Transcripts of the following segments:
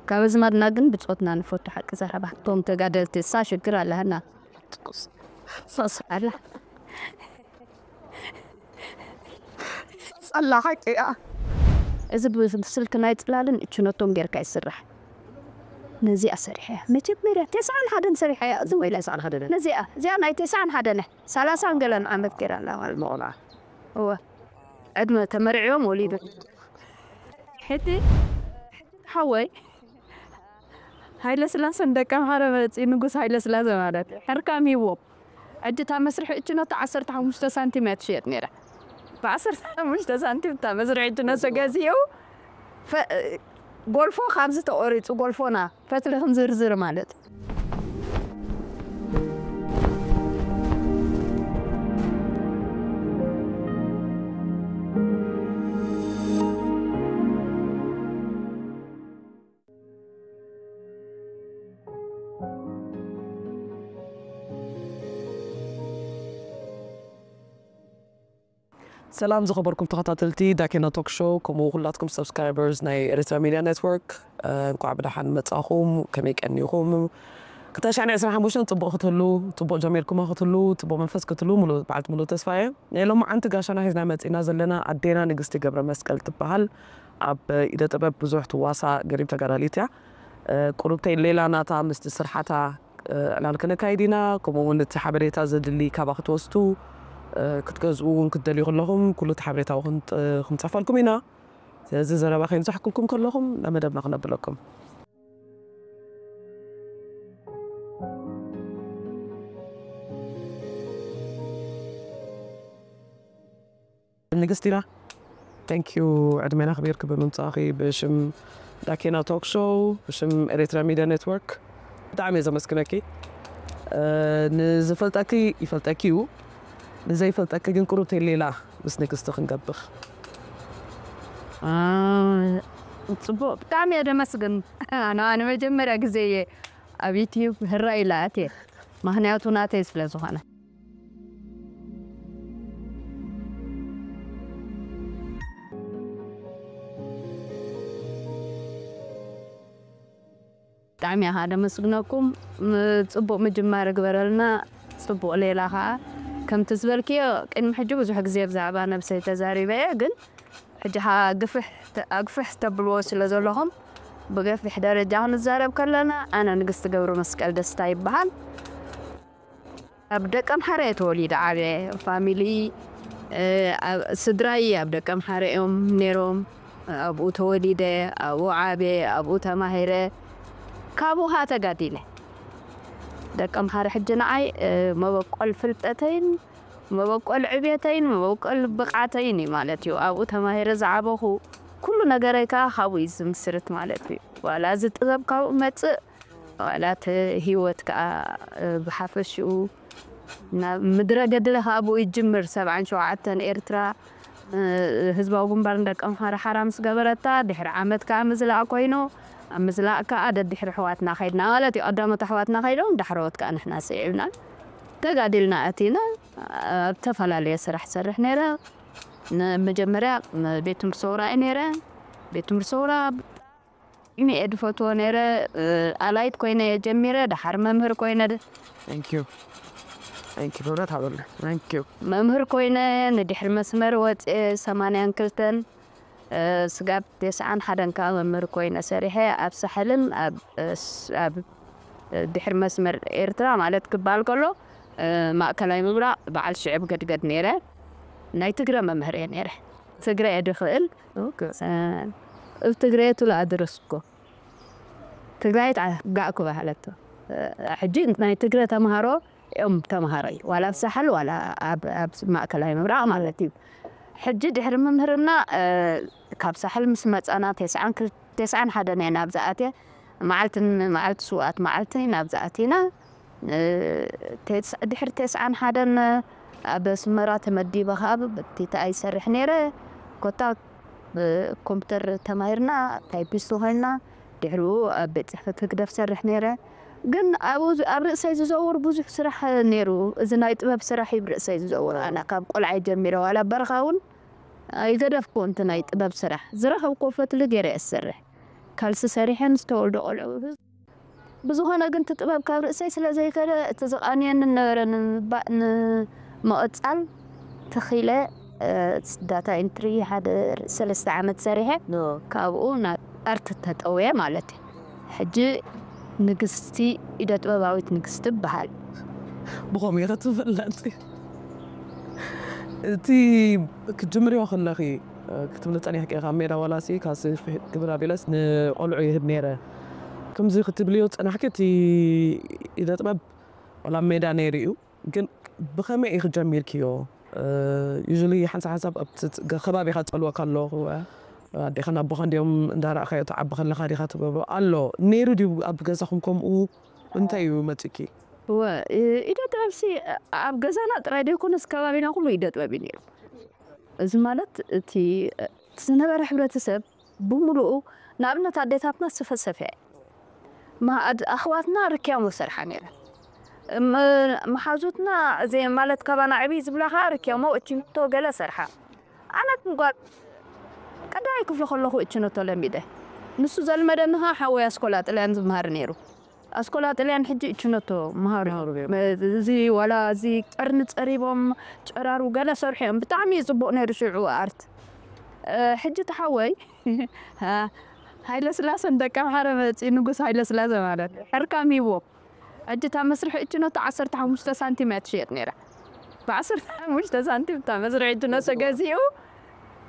ካብ ኣዝማድና ግን ብጾትና ንፈቱ ሓቂ ዘረባ። እቶም ተጋደልቲ እሳ ሽግር ኣለሃና። ትኩስ። ሳስ ኣላ። ሳስ ኣላ ሓቂ እያ። እዚ ብ-፣ ብስልኪ ናይ ጽላልን እችነቶም ጌርካ ይስራሕ። ነዚኣ ሰሪሐያ። መጀመርያ ተስዓን ሓደን ሰሪሐያ። እዚ ወይላ ተስዓን ሓደን። ነዚኣ፣ እዚኣ ናይ ተስዓን ሓደን። ሰላሳን ገለን ዓመት ጌራ ኣላ ማለት። መቆልዓ። እወ። ዕድመ ተመርዕዮም ወሊዱ። ሕቲ፣ ሓወይ፣ ሃይለ ስላሰን ደቀ ምሓረ መጺ ንጉስ ሃይለ ስላሰ ማለት ሕርካም ሂዎም። ሕጂ እታ መስርሒ እችነቶ ዓሰርተ ሓሙሽተ ሳንቲም እያ ትሽየጥ ነይራ። ብ15 ሳንቲም እታ መስርሒ እችነቶ ገዚኡ፣ ፈ-፣ ጎልፎ ካብዚ ተቆሪጹ፣ ጎልፎና ፈትሊ ክንዝርዝር ማለት። ሰላም ዝኸበርኩም ተኸታተልቲ ዳኬና ቶክ ሾው፣ ከምኡ ኩላትኩም ሰብስክራይበርስ ናይ ኤርትራ ሚድያ ኔትወርክ፣ እ፣ እንኳዕ ብደሓን መጻኹም። ከመይ ቀኒኹም? ክልተ ሺሕ ዕስራን ሓሙሽተን ጽቡቕ ክትህሉ፣ ጽቡቕ ጀሚርኩሞ ክትህሉ፣ ጽቡቕ መንፈስ ክትህሉ ሙሉ-፣ በዓልቲ ሙሉእ ተስፋ እየ። ናይ ሎማዓንቲ ጋሻና ሒዝና መጺና ዘለና ኣዴና ንግስቲ ገብረ መስቀል ትበሃል። ኣብ ኢደ ጥበብ ብዙሕ ትዋሳእ ገሪብ ተጋዳሊት እያ። እ፣ ቁሩብተይ ሌላ ናታ ምስቲ ስርሓታ፣ እ፣ ዕላል ክነካይድ ኢና። ከምኡ እውን እቲ ሓበሬታ ዘድሊ ካባ ክትወስዱ፣ እ፣ ክትገዝኡ እውን ክትደልዩ ከለኹም ኩሉ እቲ ሓበሬታ እውን ጥ-፣ ክንጽሕፈልኩም ኢና። ስለዚ ዘረባ ከይንብዛሕኩልኩም ከለኹም ናብ መደብና ክነብለኩም። ንግስቲና፣ thank you፣ ዕድሜና ክቢርኪ ብምምጻእኺ ብሽም ዳኬና ቶክ ሾው፣ ብሽም ኤርትራ ሚድያ ኔትወርክ ብጣዕሚ እየ ዘመስግነኪ። እ፣ ንዝፈልጠኪ ይፈልጠኪ እዩ፣ ንዘይፈልጠኪ ግን ቁሩብ ቴሌላ ምስ ንግስቲ ክንገብር። አ፣ ጽቡቕ፣ ብጣዕሚ እየ ደመስግን። ኣነ፣ ኣነ መጀመርያ ግዜ እየ ኣብ ዩትዩብ ህራይ ኢለ ኣትየ፣ ምኽንያቱ ናተይ ስለ ዝኾነ። ብጣዕሚ እየ ከዓ ደመስግነኩም። ም-፣ ጽቡቕ ምጅማር እግበረልና፣ ጽቡቕ ሌላ ከዓ። ከምቲ ዝበልክዮ፣ ቅድሚ ሕጂ ብዙሕ ግዜ ብዛዕባ ነብሰይ ተዛሪበ እየ፣ ግን ሕጂ ከዓ ግፍሕ ተ-፣ ኣግፍሕ ተብልዎ ስለ ዘለኹም፣ ብገፊሕ ደረጃ ክንዛረብ ከለና፣ ኣነ ንግስቲ ገብረ መስቀል ደስታ ይበሃል። ኣብ ደቀምሓረ እየ ተወሊደ ዓብየ። ፋሚሊ፣ እ፣ ኣብ፣ ስድራይ ኣብ ደቀምሓረ እዮም ነይሮም። ኣብኡ ተወሊደ፣ ኣብኡ ዓብየ፣ ኣብኡ ተማሂረ። ካብኡ ኸዓ ተጋዲለ። ደቀምሓረ ሕጂ ንዓይ፣ እ፣ መበቆል ፍልጠተይን፣ መበቆል ዕብየተይን፣ መበቆል ብቕዓተይን እዩ ማለት እዩ። ኣብኡ ተማሂረ ዝዓበኹ፣ ኩሉ ነገረይ ከኣ ካብኡ እዩ ዝምስርት ማለት እዩ። ዋላ እዚ ጥበብ ካብኡ መጽእ፣ ዋላ እቲ ህይወት ከኣ፣ እ፣ ብሓፈሽኡ ናብ ምድረ ገድለ ከኣ ብኡ ይጅምር። ሰብዓን ሸውዓተን ኤርትራ፣ እ፣ ህዝባዊ ግንባር ንደቂ ኣምሓራ ሓራ ምስ ገበረታ፣ ድሕሪ ዓመት ከኣ ምዝላቕ ኮይኑ፣ ኣብ ምዝላቕ ከኣ ደድሕሪ ኣሕዋትና ከይድና ማለት እዩ። ቀዳሞት ኣሕዋትና ከይዶም፣ ዳሕረዎት ከኣ ንሕና ስዒብና። ተጋዲልና ኣቲና፣ ኣብ ዝተፈላለየ ስራሕ ሰርሕ ነይረ። ን-፣ መጀመርያ ቤት ትምህርቲ ሰውራ እየ ነይረ። ቤት ትምህርቲ ሰውራ ብጣዕሚ እየ ድፈትዎ ነይረ። ኣላይት ኮይነ እየ ጀሚረ፣ ደሓር መምህር ኮይነ ድ-፣ Thank you። Thank you። ክብረት ሃበሉ። Thank you። መምህር ኮይነ ንድሕሪ መስመር ወፅየ ሰማንያን ክልተን፣ እ፣ ስጋብ ተስዓን ሓደን ከዓ መምህር ኮይነ ሰሪሐ፣ ኣብ ሳሕልን ኣብ፣ እ፣ ስ-፣ ኣብ፣ እ፣ ድሕሪ መስመር ኤርትራ ማለት ክበሃል ከሎ፣ እ፣ ማእከላይ ምብራቕ በዓል ሽዕብ ገድገድ ነይረ። ናይ ትግረ መምህር እየ ነይረ። ትግረ እየ ድኽእል። ኦኬ። እ፣ እብ ትግረ የቱ ለኣድረስኮ። ትግራይት ዓ-፣ ጋእኩ ባህለቶ። እ፣ ሕጂ ናይ ትግረ ተምሃሮ እዮም ተምሃሮይ። ዋላ ኣብ ሳሕል ዋላ ኣብ፣ ኣብ ማእከላይ ምብራቕ ማለት እዩ። ሕጂ ድሕሪ ምምህርና፣ እ፣ ካብ ሳሕል ምስ መጻና ተስዓን ክል-፣ ተስዓን ሓደን እየ ናብዚ ኣትየ። መዓልቲ ን-፣ መዓልቲ ስውኣት መዓልቲ ናብዚ ኣቲና። እ፣ ተስ-፣ ድሕሪ ተስዓን ሓደን ኣብ ኣስመራ ተመዲበ ካብ በቲታ ይሰርሕ ነይረ። ኮታ ብኮምፒተር ተማሂርና፣ ታይፒስት ኮይንና፣ ድሕሪኡ ኣብ ቤት ጽሕፈት ህግደፍ ሰርሕ ነይረ። ግን ኣብኡ ዝ-፣ ኣብ ርእሰይ ዝዘውር ብዙሕ ስራሕ ነይሩ። እዚ ናይ ጥበብ ስራሕ እዩ ብርእሰይ ዝዘውር። ኣነ ካብ ቆልዓይ ጀሚረ፣ ዋላ በረኻ እውን ኣይገደፍኩ፣ እንት ናይ ጥበብ ስራሕ ዝረኸብኩ ፈትሊ ገይረ እየ ዝሰርሕ። ካልሲ ሰሪሐ ምስ ተወልዶ ቆልዑ። ብዝኾነ ግን እቲ ጥበብ ካብ ርእሰይ ስለ ዘይከደ፣ እቲ ዝቓንየኒ ነበረ ንምባእ ንምቕጻል ተኺለ፣ እ፣ ዳታ ኢንትሪ ሓደ ሰለስተ ዓመት ሰሪሐ፣ ካብኡ ናብ ኣርት ተጠውየ ማለት እዩ። ሕጂ ንግስቲ፣ ኢደ ጥበባዊት ንግስቲ እበሃል። ብኸምኡ ኢኺ ትፍለጢ። እቲ ክትጅምርዮ ከለኺ፣ እ፣ ክትብሊ ጸኒሕኪ ኢኻ፣ ኣብ ሜዳ ዋላሲ ካልሲ ግብር ኣቢለስ ንቆልዑ ይህብ ነይረ። ከምዚ ክትብልዮ ጸናሕኪ፣ እቲ ኢደ ጥበብ ዋላ ኣብ ሜዳ ነይሩ እዩ፣ ግን ብኸመይ ኢኺ ጀሚርክዮ? እ፣ ዩዥሊ ሓንሳብ ሓንሳብ ኣብቲ ከባቢኻ ጸልወካ ኣለኹ፣ ኣዴኻን ኣቦኻን ድዮም እንዳረኣኻዮ ትዓቢ ከለኻ ዲኻ ትገብሮ? ኣሎ ነይሩ ድዩ ኣብ ገዛኹም ከምኡ? እንታይ እዩ መጺኪ? እወ፣ እ፣ ኢደ ጥበብሲ ኣብ ገዛና ጥራይ ዘይኮነስ ከባቢና ኩሉ ኢደ ጥበብ እዩ ነይሩ። እዚ ማለት እቲ፣ እቲ ዝነበረ ሕብረተሰብ ብምሉኡ፣ ንኣብነት ኣዴታትና ስፈ ሰፍያ እየን። መኣድ ኣሕዋትና ርክያሞ ሰርሓ ነይረን። እም፣ መሓዙትና እዚ ማለት ካባና ዕብይ ዝብላ ኸዓ ርክያሞ እችንቶ ገለ ሰርሓ። ኣነ ግን ጓል ቀዳማይ ክፍሊ ከለኹ እችነቶ ለሚደ። ንሱ ዘልመደኒ ኸዓ ሓወይ ኣስኮላ ጥልያን ዝመሃር ነይሩ። ኣስኮላ ጥልያን ሕጂ እችነቶ መሃሩ። መሃሩ ነይሩ። መ-፣ እዚ ዋላ እዚ ቀርኒ ጸሪቦም ጨራሩ ገለ ሰርሑ እዮም። ብጣዕሚ እዩ ጽቡቕ ነይሩ ሽዑ ኣርት። እ፣ ሕጂ እቲ ሓወይ፣ እ፣ ሃይለ ስላሰን ደቂ ኣምሓረ መጺኡ ንጉስ ሃይለ ስላሰ ማለት እዩ። ሕርካም ሂብዎ። ሕጂ እታ መስርሒ እችነቶ ዓሰርተ ሓሙሽተ ሳንቲም እያ ትሽየጥ ነይራ። ብዓሰርተ ሓሙሽተ ሳንቲም እታ መስርሒ እችነቶ ገዚኡ፣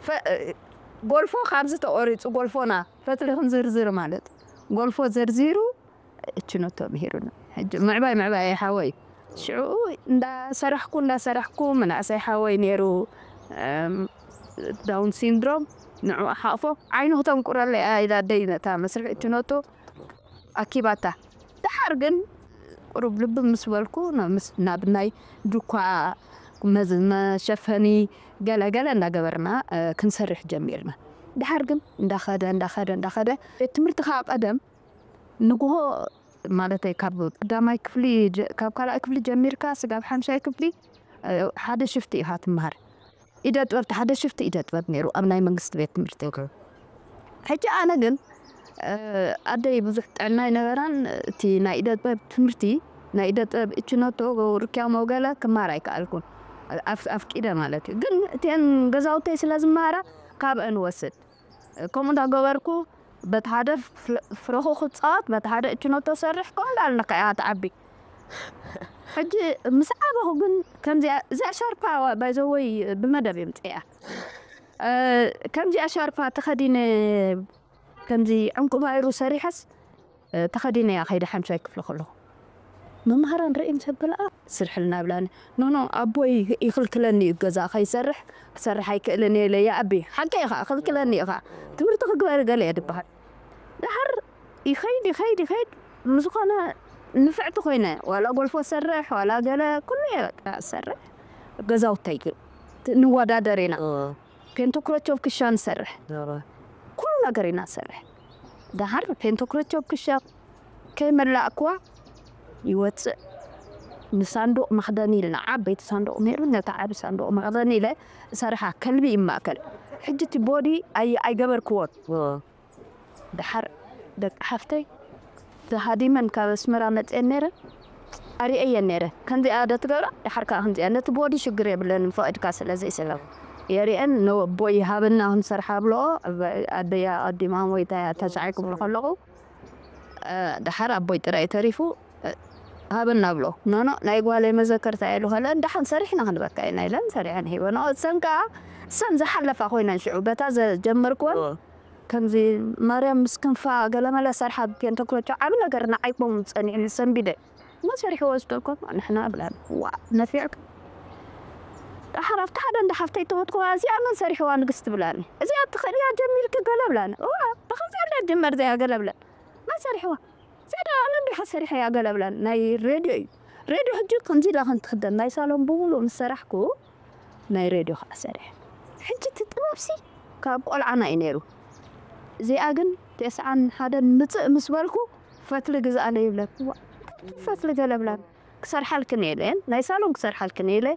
ፈ-፣ ጎልፎ ካብዚ ተቆሪጹ፣ ጎልፎና ፈትሊ ክንዝርዝር ማለት፣ ጎልፎ ዘርዚሩ እችነቶ ምሂሩና። ሕጂ ምዕባይ ምዕባይ ሓወይ። ሽዑ እንዳሰራሕኩ እንዳሰራሕኩ፣ መናእሰይ ሓወይ ነይሩ፣ እም፣ ዳውን ሲንድሮም፣ ንዕኡ ሓቕፎ፣ ዓይኑ ክተንቁረለይ እያ ኢላ ኣደይ ነታ መስርሒ እችነቶ ኣኪባታ። ደሓር ግን ቁሩብ ልቢ ምስ በልኩ፣ ና-፣ ምስ-፣ ናብ ናይ ዱኳ መዝ-፣ መሸፈኒ ገለ ገለ እንዳገበርና፣ እ፣ ክንሰርሕ ጀሚርና። ደሓር ግን እንዳኸደ፣ እንዳኸደ፣ እንዳኸደ፣ ቤት ትምህርቲ ከዓ ቀደም ንግሆ፣ ማለተይ ካብ ቀዳማይ ክፍሊ ጀ-፣ ካብ ካልኣይ ክፍሊ ጀሚርካ ስጋብ ሓምሻይ ክፍሊ፣ እ፣ ሓደ ሽፍቲ ኢኻ ትመሃር። ኢደ ጥበብ፣ እቲ ሓደ ሽፍቲ ኢደ ጥበብ ነይሩ ኣብ ናይ መንግስቲ ቤት ትምህርቲ። ሕጂ ኣነ ግን፣ እ፣ ኣደይ ብዙሕ ጥዕና ኣይነበራን። እቲ ናይ ኢደ ጥበብ ትምህርቲ፣ ናይ ኢደ ጥበብ እችነቶ፣ ርክያሞ ገለ ክማር ኣይከኣልኩን። ኣፍ-፣ ኣፍቂደ ማለት እዩ። ግን እተን ገዛውተይ ስለ ዝመሃራ ካብአን ወስድ። ከምኡ እንዳገበርኩ በቲ ሓደ ፍለ-፣ ፍረኹ ክጻወት፣ በቲ ሓደ እችነቶ ሰርሕ፣ ከምኡ እንዳልነካ እያ ትዓቢ። ሕጂ ምስ ዓበኹ ግን ከምዚኣ፣ እዚኣ ሻርፓ ባይዘወይ ብመደብ የምጽእያ። እ፣ ከምዚኣ ሻርፓ ተኸዲነ፣ ከምዚ ዕንቁ ባይሩ ሰሪሐስ፣ እ፣ ተኸዲነ እያ ከይደ ሓምሻይ ክፍሊ ከለኹ። መምሃራን ርእየን ሰበልኣ ስርሕልና ብላኒ። ኖ፣ ኖ፣ ኣቦይ ይኽልክለኒ እዩ ገዛ ከይሰርሕ፣ ክሰርሕ ኣይክእልን እየ ኢለ፣ ይኣቢ። ሓቂ ኢኻ፣ ክልክለኒ ኢኻ። ትምህርቲ ክግበር ገለ እየ ድበሃል። ደሓር ይኸይድ፣ ይኸይድ፣ ይኸይድ። ምስ ዝኾነ ንፍዕቲ ኮይነ፣ ዋላ ጎልፎ ሰርሕ፣ ዋላ ገለ፣ ኩሉ እየ በቃ ሰርሕ። ገዛውተይ ግን ንወዳደር ኢና። እ። ፔንቶክሮች ኦፍ ክሻ ንሰርሕ። ኧረ። ኩሉ ነገር ኢና ንሰርሕ። ደሓር ፔንቶክሮች ኦፍ ክሻ ከይመላእክዋ ይወፅእ። ንሳንዱቕ መኽደኒ ኢልና፣ ዓበይቲ ሳንዱቕ ነይሩ፣ ነታ ዓቢ ሳንዱቕ መኽደኒ ኢለ እሰርሓ፣ ከልቢ ይማእከል። ሕጂ እቲ ቦዲ ኣይ-፣ ኣይገበርክዎን። እ። ደሓር ደቂ ሓፍተይ ተሃዲመን ካብ ኣስመራ መፅአን ነይረን፣ ኣሪአየን ነይረ። ከምዚኣ ዶ ትገብራ? ደሓር ከዓ ከምዚኣ፣ ነቲ ቦዲ ሽግር የብለንን፣ ፈቒድካ ስለ ዘይስለ። የሪአን፣ ነቦይ ሃበና ክንሰርሓ ብለኦ፣ ኣደይ ኣቐዲማ ወይ ታ-፣ ተስዓይ ክብሉ ከለኹ፣ እ፣ ደሓር ኣቦይ ጥራይ ተሪፉ፣ እ፣ ሃበና ብሎ። ኖ፣ ኖ፣ ናይ ጓለይ መዘከርታ ኢሉ ከለ፣ ደሓን ሰሪሕና ክንበካ ኢና ኢለን፣ ሰሪሐን ሂበንኦ። እሰን ከዓ፣ እሰን ዝሓለፋ ኮይነን ሽዑ፣ በታ ዘጀመርክወን፣ እ። ከምዚ ማርያም ምስ ክንፋ ገለመለ ሰርሓ ፔንተኮስቶ ዓቢ ነገር ንዓይ ኮም ጸኒዕኒ ሰንቢደ። መሰሪሕዎ ዝደልኮ ንሕና ብላኒ። ዋ፣ ነፊዕክ። ደሓር ኣብቲ ሓደ እንዳ ሓፍተይ ተወትኩዋ፣ እዚኣ መን ሰሪሕዋ ንግስቲ ብላኒ። እዚኣ ትኽእልያ ጀሚርኪ ገለ ብላኒ። እዋ፣ ብኸምዚ ኣላ ጀመር እዚኣ ገለ ብላኒ። መን ሰሪሕዋ? እዚኣ ደኣ ኣነ እንዲኻ ሰሪሐያ ገለ ብላኒ። ናይ ሬድዮ እዩ። ሬድዮ ሕጂ ከምዚ ኢላ ከም ትኽደን ናይ ሳሎን ብምሉእ ምስ ሰራሕኩ፣ ናይ ሬድዮ ኸዓ ሰሪሐ። ሕጂ እቲ ጥበብሲ ካብ ቆልዓና እዩ ነይሩ። እዚኣ ግን ተስዓን ሓደን ምጽእ ምስ በልኩ ፈትሊ ግዝኣለይ ይብለኒ። ዋ፣ እንታይ ፈትሊ ገለ ብላኒ። ክሰርሓልክን እየ ኢለን፣ ናይ ሳሎን ክሰርሓልክን እየ ኢለ፣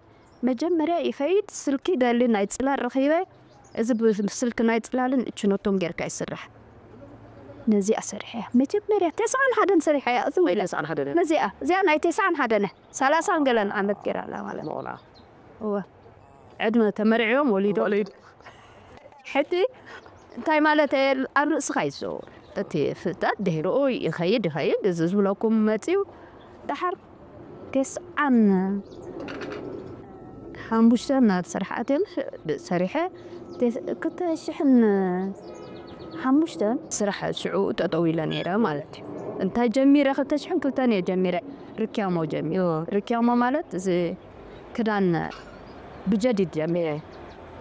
መጀመርያ ይኸይድ ስልኪ ደሊ ናይ ጽላል ረኺበ፣ እዚ ብስልኪ ናይ ጽላልን እችኖቶን ጌርካ ይስራሕ። ነዚኣ ሰሪሐያ መጀመርያ ተስዓን ሓደን ሰሪሐያ እትወ ኢለ ተስዓን ሓደን ነዚኣ እዚኣ ናይ ተስዓን ሓደን ሰላሳን ገለን ዓመት ገይራ ኣላ ማለት መቆልዓ እወ ዕድመ ተመርዕዮም ወሊዶ ወሊድ ሕጂ እንታይ ማለት ኣብ ርእስኻ ይዘው እቲ ፍልጠት ድሕርኡ ይኸይድ ይኸይድ እዚ ዝብለኩም መፅዩ ደሓር ተስዓን ሓሙሽተን ናብ ስራሕ ኣትዮም ሰሪሐ ክልተ ሽሕን ሓሙሽተን ስራሕ ሽዑ ጠጠው ኢለ ነይረ ማለት እዩ እንታይ ጀሚረ ክልተ ሽሕን ክልተን እየ ጀሚረ ርክያሞ ጀሚረ ርክያሞ ማለት እዚ ክዳን ብጀዲድ ጀሚረ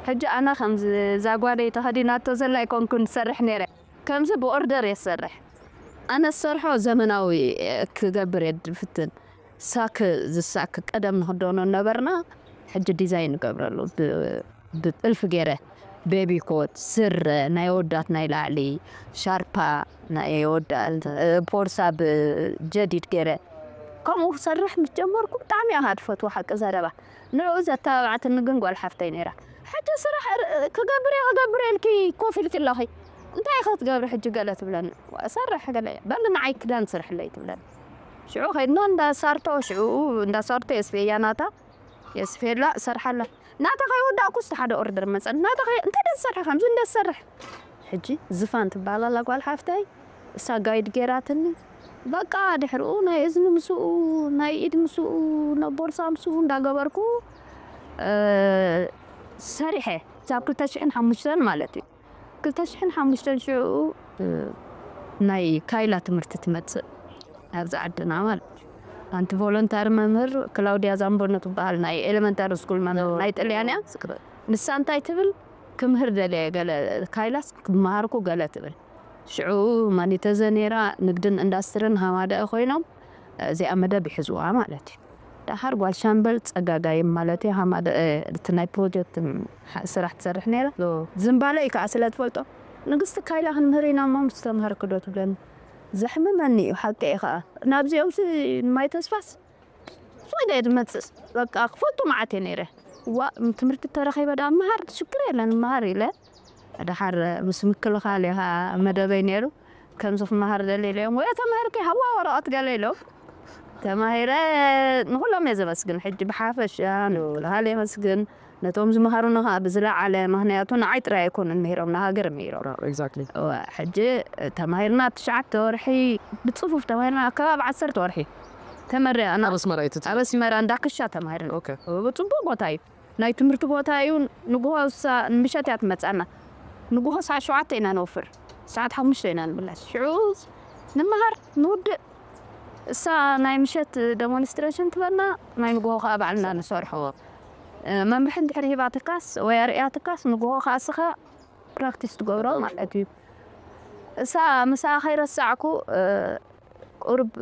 ሕጂ ኣነ ከምዚ ዛጓደይ ተኸዲናቶ ዘላ ኣይኮንኩን ዝሰርሕ ነይረ ከምዚ ብኦርደር እየ ዝሰርሕ ኣነ ዝሰርሖ ዘመናዊ ክገብር እየ ዝፍትን ሳክ ዝሳክ ቀደም ንክደኖ ነበርና ሕጂ ዲዛይን ንገብረሉ ብጥልፊ ገይረ ቤቢ ኮት ስረ ናይ ወዳት ናይ ላዕሊ ሻርፓ ናይ ወዳት ፖርሳ ብጀዲድ ገይረ ከምኡ ክሰርሕ ምስ ጀመርኩ ብጣዕሚ እያ ድፈትዎ ሓቂ ዘረባ ንዕኡ ዘተባብዓትኒ ግን ጓል ሓፍተይ ነይራ ሕጂ ስራሕ ክገብር እየ ክገብር እየ ኢልኪ ኮፍ ኢልኪ ኣለኺ እንታይ ኢኺ ክትገብሪ ሕጂ ገለ ትብለኒ እሰርሕ ገለ እየ በሊ ንዓይ ክዳን ስርሕለይ ትብለኒ ሽዑ ከይድና እንዳ ሳርቶ ሽዑ እንዳ ሳርቶ የስፍየያ ናታ የስፍየላ እሰርሓላ ናታ ከይወዳእኩስ ሓደ ኦርደር መፀኒ ናታ እንታይ ደሰርሕ ከምዚ እንደሰርሕ ሕጂ ዝፋን ትበሃል ኣላ ጓል ሓፍተይ እሳ ጋይድ ገይራትኒ በቃ ድሕርኡ ናይ እዝኒ ምስኡ ናይ ኢድ ምስኡ ቦርሳ ምስኡ እንዳገበርኩ ሰሪሐ ሳብ ክልተ ሽሕን ሓሙሽተን ማለት እዩ ክልተ ሽሕን ሓሙሽተን ሽዑ ናይ ካይላ ትምህርቲ ትመፅእ ኣብዚ ዓድና ማለት እዩ ኣንቲ ቮለንታሪ መምህር ክላውድያ ዛምቦኖ ትበሃል ናይ ኤሌመንታሪ ስኩል መምህር ናይ ጥልያን እያ ንሳ እንታይ ትብል ክምህር ደልየ ገለ ካይላስ ክመሃርኩ ገለ ትብል ሽዑ ማኒተዘ ነይራ ንግድን ኢንዳስትርን ሃማደአ ኮይኖም እዚኣ መደብ ይሕዝዋ ማለት እዩ ዳሓር ጓል ሻምበል ፀጋጋይም ማለት እዩ ሃማደአ እቲ ናይ ፕሮጀክት ስራሕ ትሰርሕ ነይራ ዝምባለ እዩ ከዓ ስለ ትፈልጦ ንግስቲ ካይላ ክንምህር ኢና እሞ ምስ ተምሃርኪ ዶ ትብለኒ ዘሕምመኒ እዩ ሓቂ እዩ ከዓ ናብዚኦም ማይ ተስፋስ ኮይነ እየ ዝመፅእ በቃ ክፈልጡ መዓት እየ ነይረ ዋ ትምህርቲ ተረኺበ ዳ መሃር ሽግር የለን መሃር ኢለ ድሓር ምስ ምክልኻል እየ ከዓ መደበይ ነይሩ ከምዚ ክመሃር ደሊ ኢለዮም ወይ ተማሂርኪ ሃዋ ወረቐት ገለ ኢሎም ተማሂረ ንኩሎም እየ ዘመስግን ሕጂ ብሓፈሻ ንወለሃል የመስግን ነቶም ዝመሃሩኒ ከዓ ብዝለዓለ ምክንያቱ ንዓይ ጥራይ ኣይኮኑን ምሂሮም ንሃገር ምሂሮም exactly ሕጂ ተማሂርና ትሽዓተ ወርሒ ብፅፉፍ ተማሂርና ኣከባቢ ዓሰርተ ወርሒ ተመሪቕና ኣብ ኣስመራ እዩ ትት ኣብ ኣስመራ እንዳክሻ ተማሂርና okay ብፅቡቅ ቦታ እዩ ናይ ትምህርቲ ቦታ እዩ ንጉሆ ምሸት እያ ትመፃና ንጉሆ ሰዓት ሸውዓተ ኢና ንወፍር ሰዓት ሓሙሽተ ኢና ንብላስ ሽዑ ንምሃር ንውድእ እሳ ናይ ምሸት demonstration ትበልና ናይ ንጉሆ ከዓ ባዕልና ንሰርሖ መምርሒ እንድሕር ሂባትካስ ወይ ኣርእያትካስ ንጉሆ ከዓ እስኻ practice ትገብሮ ማለት እዩ እሳ ምሳ ከይረሳዕኩ ቁርብ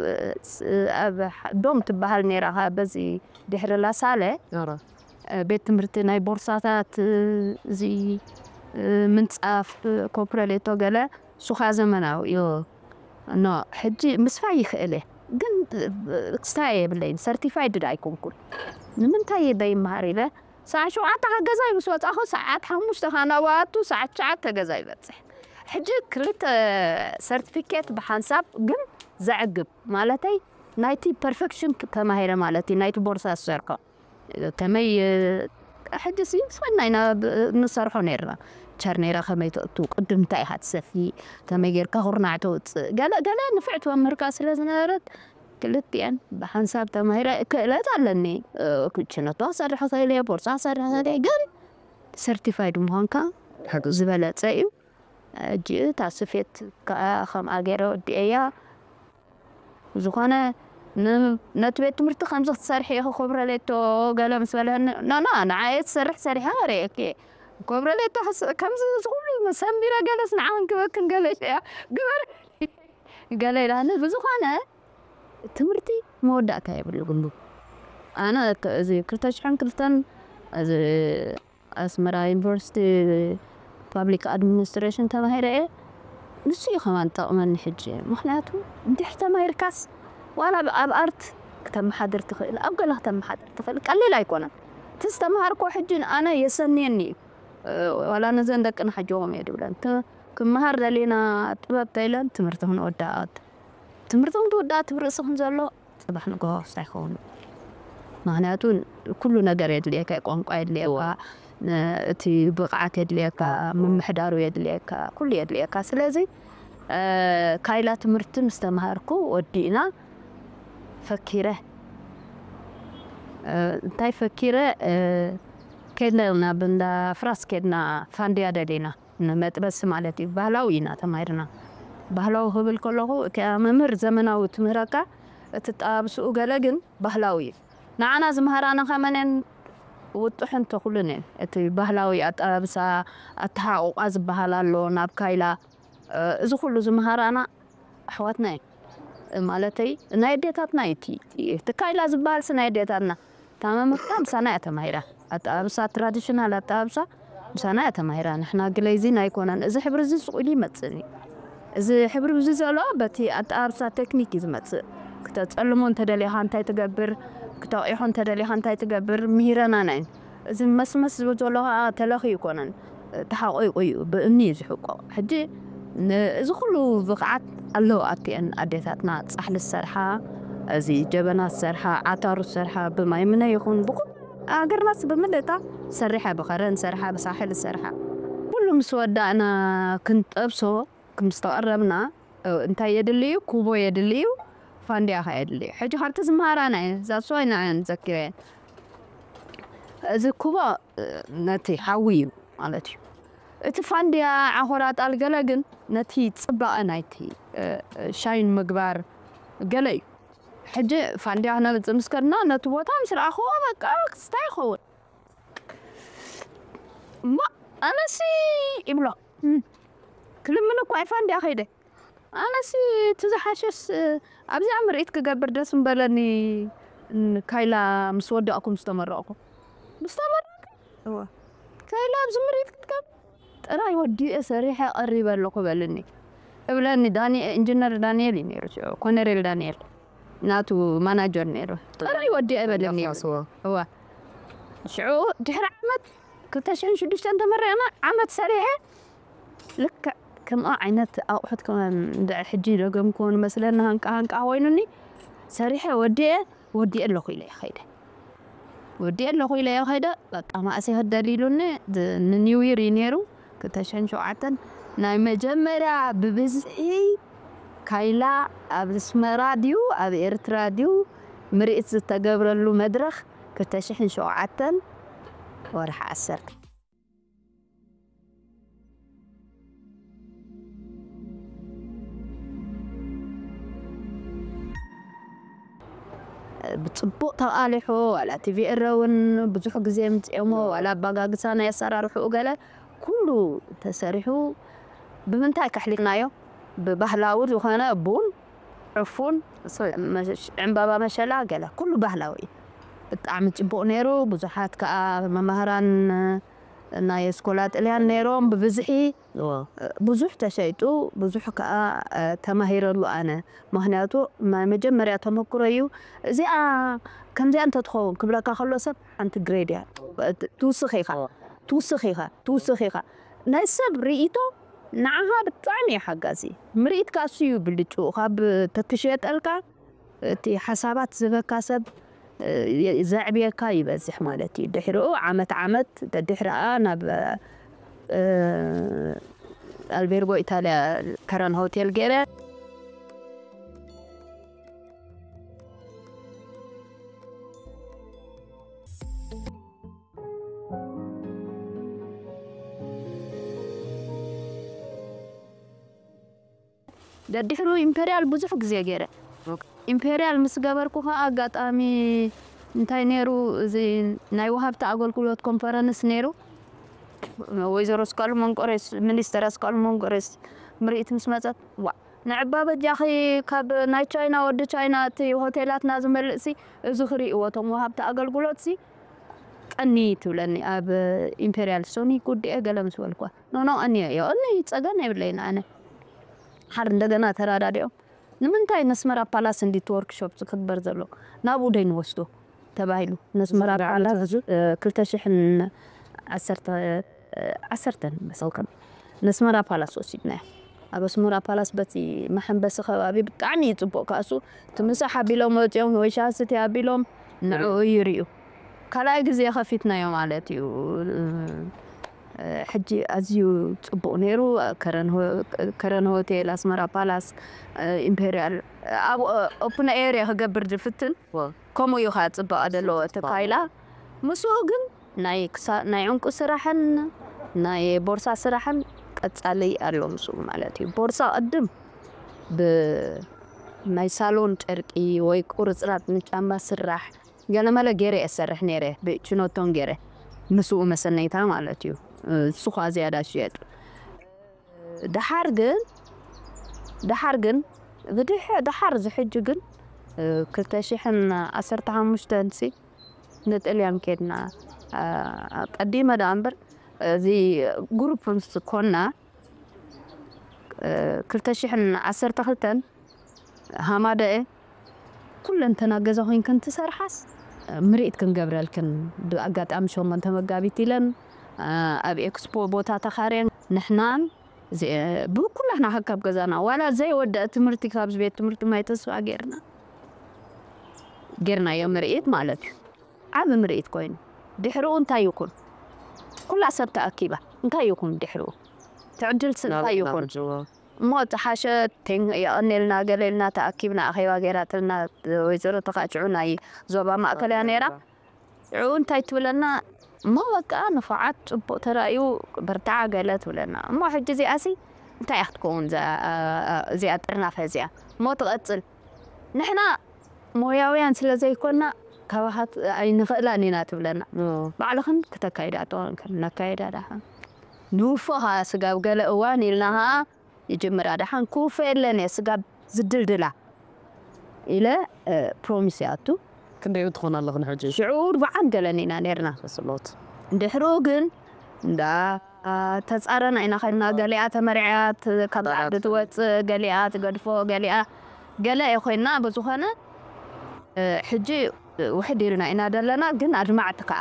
ኣብ ዶም ትበሃል ነይራ በዚ ድሕሪ ላሳለ ቤት ትምህርቲ ናይ ቦርሳታት እዚ ምንፃፍ ኮፕረሌቶ ገለ ሱኻ ዘመናዊ እዩ ኖ ሕጂ ምስፋይ ይኽእል እየ ግን ክስታይ የብለይን certified ኣይኮንኩን ንምንታይ ደይመሃር ኢለ ሰዓት ሸውዓተ ካብ ገዛይ ምስ ወፃኹ ሰዓት ሓሙሽተ ካብ ናብኣቱ ሰዓት ትሽዓተ ገዛ ይበፅሕ ሕጂ ክልተ certificate ብሓንሳብ ግን ዘዕግብ ማለተይ ናይቲ perfection ተማሂረ ማለት እዩ ናይቲ ቦርሳ ዝሰርሖ ከመይ ሕጂ ሲ ስወና ኢና ንሰርሖ ነርና ቸርኔራ ከመይ ተእቱ ቅድም እንታይ ኢኻ ትሰፊ ከመይ ጌርካ ኩርናዕ ተውፅእ ገለ ገለ ንፍዕቲ መምህርካ ስለ ዝነበረት ክልቲአን ብሓንሳብ ተማሂረ ክእለት ኣለኒ ክችነቶ ክሰርሕ ክእል እየ ቦርሳ ክሰርሕ ክእል እየ ግን certified ምዃንካ ዝበለፀ እዩ እጂ እታ ስፌት ከዓ ከምኣ ገይረ ወዲኤያ ዝኾነ ነቲ ቤት ትምህርቲ ከምዚ ክትሰርሒ ኢኺ ኮብረሌቶ ገለ ምስ በለኒ ኖኖ ንዓየ ትሰርሕ ሰሪሐ ርእየኪ ኮብረሌቶ ከምዚ ዝኩሉ ሰንቢረ ገለስ ንዓውን ክበክን ገለ እያ ግበር ገለ ኢላኒ ብዝኾነ ትምህርቲ መወዳእታ የብሉ ኣነ እዚ ክልተ ሽሕን ክልተን እዚ ኣስመራ ዩኒቨርሲቲ ፓብሊክ ኣድሚኒስትሬሽን ተማሂረ እየ ንሱ እዩ ከማን ጠቕመኒ ሕጂ ምክንያቱ እንድሕር ተማሂርካስ ዋላ ኣብ ኣርት ክተመሓድር ትኽእል ኣብ ገለ ክተመሓድር ትኽእል ቀሊል ኣይኮነን እቲ ዝተምሃርኮ ሕጂ ኣነ የሰንየኒ እዩ ዋላ ነዘን ደቅና ሓጆዎም እየ ድብለን ክመሃር ደሊና ጥበብ ተይለን ትምህርቲ ክንወዳኣት ትምህርቲ ክንትወዳኣ ትብርእሲ ክንዘሎ ጽባሕ ንግሆ ኣይኸውን። ምክንያቱ ኩሉ ነገር የድልየካ፣ ቋንቋ የድልየካ፣ እቲ ብቕዓት የድልየካ፣ ምምሕዳሩ የድልየካ፣ ኩሉ የድልየካ። ስለዚ ካይላ ትምህርቲ ምስ ተምሃርኩ ወዲእና ፈኪረ እንታይ ፈኪረ ከድና ናብ እንዳ ፍራስ ከድና ፋንድያ ደሊና ንመጥበሲ ማለት እዩ። ባህላዊ ኢና ተማሂርና። ባህላዊ ክብል ከለኹ እቲኣ መምህር ዘመናዊ ትምህረካ እቲ ኣጠባብስኡ ገለ ግን ባህላዊ እዩ። ንዓና ዝምህራና ከመነን ውጡሕን ተኹልን እየን። እቲ ባህላዊ ኣጠባብሳ ኣተሓቑቋ ዝበሃል ኣሎ ናብ ካይላ እዚ ኩሉ ዝምሃራና ኣሕዋትና እየን። ማለተይ ናይ ኣዴታትና እዩ እቲ ካይላ ዝበሃልሲ ናይ ኣዴታትና። እታ መምህርታ ምሳና እያ ተማሂራ። ኣጠባብሳ ትራዲሽናል ኣጠባብሳ ምሳና እያ ተማሂራ። ንሕና ግለይዚ ኣይኮነን እዚ ሕብሪ እዚ ስቕ ኢሉ ይመጽእኒ። እዚ ሕብሪ እዚ ዘሎ በቲ ኣጠባብሳ ቴክኒክ እዩ ዝመጽእ። ክተጸልሞ እንተደሊኻ እንታይ ትገብር፣ ክተቕይሖ እንተደሊኻ እንታይ ትገብር ምሂረናና እየን። እዚ መስመስ ዝብል ዘሎ ከዓ ተለኺ ይኮነን ተሓቆይቁ እዩ ብእምኒ እዩ ዝሕቆ። ሕጂ እዚ ኩሉ ብቕዓት ኣለዉ ኣብቲአን ኣዴታትና ጻሕሊ ዝሰርሓ እዚ ጀበና ዝሰርሓ ዓታሩ ዝሰርሓ ብማይ ምነ ይኹን ብኩ ሃገርናስ ብምልእታ ሰሪሐ ብኸረን ሰርሓ ብሳሕል ዝሰርሓ ኩሉ ምስ ወዳእና ክንጠብሶ ምስ ተቐረብና እንታይ የድልዩ ኩቦ የድልዩ ፋንድያ ኸ የድልዩ ሕጂ ካብቲ ዝመሃራና እየ ዛሶ ኣይና እየን ዘኪረየን እዚ ኩቦ ነቲ ሓዊ እዩ ማለት እዩ። እቲ ፋንድያ ዓኾራ ጣል ገለ ግን ነቲ ጽባቐ ናይቲ ሻይን ምግባር ገለ እዩ። ሕጂ ፋንድያ ክነምጽእ ምስ ከድና ነቲ ቦታ ምስ ረኣኽዎ በቃ ክስታይ ይኸውን። እሞ ኣነሲ ይብሎ ክልምን እኳ ፋንድያ ከይደ ኣነሲ እቲ ዝሓሸስ ኣብዚኣ ምርኢት ክገብር ደስ ምበለኒ። ካይላ ምስ ወዳእኩ ምስ ተመረቕኩ ምስ ተመረቕኩ ካይላ ኣብዚ ምርኢት ክትገብር ጥራይ ወዲኤ ሰሪሐ ቀሪበ ኣለኹ በልኒ እብለኒ። ዳንኤል ኢንጂነር ዳንኤል እዩ ነይሩ ሽዑ ኮነሬል ዳንኤል ናቱ ማናጀር ነይሩ። ጥራይ ወዲኤ በልኒ እዋ ሽዑ ድሕሪ ዓመት ክልተ ሽሕን ሽዱሽተን ተመሪቕና ዓመት ሰሪሐ ልክዕ ከምኣ ዓይነት ኣቑሑት ከም እንድዒ ሕጂ ደገምክዎ ንመስለኒ ሃንቃ ሃንቃ ኮይኑኒ ሰሪሐ ወዲኤ ወዲኤ ኣለኹ ኢለ እየ ከይደ። ወዲኤ ኣለኹ ኢለ እየ ከይደ በቃ ማእሲ ክደል ኢሉኒ ንኒው ይር እዩ ነይሩ ክልተ ሽሕን ሸውዓተን ናይ መጀመርያ ብብዝሒ ካይላ ኣብ ኣስመራ ድዩ ኣብ ኤርትራ ድዩ ምርኢት ዝተገብረሉ መድረኽ ክልተ ሽሕን ሸውዓተን ወርሒ ዓሰርተ ብፅቡቕ ተቓሊሑ ዋላ ቲቪ ኤረ እውን ብዙሕ ግዜ ምፅኦሞ ዋላ ኣባጋግሳ ናይ ኣሰራርሕኡ ገለ ኩሉ ተሰሪሑ ብምንታይ ከሕሊፍናዮ ብባህላዊ ዝኾነ ቡን ዕፉን ዕምባባ መሸላ ገለ ኩሉ ባህላዊ እዩ ብጣዕሚ ፅቡቕ ነይሩ ብዙሓት ከዓ መማህራን ናይ ኣስኮላ ጥልያን ነይሮም ብብዝሒ ብዙሕ ተሸይጡ ብዙሕ ከዓ ተማሂረሉ ኣነ ምክንያቱ ናይ መጀመርያ ተመክሮ እዩ እዚኣ ከምዚኣ እንተትኸውን ክብለካ ከሎ ሰብ ሓንቲ ግሬድ እያ ትውስኽ ኢኻ ትውስኽ ኢኻ ትውስኽ ኢኻ ናይ ሰብ ርእይቶ ንዓኻ ብጣዕሚ እዩ ሓጋዚ ምርኢት ካሱ እዩ ብልጩ ካብ ተትሸጠልካ እቲ ሓሳባት ዝህበካ ሰብ ዘዕብየካ ይበዝሕ ማለት እዩ ድሕሪኡ ዓመት ዓመት ደድሕሪኣ ናብ ኣልቤርጎ ኢታልያ ከረን ሆቴል ገይረ ደድሕሩ ኢምፔርያል ብዙሕ ግዜ ገይረ ኢምፔርያል ምስ ገበርኩ ከዓ ኣጋጣሚ እንታይ ነይሩ እዚ ናይ ወሃብቲ ኣገልግሎት ኮንፈረንስ ነይሩ ወይዘሮ ስካሉ መንቆሬስ ሚኒስተር ስካሉ መንቆሬስ ምርኢት ምስ መፀት ዋ ንዕባ በጃኺ ካብ ናይ ቻይና ወዲ ቻይና እቲ ሆቴላትና ዝመልእሲ እዚ ክርእይዎ እቶም ወሃብቲ ኣገልግሎትሲ ቀኒ ትብለኒ ኣብ ኢምፔርያል ሶኒ ጉዲኤ ገለ ምስ በልኳ ኖኖ ቀኒ እዮ እኒ ፀገም የብለይን ኣነ ሓር እንደገና ተራዳዲኦም ንምንታይ ነስመራ ፓላስ እንዲት ወርክሾፕ ዝክበር ዘሎ ናብኡ ደይ ንወስዶ ተባሂሉ ነስመራ ፓላስ ክልተ ሽሕን ዓሰርተ ዓሰርተን መሰከም ነስመራ ፓላስ ወሲድናዮ። ኣብ ኣስመራ ፓላስ በቲ መሐንበሲ ከባቢ ብጣዕሚ እዩ ጽቡቕ። ካሱ እቲ ምሳሕ ኣቢሎም ወጺኦም ወይ ሻሂ ስትይ ኣቢሎም ንዕኡ ይርእዩ። ካልኣይ ግዜ ከፊትናዮ ማለት እዩ። ሕጂ ኣዝዩ ጽቡቕ ነይሩ። ከረን ሆ-፣ ከረን ሆቴል፣ ኣስመራ ፓላስ፣ ኢምፔሪያል፣ ኣብ ኦፕን ኤርያ ክገብር ዝፍትን ከምኡ እዩ ከዓ ጽባቐ ዘለዎ እቲ ፓይላ። ምስኡ ግን ናይ ክሳ-፣ ናይ ዕንቁ ስራሕን ናይ ቦርሳ ስራሕን ቀጻሊ ኣሎ ምስኡ ማለት እዩ። ቦርሳ ቅድም ብ-፣ ናይ ሳሎን ጨርቂ ወይ ቁርጽራጽ ንጫማ ስራሕ ገለመለ ገይረ እየ ዝሰርሕ ነይረ፣ ብችኖቶን ገይረ ምስኡ መሰነይታ ማለት እዩ። እሱ ኸዓ ዝያዳ ሽየጥ። ደሓር ግን፣ ደሓር ግን፣ ብድሕ-፣ ደሓር ዝሕጂ ግን፣ ክልተ ሽሕን ዓሰርተ ሓሙሽተን ሲ ንጥልያን ኬድና። ቀዲመ ደኣ እምበር፣ እዚ ግሩፕ ምስ ኮና፣ ክልተ ሽሕን ዓሰርተ ክልተን ሃማደኤ ኩለንተና ገዛ ኮይንክን ትሰርሓስ፣ ምርኢት ክንገብረልክን ብኣጋጣሚ ሸሞንተ መጋቢት ኢለን፣ ኣብ ኤክስፖ ቦታ ተኻርየን ንሕናን እዚ-፣ ብኩላህና ካብ ገዛና ዋላ ዘይወደአ ትምህርቲ ካብዚ ቤት ትምህርቲ ማይ ተስፋ ጌርና፣ ጌርናዮ ምርኢት ማለት እዩ። ዓቢ ምርኢት ኮይኑ ድሕሪኡ እንታይ ይኹን? ኩላ ሰብ ተኣኪባ እንታይ ይኹን ድሕሪኡ? ትዕድልሲ እንታይ ይኹን? እሞ ዝሓሸ ቴን-፣ የቐኔልና ገለ ኢልና ተኣኪብና ኣኼባ ገይራትልና ወይዘሮ ተኻጭዑ ናይ ዞባ ማእከል እያ ነይራ። ሽዑ እንታይ ትብለና? እሞ በቃ ንፉዓት ጽቡቕ ተራእዩ በርትዓ ገለ ትብለና። እሞ ሕጂ እዚኣሲ እንታይ እያ ክትከውን እዛ፣ እዚኣ ጥርናፈ እዚኣ? እሞ ትቐጽል። ንሕና ሞያውያን ስለ ዘይኮና ካባኻት ኣይንኽእላን ኢና ትብለና። ባዕልኽን ክተካይዳ ተኾንክን ነካይዳ ደሓን። ንውፎ ኸዓ ስጋብ ገለ እዋን ኢልና ኸዓ ይጅምራ። ደሓን ክውፎ የለን እየ ስጋብ ዝድልድላ ኢለ፣ እ፣ ፕሮሚስ ይኣቱ። ክንደይ ትኾና ኣለኽን ሕጂ? ሽዑ ኣርብዓን ገለን ኢና ነይርና። ስሎት። ድሕሩ ግን እንዳ ተጻረና ኢና ኸድና። ገሊኣ ተመርዕያ ት-፣ ካብ ዓዲ ትወጽእ፣ ገሊኣ ትገድፎ፣ ገሊኣ ገለ እየ ኮይና። ብዝኾነ፣ እ፣ ሕጂ ውሕድ ኢልና ኢና ዘለና፣ ግን ኣድማዕቲ ከኣ፣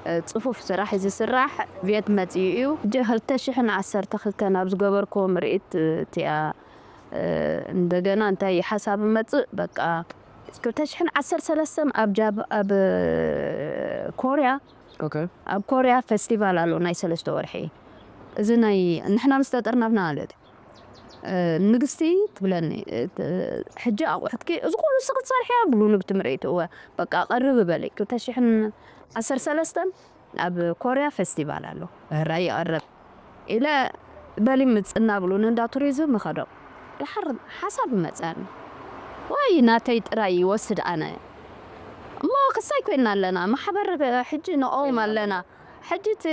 እ፣ ጽፉፍ ስራሕ እዩ ዝስራሕ። ቤት መጺኡ እዩ። ሕጂ ክልተ ሽሕን ዓሰርተ ክልተን ኣብ ዝገበርክዎ ምርኢት፣ እ፣ እቲኣ፣ እ፣ እንደገና እንታይ ሓሳብ መጽእ፣ በቃ፣ ክልተ ሽሕን ዓሰርተ ሰለስተን ኣብ ጃብ-፣ ኣብ ኮርያ፣ ኦኬ። ኣብ ኮርያ ፌስቲቫል ኣሎ ናይ ሰለስተ ወርሒ። እዚ ናይ ንሕና ምስ ተጠርናፍና ማለት እዩ። እ፣ ንግስቲ ትብለኒ፣ እ፣ ት-፣ "ሕጂ ኣቑሑትኪ እዚ ኩሉ ንስኺ ትሰርሕያ?" ብሉኒ ብቲ ምርኢት። እወ፣ በቃ ቀርብ በለይ። ክልተ ሽሕን ዓሰርተ ሰለስተን ኣብ ኮርያ ፌስቲቫል ኣሎ። ሕራይ ይቐርብ ኢለ በሊ ምጽና ብሉኒ እንዳ ቱሪዝም ይኸዶ። ድሓር ሓሳብ ይመጸኒ። ወይ ናተይ ጥራይ ይወስድ ኣነ። እሞ ክሳይ ኮይና ኣለና። ማሕበር ሕጂ ንቐውም ኣለና። ሕጂ እቲ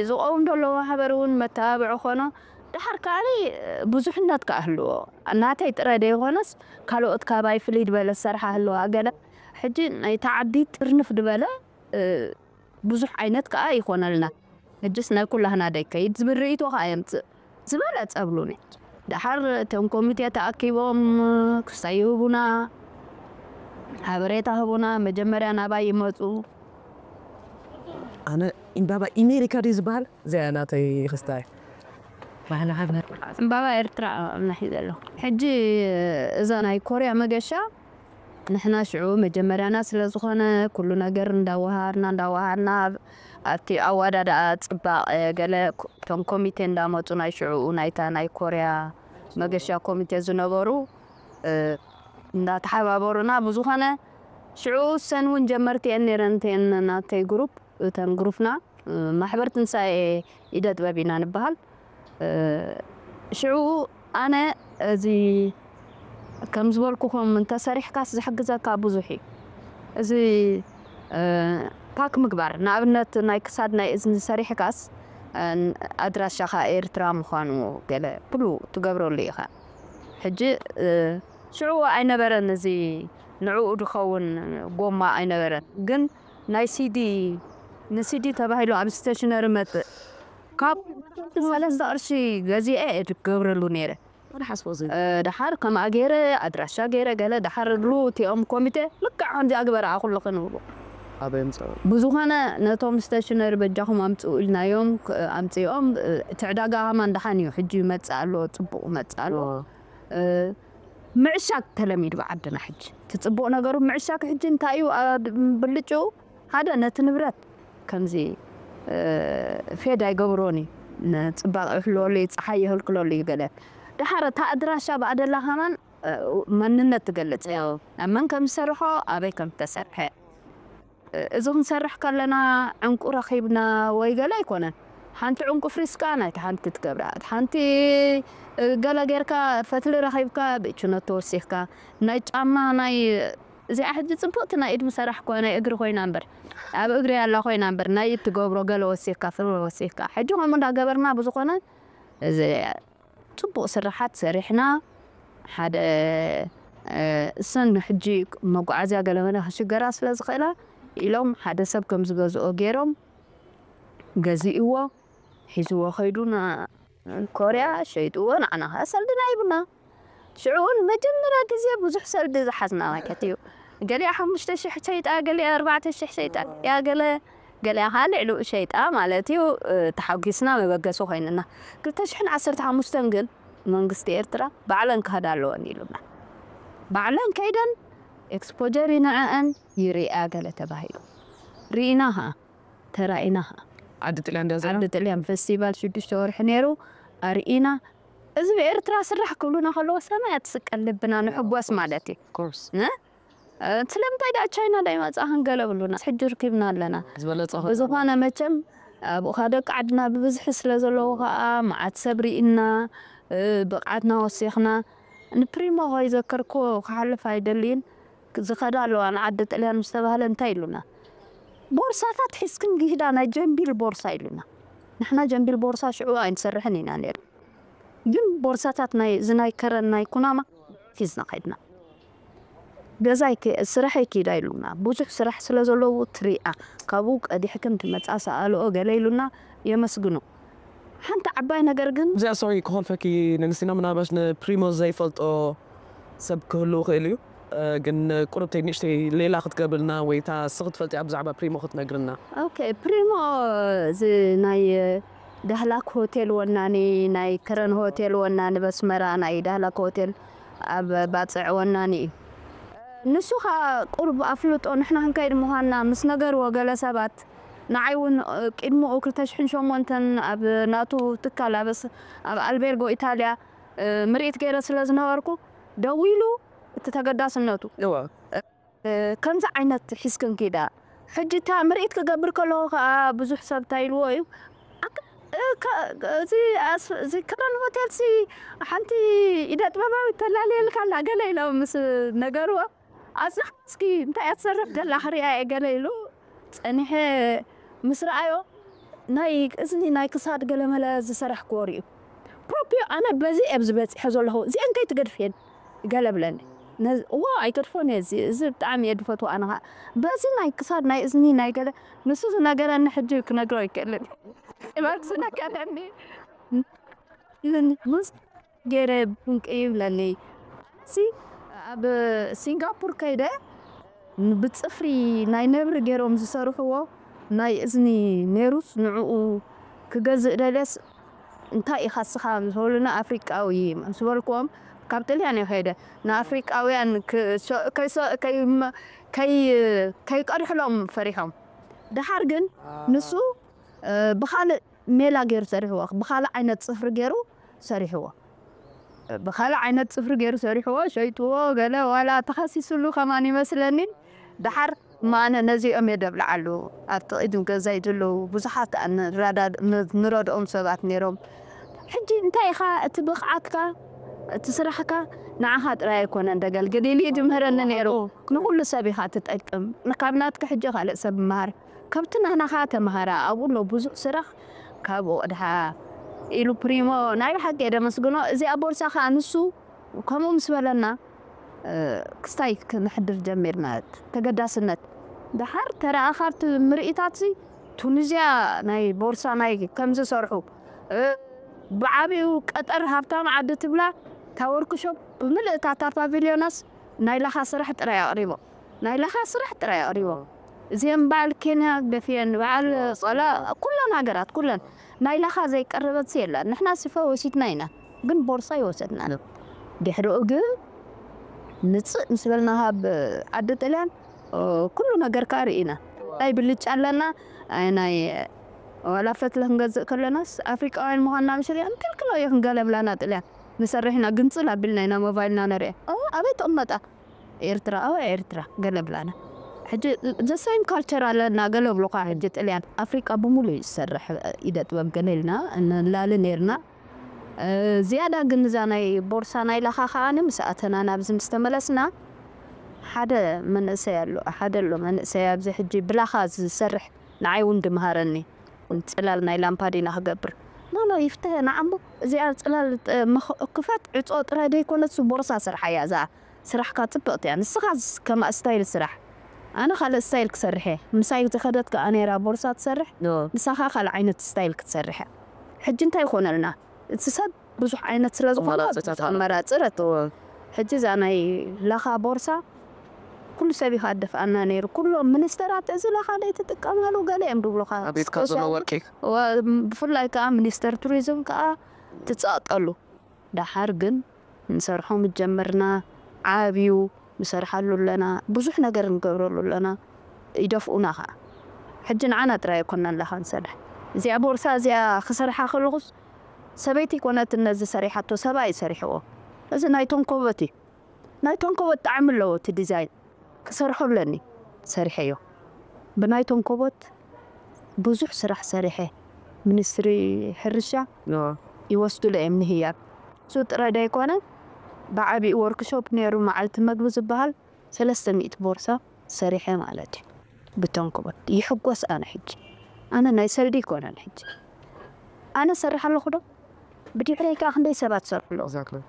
ዝቐውም ዘሎ ማሕበር እውን መተባብዒ ኾኖ። ድሓር ከኣኒ ብዙሕነት ከኣ ህልዎ። ናተይ ጥራይ ደይኾነስ ካልኦት ካባይ ፍልይ ዝበለ ዝሰርሓ ህልዋ ገለ። ሕጂ ናይቲ ዓዲ ጥርንፍ ዝበለ፣ እ፣ ብዙሕ ዓይነት ከኣ ይኾነልና። ሕጅስ ናይ ኩላህና ደይከይድ ዝብል ርእይቶ ከኣ የምጽእ ዝበለጸ ብሉኒ። ደሓር እቶም ኮሚቴ ተኣኪቦም ክሳይ ይህቡና፣ ሓበሬታ ህቡና፣ መጀመርያ ናባይ ይመጹ። ኣነ እምባባ ኢሜሪካ ድዩ ዝበሃል? እዚኣ ናተይ ክስታይ። ባህልና ሃብና። እምባባ ኤርትራ ኣብና ሒዘ ኣለኹ። ሕጂ እዛ ናይ ኮርያ መገሻ ንሕና ሽዑ መጀመርያና ስለ ዝኾነ፣ ኩሉ ነገር እንዳወሃድና፣ እንዳወሃድና፣ ኣብ-፣ ኣብቲ ኣወዳድኣ ጽባቐ ገለ ኮ-፣ እቶም ኮሚቴ እንዳመጹ ናይ ሽዑኡ ናይታ ናይ ኮርያ መገሻ ኮሚቴ ዝነበሩ፣ እ፣ እንዳተሓባበሩና፣ ብዝኾነ ሽዑ ሰን እውን ጀመርቲ እየን ነይረን፣ እተን ናተይ ግሩፕ፣ እተን ግሩፕና። ማሕበር ትንሳኤ ኢደ ጥበብ ኢና ንበሃል። እ፣ ሽዑ ኣነ እዚ ከም ዝበልኩኹም እንተሰሪሕካስ ዝሕግዘካ ብዙሕ እዩ። እዚ፣ እ፣ ፓክ ምግባር፣ ንኣብነት ናይ ክሳድ ናይ እዝኒ ሰሪሕካስ፣ እ፣ ኣድራሻኻ ኤርትራ ምዃኑ ገለ ኩሉ ትገብረሉ ኢኻ። ሕጂ፣ እ፣ ሽዑ ኣይነበረን እዚ ንዕኡ ዝኸውን ጎማ ኣይነበረን። ግን ናይ ሲዲ፣ ንሲዲ ተባሂሉ ኣብ ስቴሽነሪ መጽእ። ካብ ሰለስተ ቅርሺ ገዚኤ እየ ዝገብረሉ ነይረ። ወደ ሓስቦ እዚ። እ፣ ደሓር ከምኣ ገይረ፣ ኣድራሻ ገይረ፣ ገለ ደሓር ሉ እቲኦም ኮሚቴ ልክዕ ከምዚኣ ግበራ ኩልኽን ይብሉ። ኣበይ ምጻእ? ብዝኾነ ነቶም ስቴሽነሪ በጃኹም ኣምፅኡ ኢልናዮም። ኣምፅኦም። እቲ ዕዳጋ ከማን ደሓን እዩ፣ ሕጂ ይመፅእ ኣሎ፣ ፅቡቕ ይመፅእ ኣሎ። ምዕሻግ ተለሚዱ ብዓድና ሕጂ። እቲ ፅቡቕ ነገሩ ምዕሻግ ሕጂ እንታይ እዩ? ብልጭኡ ሓደ ነቲ ንብረት ከምዚ ፌድ ኣይገብሮን እዩ። ንፅባቐ ይሕልወሉ እዩ፣ ፀሓይ የህልክለሉ እዩ ገለ። ደሓር እታ ኣድራሻ ብኣደላ ከማን መንነት ትገልፅ እያ። ናብ መን ከም ዝሰርሖ፣ ኣበይ ከም ዝተሰርሐ። እዚ ክንሰርሕ ከለና ዕንቁ ረኺብና ወይ ገለ ኣይኮነን። ሓንቲ ዕንቁ ፍሪስካ ናይቲ ሓንቲ ትገብራ፣ ሓንቲ ገለ ጌርካ ፈትሊ ረኺብካ ብእችነት ተወሲኽካ ናይ ጫማ ናይ እዚኣ ሕጂ ፅብቕቲ ናይ ኢድ ምሰራሕ ኮ ናይ እግሪ ኮይና እምበር ኣብ እግሪ ያላ ኮይና እምበር ናይ ኢድ ትገብሮ ገለ ወሲኽካ ፍረ ወሲኽካ ሕጂ ከምኡ እንዳገበርና ብዝኾነ እዚ ፅቡቕ ስራሓት ሰሪሕና ሓደ እሰን ሕጂ መጓዓዝያ ገለመለ ክሽገራ ስለ ዝኽእላ ኢሎም ሓደ ሰብ ከም ዝገዝኦ ገይሮም ገዚእዎ ሒዝዎ ከይዱ ኮርያ ሸይጥዎ ንዓና ከዓ ሰልድና ይብና። ሽዑ እውን መጀመርያ ግዜ ብዙሕ ሰልዲ ዝሓዝና ማለት እዩ። ገሊኣ ሓሙሽተ ሽሕ ሸይጣ፣ ገሊኣ ኣርባዕተ ሽሕ ሸይጣ፣ ያ ገለ ገሊኣ ከዓ ልዕሊኡ ሸይጣ ማለት እዩ። ተሓጒስና መበገሲ ኮይንና። ክልተ ሽሕን ዓሰርተ ሓሙሽተን ግን መንግስቲ ኤርትራ ባዕለን ክኸዳ ኣለወን ኢሉና። ባዕለን ከይደን ኤክስፖጀር ይንዐአን ይርኣ ገለ ተባሂሉ ርኢና ከዓ ተራኢና ከዓ ዓዲ ጥልያን ዳዘ ዓዲ ጥልያን ፈስቲቫል ሽዱሽተ ወርሒ ነይሩ ኣርኢና። እዚ ብኤርትራ ስራሕ ክብሉና ከለዎ ሰማያት ስቀል ልብና ንሕጎስ ማለት እዩ። ኮርስ እ? ስለምንታይ ዳ ቻይና ዳይመፃ ክንገለ ብሉና ሕጂ ርኪብና ኣለና። ዝበለጸ ብዝኾነ መቸም ኣብኡኻ ደቂ ዓድና ብብዝሒ ስለ ዘለዉ ከዓ መዓት ሰብ ርኢና ብቕዓትና ወሲኽና ንፕሪሞ ከይዘከርክዎ ክሓልፍ ኣይደልይን። ዝኸዳ ኣለዋ ንዓዲ ጥልያን ምስ ተባህለ እንታይ ኢሉና? ቦርሳታት ሒዝክን ግሂዳ ናይ ጀምቢል ቦርሳ ኢሉና። ንሕና ጀምቢል ቦርሳ ሽዑ ኣይንሰርሕን ኢና ነይሩ። ግን ቦርሳታት ናይ እዚ ናይ ከረን ናይ ኩናማ ሒዝና ከይድና። ገዛይ ስራሕ ይኪዳ ኢሉና። ብዙሕ ስራሕ ስለ ዘለዉ ትሪኣ ካብኡ ቀዲሕክን ትመፃ ሰኣልኦ ገለ ኢሉና። የመስግኑ። ሓንቲ ዓባይ ነገር ግን እዚኣ ሶሪ ክኾልፈኪ ንግስቲና ምናልባሽ ንፕሪሞዝ ዘይፈልጦ ሰብ ክህሉ ይኽእል እዩ። ግን ቁርብተይ ንእሽተይ ሌላ ክትገብርልና ወይ እታ ስኽ ትፈልጢ ብዛዕባ ፕሪሞ ክትነግርና። ኦኬ ፕሪሞ እዚ ናይ ዳህላክ ሆቴል ወናኒ ናይ ከረን ሆቴል ወናኒ በስመራ ናይ ዳህላክ ሆቴል ኣብ ባፅዕ ወናኒ እዩ። ንሱ ኸዓ ቁርብ ኣፍልጦ ንሕና ክንከይድ ምዃንና ምስ ነገርዎ ገለ ሰባት ንዓይ እውን ቅድሚኡ ክልተ ሽሕን ሸሞንተን ኣብ ናቱ ትካል ኣብ ኣብ ኣልቤርጎ ኢታልያ ምርኢት ገይረ ስለ ዝነበርኩ ደዊሉ እቲ ተገዳስነቱ እዋ ከምዚ ዓይነት ሒዝክን ኪዳ ሕጂ እታ ምርኢት ክገብር ከለኹ ከዓ ብዙሕ ሰብ እንታይ ኢልዎ እዩ እዚ ከረን ሆቴል ሲ ሓንቲ ኢደ ጥበባዊ ተላለየልካ ኣላ ገለ ኢሎም ምስ ነገርዎ ኣፅንሕ እስኪ እንታይ እያ ትሰርሕ ዘላ ክሪኣ እየ ገለ ኢሉ ፀኒሐ ምስ ረኣዮ ናይ እዝኒ ናይ ክሳድ ገለመለ ዝሰራሕክዎ ርእዩ ፕሮፕዮ ኣነ በዚ እየ ኣብዚ በፂሐ ዘለኹ እዚአን ከይትገድፍየን ገለ ብለኒ እዎ ኣይገድፎን እየ እዚ ብጣዕሚ እየ ዝፈትዎ ኣነ ከዓ በዚ ናይ ክሳድ ናይ እዝኒ ናይ ገለ ንሱ ዝነገረኒ ሕጂ ክነግሮ ይክእልን ጥበብ ዝነገረኒ ገይረ ብንቂ ይብለኒ እዚ ኣብ ሲንጋፖር ከይደ ብፅፍሪ ናይ ነብሪ ገይሮም ዝሰርሕዎ ናይ እዝኒ ነይሩስ ንዕኡ ክገዝእ ደልየስ እንታይ ኢኻ ስኻ ምስ በሉኒ ኣፍሪቃዊ ምስ በልክዎም ካብ ጥልያን እየ ከይደ ንኣፍሪቃውያን ከይቀድሕሎም ፈሪሖም ደሓር ግን ንሱ ብካልእ ሜላ ገይሩ ሰሪሕዎ ብካልእ ዓይነት ፅፍሪ ገይሩ ሰሪሕዎ ብካልእ ዓይነት ፅፍሪ ገይሩ ሰሪሕዎ ሸይጥዎ ገለ ዋላ ተኸሲስሉ ከማን ይመስለኒ ደሓር ማነ ነዚኦም እየ ደብልዓሉ ኣብቲ ቅድም ገዛይ ዘለዉ ብዙሓት ንረድኦም ሰባት ነይሮም ሕጂ እንታይ ኢኻ እቲ ብቕዓትካ እቲ ስራሕካ ንዓኻ ጥራይ ኣይኮነን ደገልግል ኢሉ ይድምህረኒ ነይሩ ንኩሉ ሰብ ኢኻ ትጠቅም ካብ ናትካ ሕጂ ካልእ ሰብ ይመሃር ካብቲ ናህናኻ ተምሃራ ኣብኡ ኣሎ ብዙሕ ስራሕ ካብኡ ቅድሓ ኢሉ ፕሪሞ ናይ ብሓቂ የደመስግኖ እዚኣ ቦርሳ ከዓ ንሱ ከምኡ ምስ በለና ክስታይ ክንሕድር ጀሚርና ተገዳስነት ደሓር ተረኣ ካብቲ ምርኢታት ቱኒዝያ ናይ ቦርሳ ናይ ከምዝሰርሑ ብዓብኡ ቀጠር ሃብታም ዓዲ ትብላ እታ ወርክሾፕ ብምልእታ እታ ፓቪልዮናስ ናይ ላኻ ስራሕ ጥራይ ኣቕሪቦም ናይ ላኻ ስራሕ ጥራይ ኣቕሪቦም እዚኦም በዓል ኬንያ ደፍየን፣ በዓል ጸላ፣ ኩለን ሃገራት፣ ኩለን ናይ ላኻ ዘይቀረበት የለን። ንሕና ስፈ ወሲድና ኢና፣ ግን ቦርሳ ይወሰድና። ድሕሪኡ ግን ንጽእ ምስ በልና ካብ ዓዲ ጥልያን ኩሉ ነገር ከኣ ርኢና። ናይ ብልጫ ኣለና፣ ናይ ዋላ ፈትለ ክንገዝእ ከለናስ ኣፍሪቃውያን ምዃንና ምሽር እያ። እንክልክሎ እዩ ክንገለብላና ጥልያን ንሰርሕ ኢና። ግንጽል ኣቢልና ኢና ሞባይልና ነርያ። ኣበይ ተቕመጣ? ኤርትራ፣ ኣበይ ኤርትራ? ገለብላና። ሕጂ ዘሳይም ካልቸር ኣለና ገለብሉኻ። ሕጂ ጥልያን ኣፍሪቃ ብምሉ እዩ ዝሰርሕ ኢደ ጥበብ ገለ ኢልና ንላሊ ነርና። ዝያዳ ግን እዛ ናይ ቦርሳ ናይ ላኻ ከዓኒ ምስ ኣተና ናብዚ ምስ ተመለስና ሓደ መንእሰይ ኣሎ፣ ሓደ ኣሎ መንእሰይ ኣብዚ ሕጂ ብላኻ ዝሰርሕ ንዓይ እውን ድምሃረኒ። ጽላል ናይ ላምፓዲና ክገብር። ኖ ኖ ይፍትሐ ንዓምቦ እዚኣ ጽላል ክፈት ዕጾ ጥራይ ደይኮነትስ ቦርሳ ስርሓያ እዛ ስራሕካ ጽብቕቲ እያ። ንስኻ ከምኣ ስታይል ስራሕ። ኣነ ካልእ ስታይል ክሰርሕ እየ። ምሳይ ዝኸደት ከኣ ነይራ ቦርሳ ትሰርሕ። ንሳኻ ካልእ ዓይነት ስታይል ክትሰርሕ እያ። ሕጂ እንታይ ይኾነልና? እቲ ሰብ ብዙሕ ዓይነት ስለ ዝኾነ ኣመራፅታት ኣሎ። ኣመራፅረት። እወ። ሕጂ እዛ ናይ ላኻ ቦርሳ ኩሉ ሰብ እዩ ከኣ ደፍኣና ነይሩ። ኩሎም ሚኒስተራት እዚ ላኻ ዘይትጥቀማሉ ገለ እዮም ድብሉኻ። ኣብ ቤትካ ዘሎ ስፔሻሊ ወርቂ። እወ፣ ብፍላይ ከኣ ሚኒስተር ቱሪዝም ከኣ ትጸቕጠሉ። ደሓር ግን ንሰርሖ ምጀመርና ዓብዩ ንሰርሓሉ ኣለና፣ ብዙሕ ነገር ንገብረሉ ኣለና፣ ይደፍኡና ከኣ። ሕጂ ንዓና ጥራይ ኣይኮናን ላኻ ንሰርሕ። እዚኣ ቦርሳ እዚኣ ክሰርሓ ከለኹስ ሰበይቲ ኣይኮነትን ነዚ ሰሪሓቶ፣ ሰብኣይ እዩ ሰሪሕዎ። እዚ ናይ ተንኮቦት እዩ። ናይ ተንኮቦት ጣዕሚ ኣለዎ እቲ ዲዛይን። ክሰርሖ ኣለኒ። ሰሪሐዮ። ብናይ ተንኮቦት ብዙሕ ስራሕ ሰሪሐ። ሚኒስትሪ ሕርሻ ይወስዱለ እዮም ንህያብ። እሱ ጥራይ ዳይኮነ፣ ብዓቢኡ ወርክሾፕ ነይሩ፣ መዓልቲ መግቢ ዝበሃል ሰለስተ ሚእቲ ቦርሳ ሰሪሐ ማለት እዩ። ብተንኮቦት። ይሕጎስ ኣነ ሕጂ። ኣነ ናይ ሰልዲ ይኮነን ሕጂ። ኣነ ሰርሕ ኣለኹ ዶ? ብድሕረይ ከኣ ክንደይ ሰባት ሰርሑ ኣለዉ። Exactly።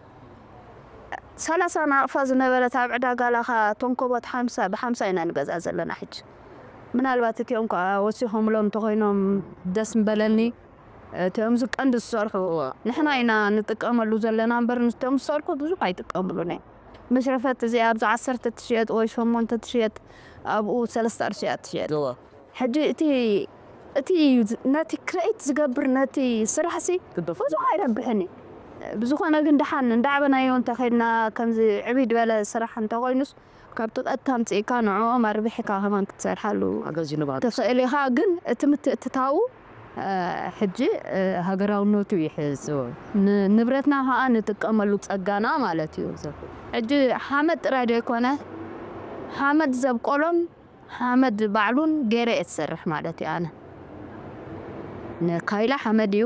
ሰላሳ ናቕፋ ዝነበረት ኣብ ዕዳጋ ላኻ ተንኮቦት ሓምሳ፣ ብሓምሳ ኢና ንገዝኣ ዘለና ሕጂ። ምናልባት እቲኦም ከኣ ወሲኾምሎም እንተኾይኖም ደስ ምበለኒ። እቲኦም ዝቀንዲ ዝሰርሑ እዋ። ንሕና ኢና ንጥቀመሉ ዘለና እምበር፣ ንቶም ዝሰርሑ ብዙሕ ኣይጥቀምሉን እዮም። መሽረፈት እዚኣ ኣብዚ ዓሰርተ ትሽየጥ ወይ ሸሞንተ ትሽየጥ፣ ኣብኡ ሰለስተ ቅርሺ እያ ትሽየጥ። እዋ። ሕጂ እቲ፣ እቲ ነቲ ክሬት ዝገብር ነቲ ስራሕሲ ግደፍ። ብዙሕ ኣይረብሕን እዩ። ብዝኾነ ግን ደሓን እንዳዕበናዮ እንተኸድና ከምዚ ዕብይ ዝበለ ስራሕ እንተኾይኑስ ካብቲ ቀጥታ ኣምፅእካ ንዕኦም ኣርቢሕካ ከማን ክትሰርሓሉ ሓገዝ ይንባል። ትኽእል ኢኻ። ግን እቲ ምትእትታዉ፣ እ፣ ሕጂ፣ እ፣ ሃገራውነቱ ይሕዝ። ን-፣ ንብረትና ከዓ ንጥቀመሉ ጸጋና ማለት እዩ። ሕጂ ሓመድ ጥራይ ዘይኮነ ሓመድ ዘብቆሎን ሓመድ ባዕሉን ገይረ እየ ትሰርሕ ማለት እዩ። ኣነ ንካይላ ሓመድ እዩ፣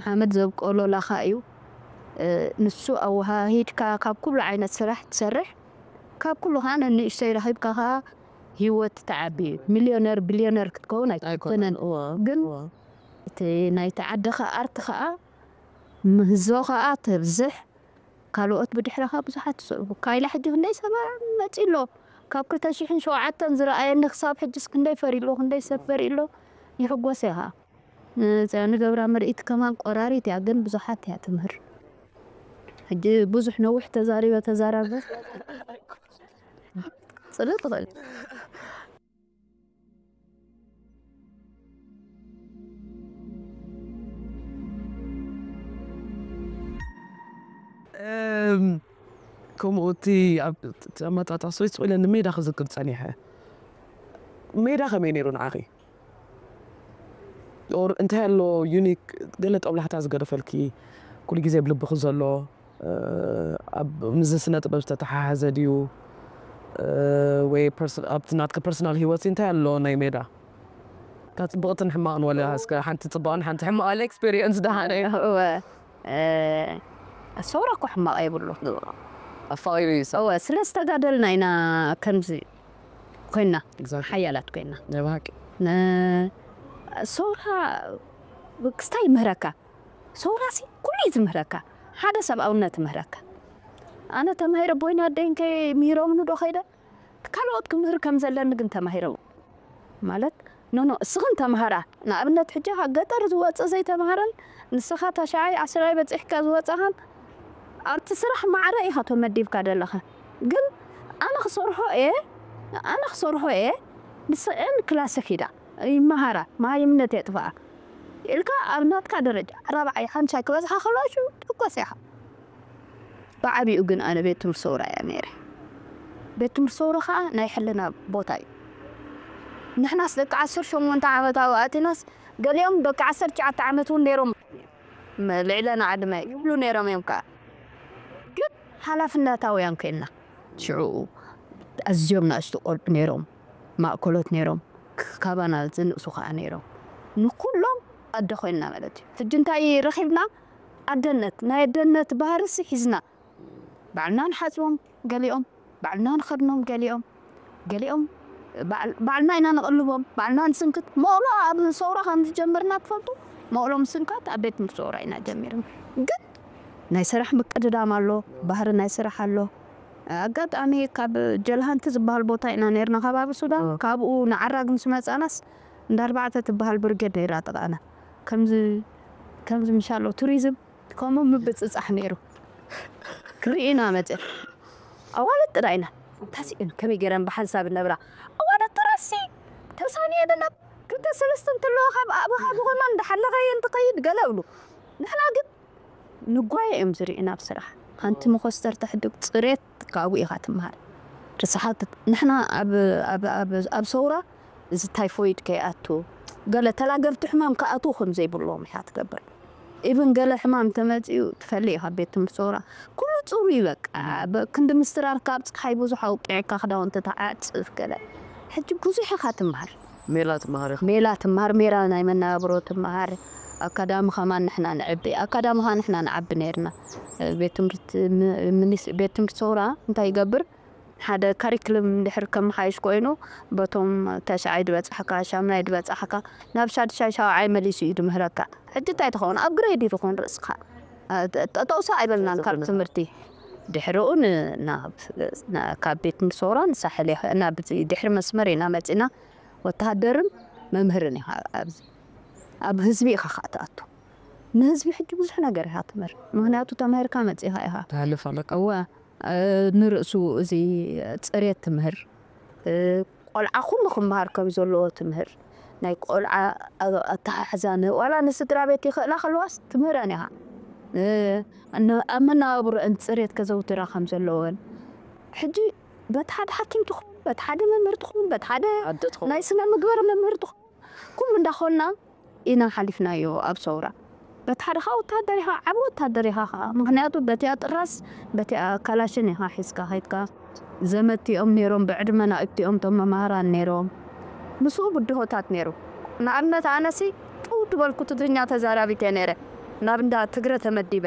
ሓመድ ዘብቆሎ ላኻ እዩ። እ፣ ንሱ ኣወሃሂድካ ካብ ኩሉ ዓይነት ስራሕ ትሰርሕ፣ ካብ ኩሉ ከዓ ነንእሽተይ ረኺብካ ከዓ ህይወት ትዓቢ። ሚልዮነር ቢልዮነር ክትከውን ኣይኮነን። ኣይኮነን። እዋ፣ ግን እዋ። እቲ ናይቲ ዓድኻ ኣርት ከዓ ምህዞ ከዓ ተብዝሕ፣ ካልኦት ብድሕረኻ ብዙሓት ይስዕቡ። ካይላ ሕጂ ክንደይ ሰብ መፂ ኣሎ። ካብ ክልተ ሽሕን ሸውዓተን ዝረኣየኒ ክሳብ ሕጅስ ክንደይ ፈሪ ኣሎ፣ ክንደይ ሰብ ፈሪ ኣሎ። ይሕጎስ እየ ከዓ። እዛ ንገብራ ምርኢት ከማን ቆራሪት እያ፣ ግን ብዙሓት እያ ትምህር። ሕጂ ብዙሕ ነዊሕ ተዛሪበ ተዛራበ ጽልእ ትኽእል። እም፣ ከምኡ እቲ ኣብ፣ እቲ ኣመጣጣ ስዊት ስቕ ኢለ ንሜዳ ክዝክር ጸኒሐ። ሜዳ ከመይ ነይሩ ንዓኺ? ኦር እንታይ ኣሎ ዩኒክ ገለ ጦብላሕታ ዝገደፈልኪ ኩሉ ግዜ ኣብ ልብኺ ዘሎ፣ እ፣ ኣብ፣ ምስዚ ስነ ጥበብ ዝተተሓሓዘ ድዩ? እ፣ ወይ ፐርስ-፣ ኣብቲ ናትኪ ፐርሰናል ህይወት እንታይ ኣሎ ናይ ሜዳ? ካብ ጽብቕትን ሕማቕን ወላ እስከ ሓንቲ ጽብቕን ሓንቲ ሕማቕ ኣለ ኤክስፒሪየንስ ደሃነ እዩ። እወ፣ እ፣ ሰውራ እኮ ሕማቕ የብሉ። ኣፋቒሩ እዩ ሰብ። እወ፣ ስለ ዝተጋደልና ኢና ከምዚ ኮይና፣ ኤግዛክትሊ። ሓያላት ኮይና። ናይ ብሓቂ። ነ-፣ ሰውራ ክስታይ ይምህረካ። ሰውራሲ ኩሉ እዩ ዝምህረካ። ሓደ ሰብኣውነት ይምህረካ። ኣነ ተማሂረ ቦይና ኣደይን ከይ ምሂሮምኒ ዶ ከይደ? ካልኦት ክምህር ከም ዘለኒ ግን ተማሂረ። ማለት፣ ኖ፣ ኖ፣ እስኽን ተምሃራ። ንኣብነት፣ ሕጂ ካብ ገጠር ዝወፀ ዘይተምሃረን ንስኻ ታሽዓይ ዓስራይ በፂሕካ ዝወፃኻን ኣብቲ ስራሕ ማዕረ ኢኻ ተመዲብካ ዘለኻ። ግን ኣነ ክሰርሖ እየ፣ ኣነ ክሰርሖ እየ፣ ንስአን ክላስ ኪዳ ይመሃራ፣ መሃይምነት የጥፍኣ ኢልካ ኣብ ናትካ ደረጃ ራብዓይ ሓምሻይ ክበዝሓ ከለዋ ሽዑ ትሕጎስ ኢኻ። ብዓቢኡ ግን ኣነ ቤት ትምህርቲ ሰውራ እያ ነይረ። ቤት ትምህርቲ ሰውራ ኸዓ ናይ ሕልና ቦታ እዩ። ንሕናስ ደቂ ዓሰርተ ሸሞንተ ዓመት ኣብኡ ኣቲናስ፣ ገሊኦም ደቂ ዓሰርተ ትሽዓተ ዓመት እውን ነይሮም። መ-፣ ልዕለና ዕድመ ይብሉ ነይሮም እዮም ከዓ። ግን ሓላፍነታውያን ኮይንና። ሽዑ ኣዝዮም ንኣሽቱ ቆልዑ ነይሮም፣ ማእከሎት ነይሮም፣ ክ-፣ ካባና ዝንእሱ ከዓ ነይሮም። ንኩሎም ኣደ ኮይንና ማለት እዩ። ሕጂ እንታይ ረኺብና? ኣደነት፣ ናይ ኣደነት ባህርሲ ሒዝና። ባዕልና ንሓጽቦም ገሊኦም፣ ባዕልና ንኸድኖም ገሊኦም፣ ገሊኦም ባዕል-፣ ባዕልና ኢና ንቕልቦም፣ ባዕልና ንስንክት። መቕሎ ኣብ ሰውራ ከም ዝጀመርና ትፈልጡ? መቕሎ ምስንካት ኣብ ቤት ትምህርቲ ሰውራ ኢና ጀሚርና። ግን ናይ ስራሕ ምቅድዳም ኣሎ፣ ባህሪ ናይ ስራሕ ኣሎ። ኣጋጣሚ ካብ ጀልሃንቲ ዝበሃል ቦታ ኢና ነይርና፣ ከባቢ ሱዳን። እ። ካብኡ ንዓራግ ምስ መጻናስ እንዳ ኣርባዕተ ትበሃል ብርጌድ ነይራ ጥቓና። ከምዚ፣ ከምዚ ምሻሎ ቱሪዝም ከምኡ ምብጽጻሕ ነይሩ። ክርኢና መጸ። ኣዋልድ ጥራይ ኢና። እንታይ ስኢን ከመይ ገይረን ብሓንሳብ ነብራ? ኣዋልድ ጥራሲ ተሳንየን ናብ ክልተ ሰለስተ እንተለዋ ካብ ኣባኻ ብኸማን እንዳሓለኸ እየን ትኸይድ ገለ እብሉ። ንሕና ግን ንጓየ እዮም ዝርእዩና ኣብ ስራሕ። ሓንቲ መኾስተር ተሕድግ ጽሬት ካብኡ ኢኻ ትመሃር። ርስሓት ንሕና ኣብ፣ ኣብ፣ ኣብ፣ ኣብ ሰውራ እዚ ታይፎይድ ከይኣቱ፣ ገለ ተላገብቲ ሕማም ክኣትዉ ከም ዘይብልዎም ኢኻ ትገብር። ኢቭን ገለ ሕማም ተመጺኡ ትፈሊ ኢኻ፣ ቤት ትምህርቲ ሰውራ ኩሉ ጽሩይ በቃ። በ-፣ ክንዲ ምስትራር ካብ ጽሓይ ብዙሕ ኣውቂዕካ ክዳውንቲ ተዓጽፍ ገለ። ሕጂ ብዙሕ ኢኻ ትመሃር። ሜላ ትመሃር ኢኻ። ሜላ ትመሃር፣ ሜላ ናይ መነባብሮ ትመሃር። ኣካዳሚ ከማን ንሕና ንዕቢ፣ ኣካዳሚ ከኣ ንሕና ንዓቢ ነይርና። ቤት ትምህርቲ ም-፣ ሚኒስ-፣ ቤት ትምህርቲ ሰውራ እንታይ ይገብር? ሓደ ካሪክለም እንድሕር ከመሓይሽ ኮይኑ፣ በቶም ተሽዓይ ድበጻሕካ፣ ሻምናይ ድበጻሕካ፣ ናብ ሻድሻይ ሻውዓይ መሊሱ እዩ ድምህረካ። ሕጂ እንታይ ትኸውን? ኣብ ግሬድ እዩ ትኾን ርእስኻ። አ፣ ጠ-፣ ጠጠውሳ ኣይበልናን ካብ ትምህርቲ። ድሕሪኡ ን-፣ ናብ፣ ና-፣ ካብ ቤት ትምህርቲ ሰውራ ንሳሕል ኢኻ፣ ናብ ድሕሪ መስመር ኢና መጺና። ወተሃደርን መምህርን ኢኻ ኣብዚ። ኣብ ህዝቢ ኢኻ ኸኣ ትኣቱ። ንህዝቢ ሕጂ ብዙሕ ነገር ኢኻ ትምህር። ምኽንያቱ ተማሂርካ መጺኻ ኢኻ። ተሕልፍ ኣለካ። እወ፣ እ፣ ንርእሱ እዚ ጽሬት ትምህር። እ፣ ቆልዓ ኩሉ ክመሃር ከም ዘለዎ ትምህር። ናይ ቆልዓ ኣ-፣ ኣተሓሕዛ ን-፣ ዋላ ንስድራ ቤት ይኽእላ ከለዋስ ትምህረን ኢኻ። እ፣ ን-፣ ኣብ መነባብሮአን ጽሬት ከዘውትራ ከም ዘለወን። ሕጂ በቲ ሓደ ሓኪም ትኹን፣ በቲ ሓደ መምህር ትኹን፣ በቲ ሓደ ኣደ ትኹን። ናይ ስነ ምግባር መምህር ትኹን፣ ኩሉ እንዳኾንና ኢና ሓሊፍናዮ ኣብ ሰውራ። በቲ ሓደ ኸዓ ወታደር ኢኻ፣ ዓቢ ወታደር ኢኻ ኸዓ። ምኽንያቱ በቲኣ ጥራስ፣ በቲኣ ካላሽን ኢኻ ሒዝካ ኸይድካ። ዘመድቲኦም ነይሮም፣ ብዕድመ ናእብቲኦም እቶም መማህራን ነይሮም። ምስኡ ብድሆታት ነይሩ። ንኣብነት ኣነሲ ጥው ትበልኩ ትግርኛ ተዛራቢት እየ ነይረ። ናብ እንዳ ትግረ ተመዲበ።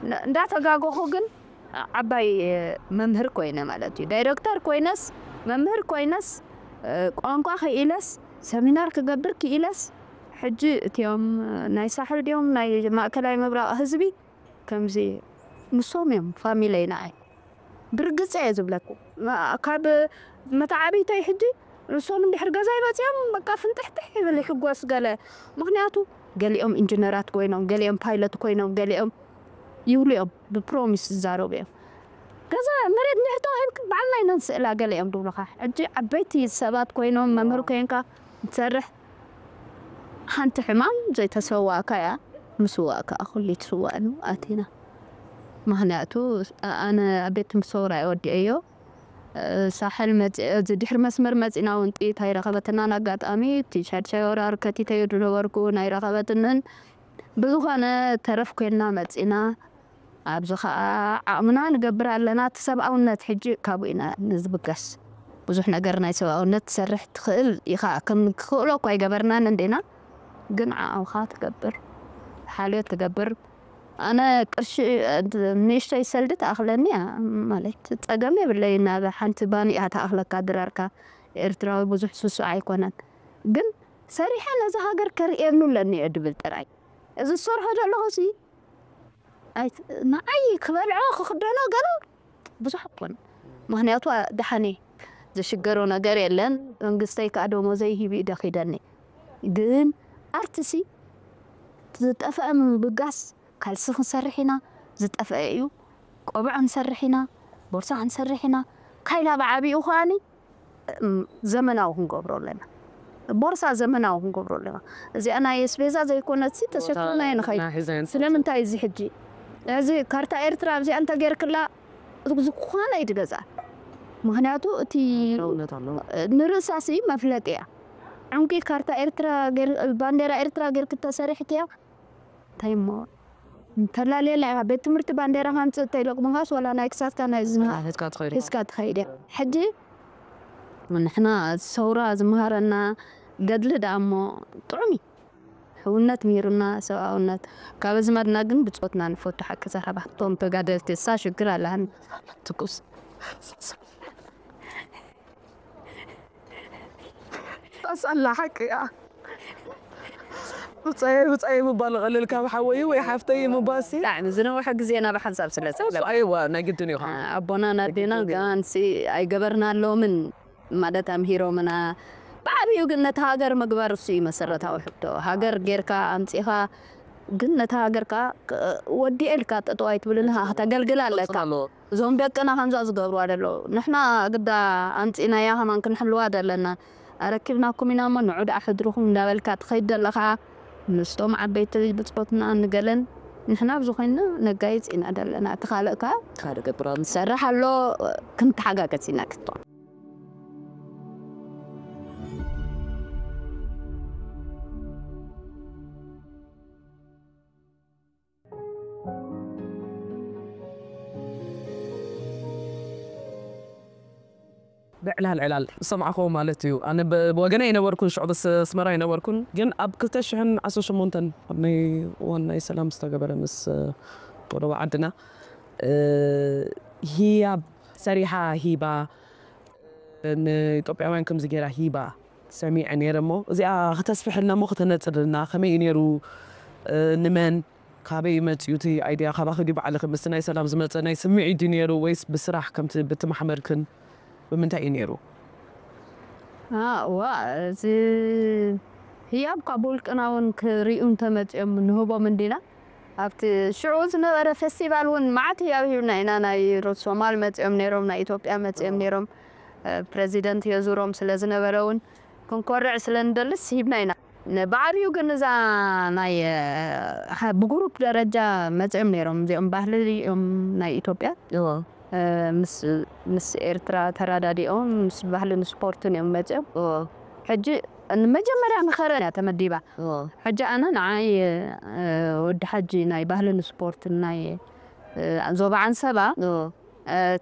ን-፣ እንዳተጋገኹ ግን ዓባይ መምህር ኮይነ ማለት እዩ። ዳይሬክተር ኮይነስ፣ መምህር ኮይነስ፣ እ፣ ቋንቋ ክኢለስ፣ ሰሚናር ክገብር ክኢለስ፣ ሕጂ እቲኦም ናይ ሳሕል ድዮም ናይ ማእከላይ ምብራቕ ህዝቢ ከምዚ ንሶም እዮም ፋሚለይ ንዓይ። ብርግጽ እየ ዝብለኩ። ማ-፣ ካብ መተዓብይተይ ሕጂ ንሶም እንድሕር ገዛይ መጺኦም በቃ ፍንጥሕጥሕ ይብል ይሕጎስ ገለ። ምኽንያቱ ገሊኦም ኢንጂነራት ኮይኖም፣ ገሊኦም ፓይለት ኮይኖም፣ ገሊኦም ይብሉ እዮም፣ ብፕሮሚስ ዝዛረቡ እዮም። ገዛ መሬት እንድሕር ተዋሂብክ ባዕልና ኢና ንስእላ ገሊኦም ዝብሉኻ። ሕጂ ዓበይቲ ሰባት ኮይኖም መምህር ኮይንካ ትሰርሕ ሓንቲ ሕማም ዘይተሰዋእካ እያ። ምስዋእ ከኣ ኩሉ ትስዋእ ነው ኣቲና። ምኽንያቱ ኣነ ኣብ ቤት ትምህርቲ ሰውራ እየ ወዲኤዮ። እ፣ ሳሕል መጺ-፣ እዚ ድሕሪ መስመር መጺና እውን ጥይት ኣይረኸበትናን። ኣጋጣሚ እቲ ሻድሻይ ወራር ከቲተዮ ዝነበርኩ ናይ ረኸበትንን። ብዝኾነ ተረፍ ኮይንና መጺና። ኣብዚ ኸኣ ዓቕምና ንገብር ኣለና። እቲ ሰብኣውነት ሕጂ ካብኡ ኢና ንዝብገስ። ብዙሕ ነገር ናይ ሰብኣውነት ትሰርሕ ትኽእል ኢኻ። ከም ክኽእሎ እኳ ኣይገበርናን እንዲና፣ ግን ዓቕምኻ ትገብር፣ ሓልዮት ትገብር። ኣነ ቅርሺ፣ ንእሽተይ ሰልዲ ትኣኽለኒ እያ፣ ማለት ጸገም የብለይን። ኣብ ሓንቲ ባኒ እያ ትኣኽለካ ድራርካ። ኤርትራዊ ብዙሕ ስሱዕ ኣይኮነን። ግን ሰሪሐ ነዛ ሃገር ከርእየሉ ኣለኒ እየ ድብል ጥራይ። እዚ ዝሰርሖ ዘለኹሲ ኣይ-፣ ንዓይ ክበልዖ ክኽደኖ ገለ ብዙሕ ኣይኮነን። ምኽንያቱ ደሓን እየ። ዝሽገሮ ነገር የለን። መንግስተይ ከኣ ደሞዘይ ሂቡ እዩ ደኺደኒ። ግን ኣርትሲ ዝጠፍአ ምብጋስ፣ ካልሲ ክንሰርሕ ኢና፣ ዝጠፍአ እዩ። ቆብዕ ክንሰርሕ ኢና፣ ቦርሳ ክንሰርሕ ኢና። ካይላ ብዓቢኡ ከኣኒ ዘመናዊ ክንገብሮ ኣለና። ቦርሳ ዘመናዊ ክንገብሮ ኣለና። እዚኣ ናይ ኣስቤዛ ዘይኮነትሲ ተሸክምና ኢና ንኸይድ። ስለምንታይ እዚ ሕጂ እዚ ካርታ ኤርትራ ኣብዚኣ እንተጌርክላ ዝኾነ እዩ ትገዝኣ። ምኽንያቱ እቲ ንርእሳሲ መፍለጢ እያ። ዕንቂ ካርታ ኤርትራ፣ ባንዴራ ኤርትራ ጌርክ ተሰሪሕክያ እንታይ እሞ እንተላለየላ ኢኻ ቤት ትምህርቲ ባንዴራ ካምፅእ እንተይለቅሙኻስ ዋላ ናይ ክሳትካ ናይ ዝና ሒዝካ ትኸይድ እያ። ሕጂ ንሕና ሰውራ ዝመሃረና ገድሊ ደኣ እሞ ጥዑም እዩ። ሕውነት ምሂሩና፣ ሰብኣውነት። ካብ ኣዝማድና ግን ብጾትና ንፈቱ ሓቂ ዘረባ። እቶም ተጋደልቲ እሳ ሽግር ኣለሃን ትኩስ ኣሳላ ሓቂ እያ። ውፃየ ውፃየ ምባል ቐልል ካብ ሓወይ ወይ ሓፍተይ ምባሲ ብጣዕሚ ዝነውሐ ግዜ ናብ ሓንሳብ ስለ ዝሕለፍ ኣይዋ ናይ ግድን እዩ። ኣቦና ናዴና ጋንሲ ኣይገበርናሎምን ማለት ኣምሂሮምና። ብዓብዩ ግን ነቲ ሃገር ምግባር እሱ እዩ መሰረታዊ ሕቶ። ሃገር ጌርካ ኣምፂኻ ግን ነታ ሃገር ከዓ ወዲኤ ኢልካ ጠጠው ኣይትብልን ኢኻ ከተገልግል ኣለካ። እዞም ደቅና ከምዛ ዝገብርዋ ደለዉ ንሕና ግዳ ኣምፂናያ ከማን ክንሕልዋ ደለና። ኣረኪብናኩም ኢና እሞ ንዑ ደኣ ሕድርኹም እንዳበልካ ትኸይድ ደለኻ ምስቶም ዓበይቲ ብፆትና ንገለን ንሕና ኣብዚ ኮይንና ነጋይፅ ኢና ደለና። እቲ ካልእ ከዓ ካልእ ገብሮ ንሰርሕ ኣሎ ክንተሓጋገዝ ኢና ክትብሎ ብዕላል ዕላል ዝሰማዕኹዎ ማለት እዩ። ኣነ ብወገነ ኣይነበርኩን፣ ሽዑ ብስ ኣስመራ ኣይነበርኩን፣ ግን ኣብ ክልተ ሽሕን ዓሰርተ ሸሞንተን ኣብ ናይ እዋን ናይ ሰላም ዝተገበረ ምስ ጎረባ ዓድና ህያብ ሰሪሓ ሂባ ንኢትዮጵያውያን ከምዚ ገይራ ሂባ ሰሚዐ ነይረ እሞ እዚኣ ከተስፍሐልና እሞ ከተነፅርልና ከመይ እዩ ነይሩ? ንመን ካበይ እዩ መፂኡ እቲ ኣይድያ? ካባኺ ድዩ ባዕልኺ ምስቲ ናይ ሰላም ዝመፀ ናይ ስምዒት ድዩ ነይሩ ወይስ ብስራሕ ከምቲ ብቲ ማሕበርክን ብምንታይ እዩ ነይሩ? ዋ እዚ ህያብ ካብ ውልቅና እውን ክሪኡ እንተመፂኦም ንህቦም እንዲና ኣብቲ ሽዑ ዝነበረ ፌስቲቫል እውን መዓት ህያብ ሂብና ኢና። ናይ ሮት ሶማል መፂኦም ነይሮም፣ ናይ ኢትዮጵያ መፂኦም ነይሮም። ፕሬዚደንት የዙሮም ስለ ዝነበረ እውን ክንኮርዕ ስለ ንደልስ ሂብና ኢና። ንባዕሪኡ ግን እዛ ናይ ብጉሩፕ ደረጃ መፂኦም ነይሮም። እዚኦም ባህሊ እዮም ናይ ኢትዮጵያ ምስ ኤርትራ ተራዳዲኦም ምስ ባህልን ስፖርትን እዮም መፂኦም። ሕጂ ንመጀመርያ ንኸረን እያ ተመዲባ። ሕጂ ኣነ ንዓይ ወዲ ሓጂ ናይ ባህልን ስፖርትን ናይ ዞባ ዓንሰባ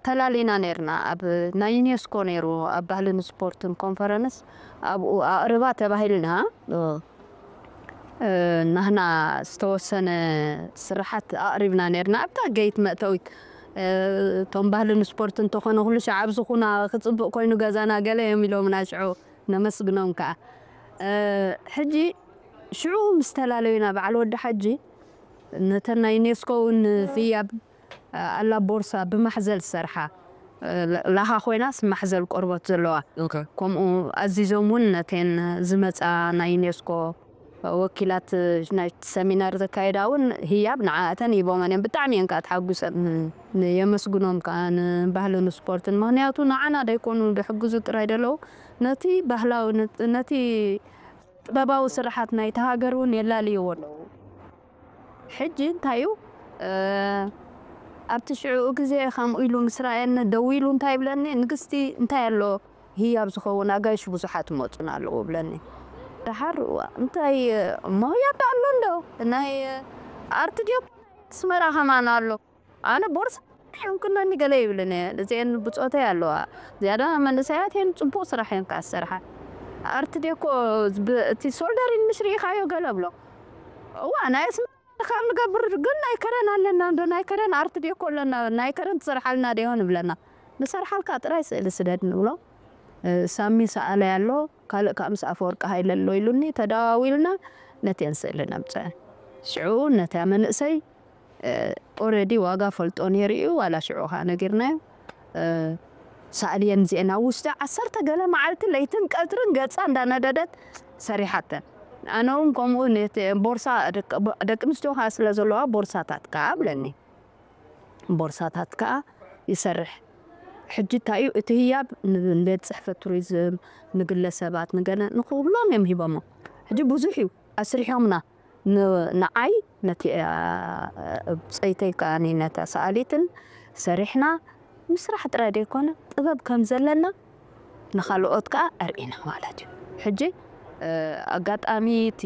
ተላሊና ነርና ኣብ ናይ ዩኔስኮ ነይሩ ኣብ ባህልን ስፖርትን ኮንፈረንስ ኣብኡ ኣቕርባ ተባሂልና ናህና ዝተወሰነ ስራሓት ኣቕሪብና ነርና ኣብታ ገይት መእተዊት እቶም ባህልን ስፖርት እንተኾነ ኩሉ ሻዕ ኣብዚ ኩና ክፅብቕ ኮይኑ ገዛና ገለ እዮም ኢሎምና ሽዑ ነመስግኖም ከዓ ሕጂ ሽዑ ምስ ተላለዩና በዓል ወዲ ሓጂ ነተን ናይ ዩኔስኮ እውን ህያብ ኣላ ቦርሳ ብማሕዘል ዝሰርሓ ላኻ ኮይናስ ማሕዘል ቆርበት ዘለዋ ከምኡ ኣዚዞም እውን ነተን ዝመፃ ናይ ዩኔስኮ ወኪላት ናይ ሰሚናር ዘካየዳ እውን ህያብ ንዓኣተን ሂቦመን እዮም ብጣዕሚ እየን ከዓ ተሓጉሰን የመስግኖም ከዓ ንባህልን ስፖርትን ምክንያቱ ንዓና ደይኮኑ ዝሕግዙ ጥራይ ደለዉ ነቲ ባህላዊ ነቲ ጥበባዊ ስራሓት ናይቲ ሃገር እውን የላልይዎ ኣለዉ። ሕጂ እንታይ እዩ ኣብቲ ሽዑኡ ግዜ ከምኡ ኢሉ ምስ ረኣየኒ ደው ኢሉ እንታይ ይብለኒ ንግስቲ እንታይ ኣሎ ህያብ ዝኸውን ኣጋይሽ ብዙሓት ይመፁና ኣለዉ ይብለኒ። ደሓር እንታይ እሞ ህያብ ዶ ኣሎ እንዶ ናይ ኣርት ድዮ ኣስመራ ከማን ኣሎ ኣነ ቦርሳ ሕንኩነኒ ገለ ይብልን እዚአን ብፆተይ ኣለዋ ዝያዳ መንእሰያት እየን ፅቡቅ ስራሕ እየን ከዓ ዝሰርሓ ኣርት ዴኮ እቲ ሶልደሪን ምሽ ርኢኻዮ ገለ ብሎ እዋ ናይ ኣስመራ ካብ ንገብር ግን ናይ ከረን ኣለና እንዶ ናይ ከረን ኣርት ዴኮ ኣለና ናይ ከረን ትሰርሓልና ዲሆ ንብለና ንሰርሓልካ ጥራይ ስእሊ ስደድ ንብሎ ሳሚ ሰኣላይ ኣሎ ካልእ ከዓ ምስ ኣፈወርቂ ሃይለ ኣሎ ኢሉኒ ተደዋዊልና ነቲአን ስእሊ ነምፀአን ሽዑ ነቲያ መንእሰይ ኦረዲ ዋጋ ፈልጦ ነይሩ እዩ ዋላ ሽዑ ከዓ ነጊርናዮ ሰኣልየን እዚአን ኣብ ውሽጢ ዓሰርተ ገለ መዓልቲ ለይትን ቀትርን ገፃ እንዳነደደት ሰሪሓተን ኣነ እውን ከምኡ ቦርሳ ደቂ ኣንስትዮ ከዓ ስለ ዘለዋ ቦርሳታት ከዓ ብለኒ ቦርሳታት ከዓ ይሰርሕ ሕጂ እንታይ እዩ እቲ ህያብ? ንቤት ፅሕፈት ቱሪዝም፣ ንግለሰባት፣ ንገለ ንኩሎም እዮም ሂቦሞ። ሕጂ ብዙሕ እዩ ኣስሪሖምና። ንዓይ ነቲ ብፀይተይ ከኣ ነታ ሰኣሊትን ሰሪሕና ምስራሕ ጥራይ ዘይኮነ ጥበብ ከም ዘለና ንኻልኦት ከኣ ኣርኢና ማለት እዩ። ሕጂ ኣጋጣሚ እቲ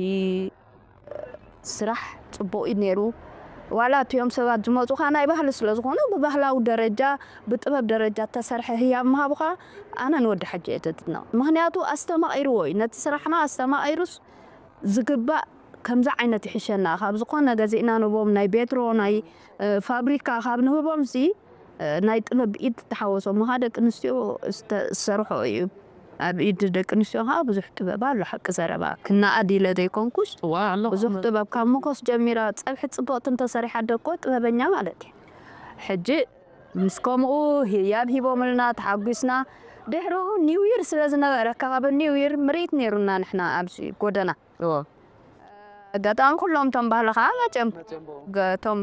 ስራሕ ፅቡቕ እዩ ነይሩ። ዋላ እቲኦም ሰባት ዝመፁ ከዓ ናይ ባህሊ ስለ ዝኾኑ ብባህላዊ ደረጃ ብጥበብ ደረጃ እተሰርሐ ህያብ ምሃቡ ከዓ ኣነ ንወዲ ሓጂ እየ ዘድንቕ። ምኽንያቱ ኣስተማቒርዎ እዩ። ነቲ ስራሕና ኣስተማቒሩስ ዝግባእ ከምዚ ዓይነት ይሕሸና ካብ ዝኾነ ገዚእና ንቦም ናይ ቤትሮ ናይ ፋብሪካ ካብ ንህቦም ሲ ናይ ጥበብ ኢድ ተሓወሶም ከዓ ደቂ ኣንስትዮ ዝሰርሖ እዩ። ኣብ ኢድ ደቂ ኣንስትዮ ከዓ ብዙሕ ጥበብ ኣሎ። ሓቂ ዘረባ ክነኣድ ኢለ ዘይኮንኩስ ብዙሕ ጥበብ ካብ መኮስ ጀሚራ ፀብሒ ፅብቕቲ እንተሰሪሓ ደኮ ጥበበኛ ማለት እዩ። ሕጂ ምስ ከምኡ ህያብ ሂቦምልና ተሓጒስና። ድሕሩ ኒው ይር ስለ ዝነበረ ከባቢ ኒው ይር ምርኢት ነይሩና ንሕና ኣብዚ ጎደና። ኣጋጣሚ ኩሎም እቶም ባህሊ ከዓ መፅኦም እቶም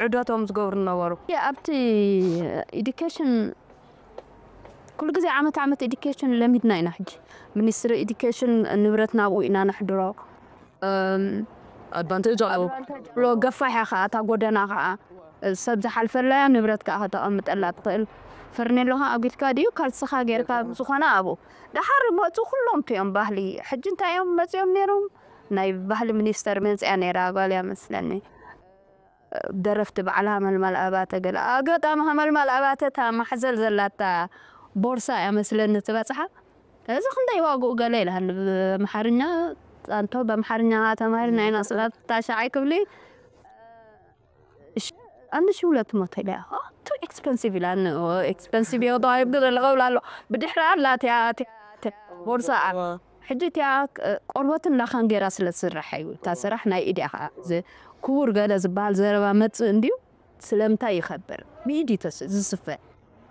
ዑደቶም ዝገብሩ ነበሩ። ኣብቲ ኢዱኬሽን ኩሉ ግዜ ዓመት ዓመት ኢዱኬሽን ለሚድና ኢና። ሕጂ ሚኒስትሪ ኢዱኬሽን ንብረት ናብኡ ኢና ነሕድሮ። ኣድቫንቴጅ ኣለዎ። ብሎ ገፋሕ እያ ከዓ እታ ጎደና ከዓ ሰብ ዝሓልፈላ እያ። ንብረት ከዓ ከተቐምጠላ ትኽእል። ፈርኔሎ ከዓ ኣጒድካ ድዩ ካልስኻ ጌርካ ዝኾነ ኣብኡ ድሓር መፁ ኩሎም እዮም ባህሊ። ሕጂ እንታይ እዮም መፅኦም ነይሮም? ናይ ባህሊ ሚኒስተር መፅያ ነይራ ጓል እያ መስለኒ። ደረፍቲ በዓል ሃመልማል ኣባተ ገለ ኣጋጣሚ ሃመልማል ኣባተ እታ ማሕዘል ዘላታ ቦርሳ እያ መስለኒ ትበፅሓ። እዚ ክንደይ ዋግኡ ገለ ኢላሃኒ ብኣምሓርኛ። ኣንቶ ብኣምሓርኛ ተማሂርና ኢና ስላት ታሽዓይ ክፍሊ ኣንድ ሺ ሁለት መቶ ኢላ። ቱ ኤክስፐንሲቭ ኢላኒ። ኤክስፐንሲቭ እዮ ተባሂሉ ገለ ክብል ኣሎ። ብድሕሪኣ ኣላ እቲኣ ቦርሳኣ። ሕጂ እቲኣ ቆርበትን ላኻን ገይራ ስለ ትስራሕ እዩ። እታ ስራሕ ናይ ኢድ እያ ከዓ። እዚ ክቡር ገለ ዝበሃል ዘረባ መፅእ እንድዩ። ስለምንታይ ይኸብር? ብኢድ እዩ ተስ- ዝስፈ፣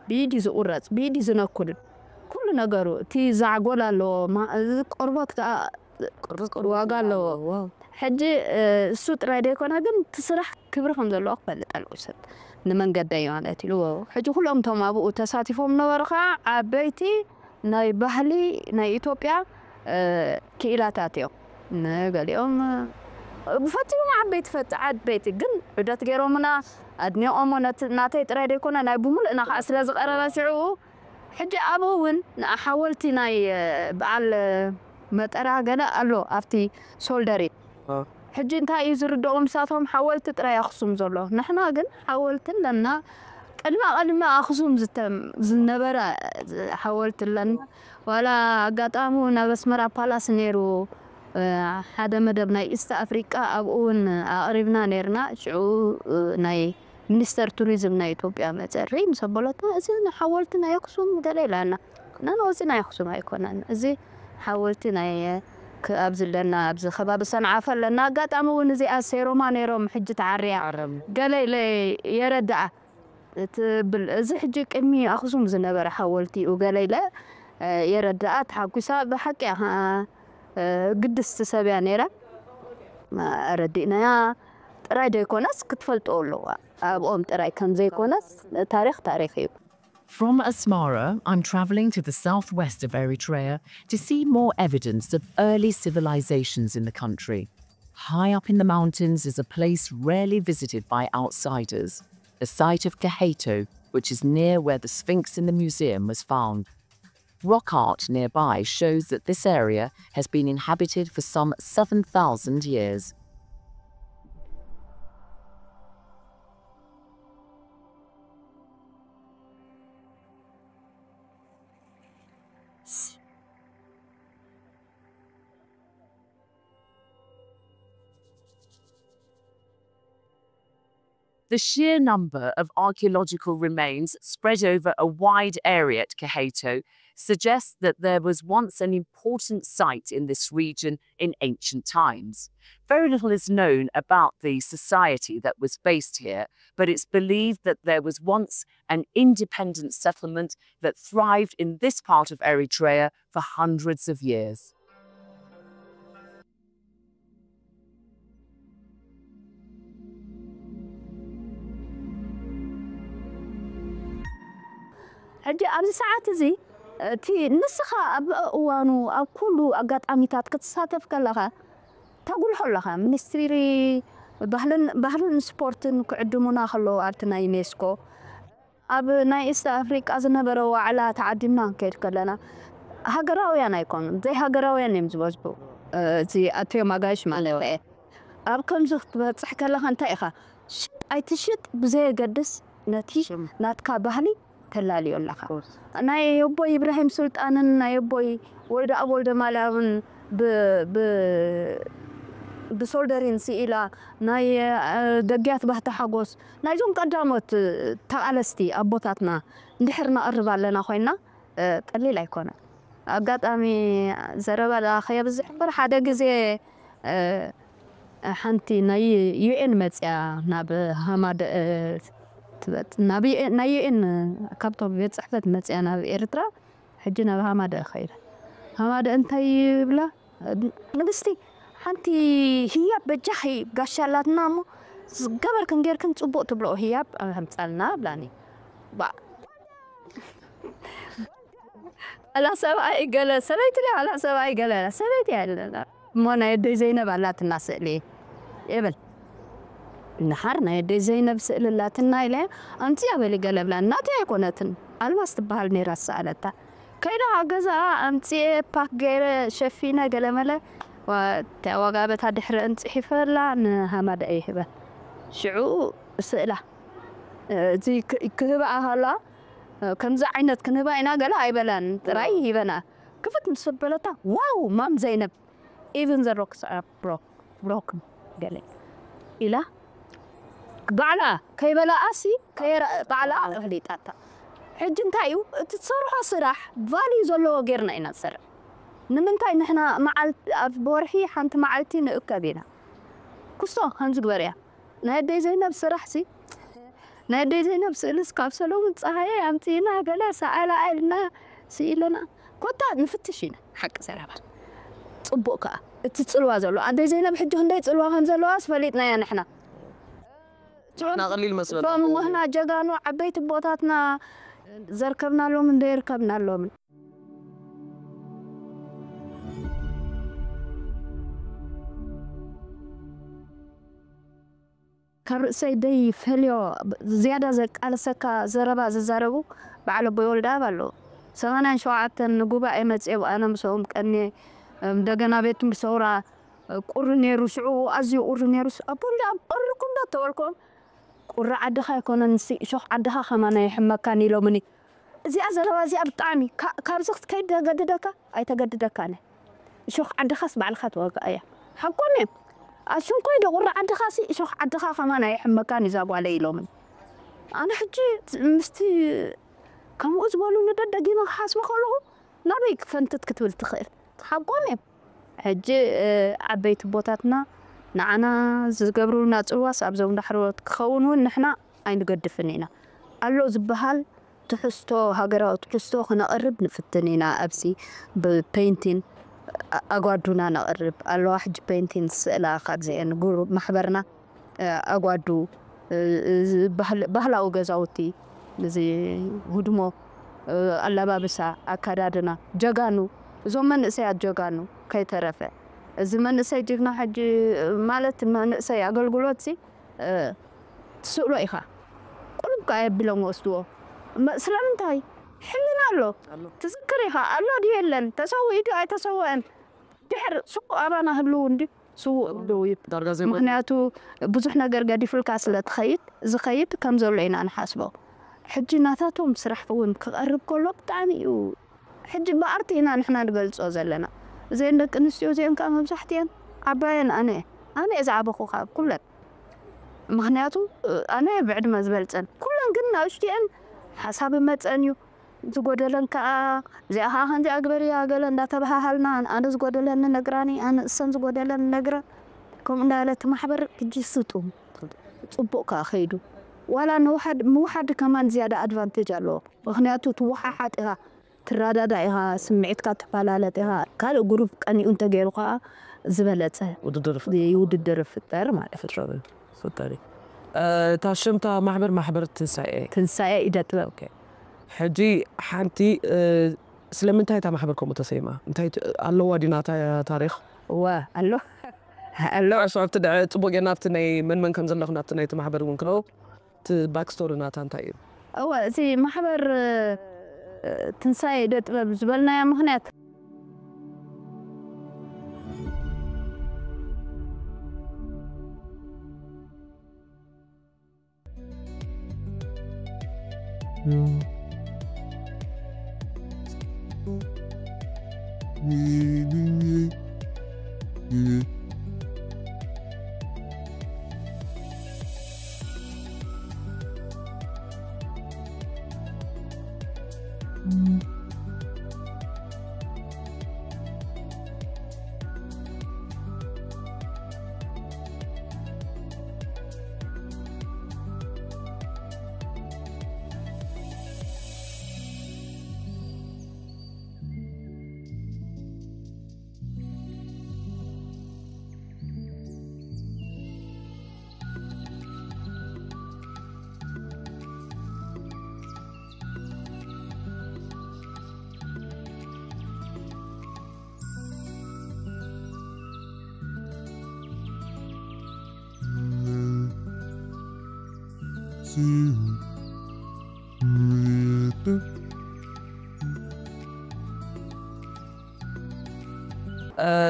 ብኢድ እዩ ዝቑረፅ፣ ብኢድ እዩ ዝነኩል። ኩሉ ነገሩ እቲ ዛዕጎል ኣለዎ። ማ- እዚ ቆርበት ከዓ ዋጋ ኣለዎ። ሕጂ እሱ ጥራይ ዘይኮነ ግን እቲ ስራሕ ክብሪ ከም ዘለዎ ክፈልጥ ኣለዎ ሰብ ንመንገደይ ማለት እዩ። ሕጂ ኩሎም እቶም ኣብኡ ተሳቲፎም ነበሩ ከዓ ዓበይቲ ናይ ባህሊ ናይ ኢትዮጵያ ክኢላታት እዮም። ንገሊኦም ብፈፂሞም ዓበይቲ ፈፂ ዓበይቲ ግን ዑደት ገይሮምና ኣድኒቖሞ ነቲ ናተይ ጥራይ ዘይኮነ ናይ ብምሉእና ከዓ ስለ ዝቐረበ ሽዑ ሕጂ ኣብኡ እውን ንሓወልቲ ናይ በዓል መጠራ ገለ ኣሎ ኣብቲ ሶልደሪ። ሕጂ እንታይ እዩ ዝርድኦም ንሳቶም ሓወልቲ ጥራይ ኣኽሱም ዘሎ። ንሕና ግን ሓወልቲ ኣለና። ቅድመ ቅድመ ኣኽሱም ዝነበረ ሓወልቲ ኣለና። ዋላ ኣጋጣሚ ናብ ኣስመራ ፓላስ ነይሩ ሓደ መደብ ናይ ኢስት ኣፍሪቃ ኣብኡ እውን ኣቕሪብና ነይርና። ሽዑ ናይ ሚኒስተር ቱሪዝም ናይ ኢትዮጵያ መፀሪ ምስ ኣበለትና እዚ ሓወልቲ ናይ ኣኽሱም ገለ ኢላና። ነን ወፂ ናይ ኣኽሱም ኣይኮነን እዚ ሓወልቲ ናይ ኣብዚ ኣለና ኣብዚ ከባቢ ሰንዓፈ ኣለና። ኣጋጣሚ እውን እዚኣ ሴሮማ ነይሮም ሕጂ ተዓርያ ገለ ኢለ የረድኣ ትብል። እዚ ሕጂ ቅድሚ ኣኽሱም ዝነበረ ሓወልቲ እዩ ገለ ኢለ የረድኣ ተሓጒሳ። ብሓቂ እያ ግድስቲ ሰብ እያ ነይራ። ኣረዲእናያ ጥራይ ዘይኮነስ ክትፈልጦ ኣለዋ ኣብኦም ጥራይ ከም ዘይኮነስ ታሪኽ ታሪኽ እዩ። From Asmara, I'm travelling to the southwest of Eritrea to see more evidence of early civilizations in the country. High up in the mountains is a place rarely visited by outsiders, the site of Kaheto, which is near where the Sphinx in the museum was found. Rock art nearby shows that this area has been inhabited for some seven thousand years. The sheer number of archaeological remains spread over a wide area at Kaheto suggests that there was once an important site in this region in ancient times. Very little is known about the society that was based here, but it's believed that there was once an independent settlement that thrived in this part of Eritrea for hundreds of years. ሕጂ ኣብዚ ሰዓት እዚ እቲ ንስኻ ኣብ እዋኑ ኣብ ኩሉ ኣጋጣሚታት ክትሳተፍ ከለኻ ተጉልሖ ኣለኻ። ሚኒስትሪ ባህልን ባህልን ስፖርትን ክዕድሙና ከለዉ ኣብቲ ናይ ዩኔስኮ ኣብ ናይ ኢስት ኣፍሪቃ ዝነበረ ዋዕላ ተዓዲምና ክንከይድ ከለና ሃገራውያን ኣይኮኑን፣ ዘይሃገራውያን እዮም ዝበዝሑ። እዚ ኣትዮም ኣጋይሽ ማለት እየ። ኣብ ከምዚ ክትበጽሕ ከለኻ እንታይ ኢኻ ሽጥ ኣይትሽጥ ብዘየገድስ ነቲ ናትካ ባህሊ ተላልዮ ኣለኻ። ናይ ኣቦይ ኢብራሂም ሱልጣንን ናይ ኣቦይ ወልደ ኣብ ወልደ ማርያምን ብሶልደሪን ስኢላ ናይ ደግያት ባህታ ሓጎስ ናይዞም ቀዳሞት ተቓለስቲ ኣቦታትና እንድሕር ነቕርብ ኣለና ኮይና ቀሊል ኣይኮነን። ኣጋጣሚ ዘረባ ደኣ ከየብዝሕ እምበር ሓደ ግዜ ሓንቲ ናይ ዩኤን መፅያ ናብ ሃማደ ትበፅ ናብ ናይ ዩኤን ካብቶም ቤት ፅሕፈት መፅያ ናብ ኤርትራ ሕጂ ናብ ሃማደ ኸይደ ሃማደ እንታይ ይብላ ንግስቲ ሓንቲ ህያብ በጃኺ ጋሻ ኣላትና እሞ ገበርክን ጌርክን ፅቡቅ ትብሎ ህያብ ኣምፃልና ብላኒ ባ ኣላ ሰብኣይ ገለ ሰበይቲ ላ ኣላ ሰብኣይ ገለ ሰበይቲ ኣለና እሞ ናይ ኣደይ ዘይነብ ኣላትና ስእሊ ይብል ንሓር ናይ ኣደይ ዘይነብ ስእሊ ኣላትና ኢለ ኣምፅያ በሊ ገለ ብላ እናተይ ኣይኮነትን ኣልማስ ትበሃል ነይራ ዝሰኣለታ ከይዳ ኣብ ገዛኣ ኣምፅኤ ፓክ ገይረ ሸፊነ ገለመለ ዋጋ በታ ድሕረአን ፅሒፈላ ንሃማዳ ይህበን ሽዑ ስእላ እዚ ክህብኣ ከላ ከምዚ ዓይነት ክንህባ ኢና ገለ ኣይበላን ጥራይ ሂበና ክፍት ምስ በለታ ዋው ማም ዘይነብ even the rocks are broken ገለ ኢላ ባዕላ ከይበላኣሲ ባዕላ ኣፍሊጣታ ሕጂ እንታይ እዩ እቲ ትሰርሖ ስራሕ ቫልዩ ዘለዎ ጌርና ኢና ንሰርሕ ንምንታይ ንሕና መዓልቲ ኣብ ወርሒ ሓንቲ መዓልቲ ንእከብ ኢና ክስቶ ከምዚ ግበር እያ ናይ ኣደይ ዘይነብ ስራሕ ሲ ናይ ኣደይ ዘይነብ ስእልስ ካብ ሰሎሙን ፀሃየ ኣምፅእና ገለ ሰኣላ ኢልና ስኢልና ኮታ ንፍትሽ ኢና ሓቂ ዘረባ ፅቡቅ ከዓ እቲ ፅልዋ ዘሎ ኣደይ ዘይነብ ሕጂ ክንደይ ፅልዋ ከም ዘለዋስ ፈሊጥናያ ንሕና ንሕና ቀሊል መስለና ሎም ምህና ጀጋኑ ዓበይቲ ቦታትና ዘርከብናሎምን ዘይርከብናሎምን ካብ ርእሰይ ደይ ፈልዮ ዝያዳ ዘቃለሰካ ዘረባ ዝዛረቡ በዓል ኣቦይ ወልደኣብ ኣለዉ ሰማንያን ሸውዓተን ንጉባኤ መፅኦም ኣነ ምስኦም ቀንየ እንደገና ቤት ትምህርቲ ሰውራ ቁሪ ነይሩ ሽዑ ኣዝዩ ቁሪ ነይሩ ኣቦ ወልደኣብ ቁሪ እኮ እንዳተበልኮም ቁሪ ዓድኻ ኣይኮነን ንሲ እሾኽ ዓድኻ ከማን ኣይሕመካን ኢሎምኒ እዚኣ ዘረባ እዚኣ ብጣዕሚ ካብዚ ክትከይድ ዘገድደካ ኣይተገድደካን እሾኽ ዓድኻስ ባዕልኻ ትወግኣ እያ ሓቆም እዮም ኣሽንኮይ ዶ ቁሪ ዓድኻሲ እሾኽ ዓድኻ ከማን ኣይሕመካን እዛ ጓለይ ኢሎምኒ ኣነ ሕጂ ምስቲ ከምኡ ዝበሉኒ ደደጊመ ክሓስቦ ከለኹ ናበይ ክፈንትት ክትብል ትኽእል ሓቆም እዮም ሕጂ ዓበይቲ ኣቦታትና ንዓና ዝገብሩልና ፅዋስ ኣብዞም ዳሕሮት ክኸውን እውን ንሕና ኣይንገድፍን ኢና ኣሎ ዝበሃል ትሕዝቶ ሃገራዊ ትሕዝቶ ክነቕርብ ንፍትን ኢና ኣብዚ ብፔይንቲን ኣጓዱና ነቕርብ ኣለዋ ሕጂ ፔይንቲን ስእላ ካብዚአን ጉሩብ ማሕበርና ኣጓዱ ባህላዊ ገዛውቲ እዚ ህድሞ ኣላባብሳ ኣካዳድና ጀጋኑ እዞም መንእሰያት ጀጋኑ ከይተረፈ እዚ መንእሰይ ጅግና ሕጂ ማለት መንእሰይ ኣገልግሎት ሲ ትስእሎ ኢኻ ቁልብ ከኣ የቢሎም ወስድዎ ስለምንታይ ሕልና ኣሎ ትዝክር ኢኻ ኣሎ ድዩ የለን ተሰዊኡ ድዩ ኣይተሰወአን ድሕር ስውእ ኣባና ህልው እንድዩ ስውእ ህልው እዩ ዳርጋ ዘይኮነ ምክንያቱ ብዙሕ ነገር ገዲፉልካ ስለ ትኸይድ ዝኸይድ ከም ዘሎ ኢና ንሓስቦ ሕጂ ናታቶም ስራሕ እውን ክቐርብ ከሎ ብጣዕሚ እዩ ሕጂ ብኣርቲ ኢና ንሕና ንገልጾ ዘለና እዘን ደቂ ኣንስትዮ እዚአን ከዓ መብዛሕትአን ዓባየን ኣነ ኣነ እየ ዝዓበኹ ካብ ኩለን ምክንያቱ ኣነ ብዕድመ ዝበልፀን ኩለን ግን ናእሽትኤን ሓሳብ መፀን እዩ ዝጎደለን ከዓ እዚኣ ከዓ ከምዚኣ ግበርያ ገለ እንዳተባሃሃልና ኣነ ዝጎደለኒ ነግራኒ ኣነ እሰን ዝጎደለን ነግረን ከምኡ እንዳበለ እቲ ማሕበር ሕጂ ስጡ ፅቡቅ ከዓ ከይዱ ዋላ ንውሓድ ምውሓድ ከማን ዝያዳ ኣድቫንቴጅ ኣለዎ ምክንያቱ ትወሓሓጥ ኢኻ ትረዳዳ ኢኻ ስምዒትካ ትፈላለጥ ኢኻ ካልእ ግሩፕ ቀኒኡ እንተገይሩ ከዓ ዝበለፀ ውድድር ይፍጠር ማለት ፍጥረብ ፈጣሪ እታ ሽምታ ማሕበር ማሕበር ትንሳኤ ትንሳኤ ኢደ ጥበብ ሕጂ ሓንቲ እ፣ ስለምንታይ እታ ማሕበር ከምኡ ተሰይማ? እንታይ ት- ኣለዋ ዲና እታ ታሪኽ? እወ ኣሎ ኣሎ። ኣሽዋብቲ ድዐ ጽቡቅ ጌና ኣብቲ ናይ መን መን ከም ዘለኹም ኣብቲ ናይቲ ማሕበር እውን ክነው እቲ ባክስቶሪ ናታ እንታይ እዩ? እወ እቲ ማሕበር እ፣ ትንሳኤ ኢደ ጥበብ ዝበልናያ ምኽንያት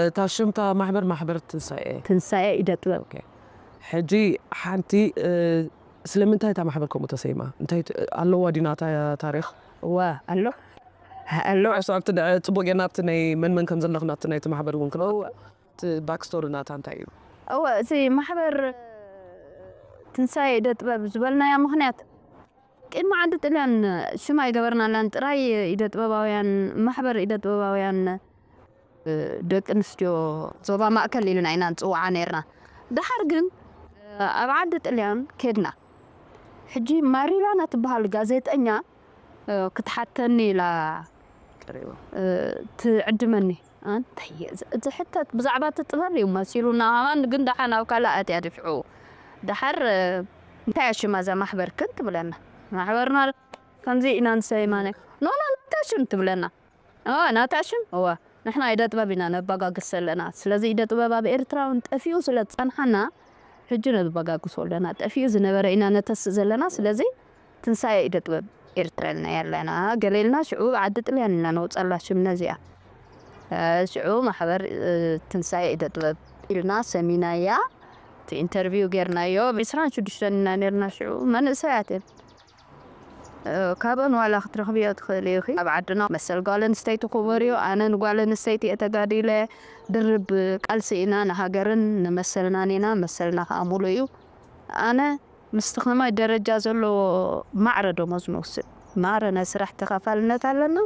እታ ሽምታ ማሕበር ማሕበር ትንሳኤ ትንሳኤ ኢደ ጥበብ። ሕጂ ሓንቲ ስለምንታይ እታ ማሕበር ከምኡ ተሰይማ እንታይ ኣለዋ ዲና እታ ታሪኽ? እዋ ኣሎ ኣሎ። ኣብቲ ጽቡቅ ጌና ኣብቲ ናይ መን መን ከም ዘለኹም ኣብቲ ናይቲ ማሕበር እውን ክነው እቲ ባክስቶሪ ናታ እንታይ እዩ? እወ እቲ ማሕበር ትንሳኤ ኢደ ጥበብ ዝበልናያ ምኽንያት ቅድሚ ዓዲ ጥልያን ሽም ኣይገበርናላን፣ ጥራይ ኢደ ጥበባውያን ማሕበር ኢደ ጥበባውያን ደቂ ኣንስትዮ ዞባ ማእከል ኢልና ኢና ንፅውዓ ነርና። ደሓር ግን ኣብ ዓዲ ጥልያን ከድና። ሕጂ ማሪላና ትበሃል ጋዜጠኛ ክትሓተኒ ኢላ ትዕድመኒ። ኣንታይ እዚ ሕተት ብዛዕባ እቲ ጥበብ እዩ መሲሉና። ኣማን ግን ደሓን ኣብ ካልእ ኣትያ ድፍዑ። ደሓር እንታይ ኣሽማ እዛ ማሕበርክን ትብለና። ማሕበርና ከምዚ ኢና ንሰይማ ናይ ኖ ኖ ናታ ሽም ትብለና። ኖ ናታ ሽም እወ ንሕና ኢደ ጥበብ ኢና ነባጋግስ ዘለና። ስለዚ ኢደ ጥበብ ኣብ ኤርትራ እውን ጠፊኡ ስለ ዝጸንሓና ሕጂ ነባጋግሶ ኣለና። ጠፊኡ ዝነበረ ኢና ነተስእ ዘለና። ስለዚ ትንሳኤ ኢደ ጥበብ ኤርትራ ኢልና ያለና ገለ ኢልና ሽዑ ዓዲ ጥልያን ኢና ነውጸላ ሽም ነዚኣ። ሽዑ ማሕበር ትንሳኤ ኢደ ጥበብ ኢልና ሰሚናያ። እቲ ኢንተርቪው ጌርናዮ። ዒስራን ሽዱሽተን ኢና ኔርና ሽዑ መንእሰያት እየን። ካብአን ዋላ ክትረኽብዮ ትኽእል ኢኺ። ኣብ ዓድና መሰል ጓል ኣንስተይቲ ክቡር እዩ። ኣነ ንጓል ኣንስተይቲ እየ ተጋዲለ። ድርብ ቃልሲ ኢና ንሃገርን ንመሰልናን ኢና። መሰልና ከዓ ሙሉእ እዩ። ኣነ ምስቲ ከማይ ደረጃ ዘለዎ ማዕረ ደሞዝ ንውስድ። ማዕረ ናይ ስራሕ ተኻፋልነት ኣለና።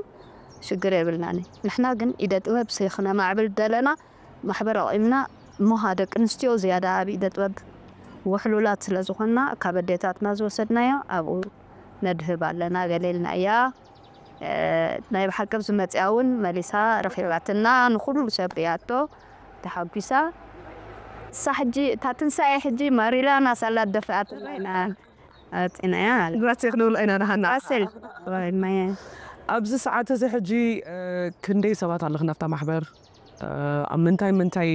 ሽግር የብልናን። ንሕና ግን ኢደ ጥበብ ከነማዕብል ደለና ማሕበር ኣቑምና እሞ ደቂ ኣንስትዮ ዝያዳ ኣብ ኢደ ጥበብ ውሕሉላት ስለ ዝኾንና ካብ ኣዴታትና ዝወሰድናዮ ኣብኡ ነድህብ ኣለና ገለ ኢልና እያ። ናይ ብሓቂ ኣብዚ መፅያ እውን መሊሳ ረኺባትና ንኩሉ ሰብ ርያቶ ተሓጒሳ። እሳ ሕጂ እታ ትንሳኤ ሕጂ ማሪላና ሳላ ደፍኣትና ኢና ኣፂናያ ማለት ግራት ክንብል ኢና ንሃና ኣሰል ኣብዚ ሰዓት እዚ ሕጂ ክንደይ ሰባት ኣለኽን ኣብታ ማሕበር? ኣብ ምንታይ ምንታይ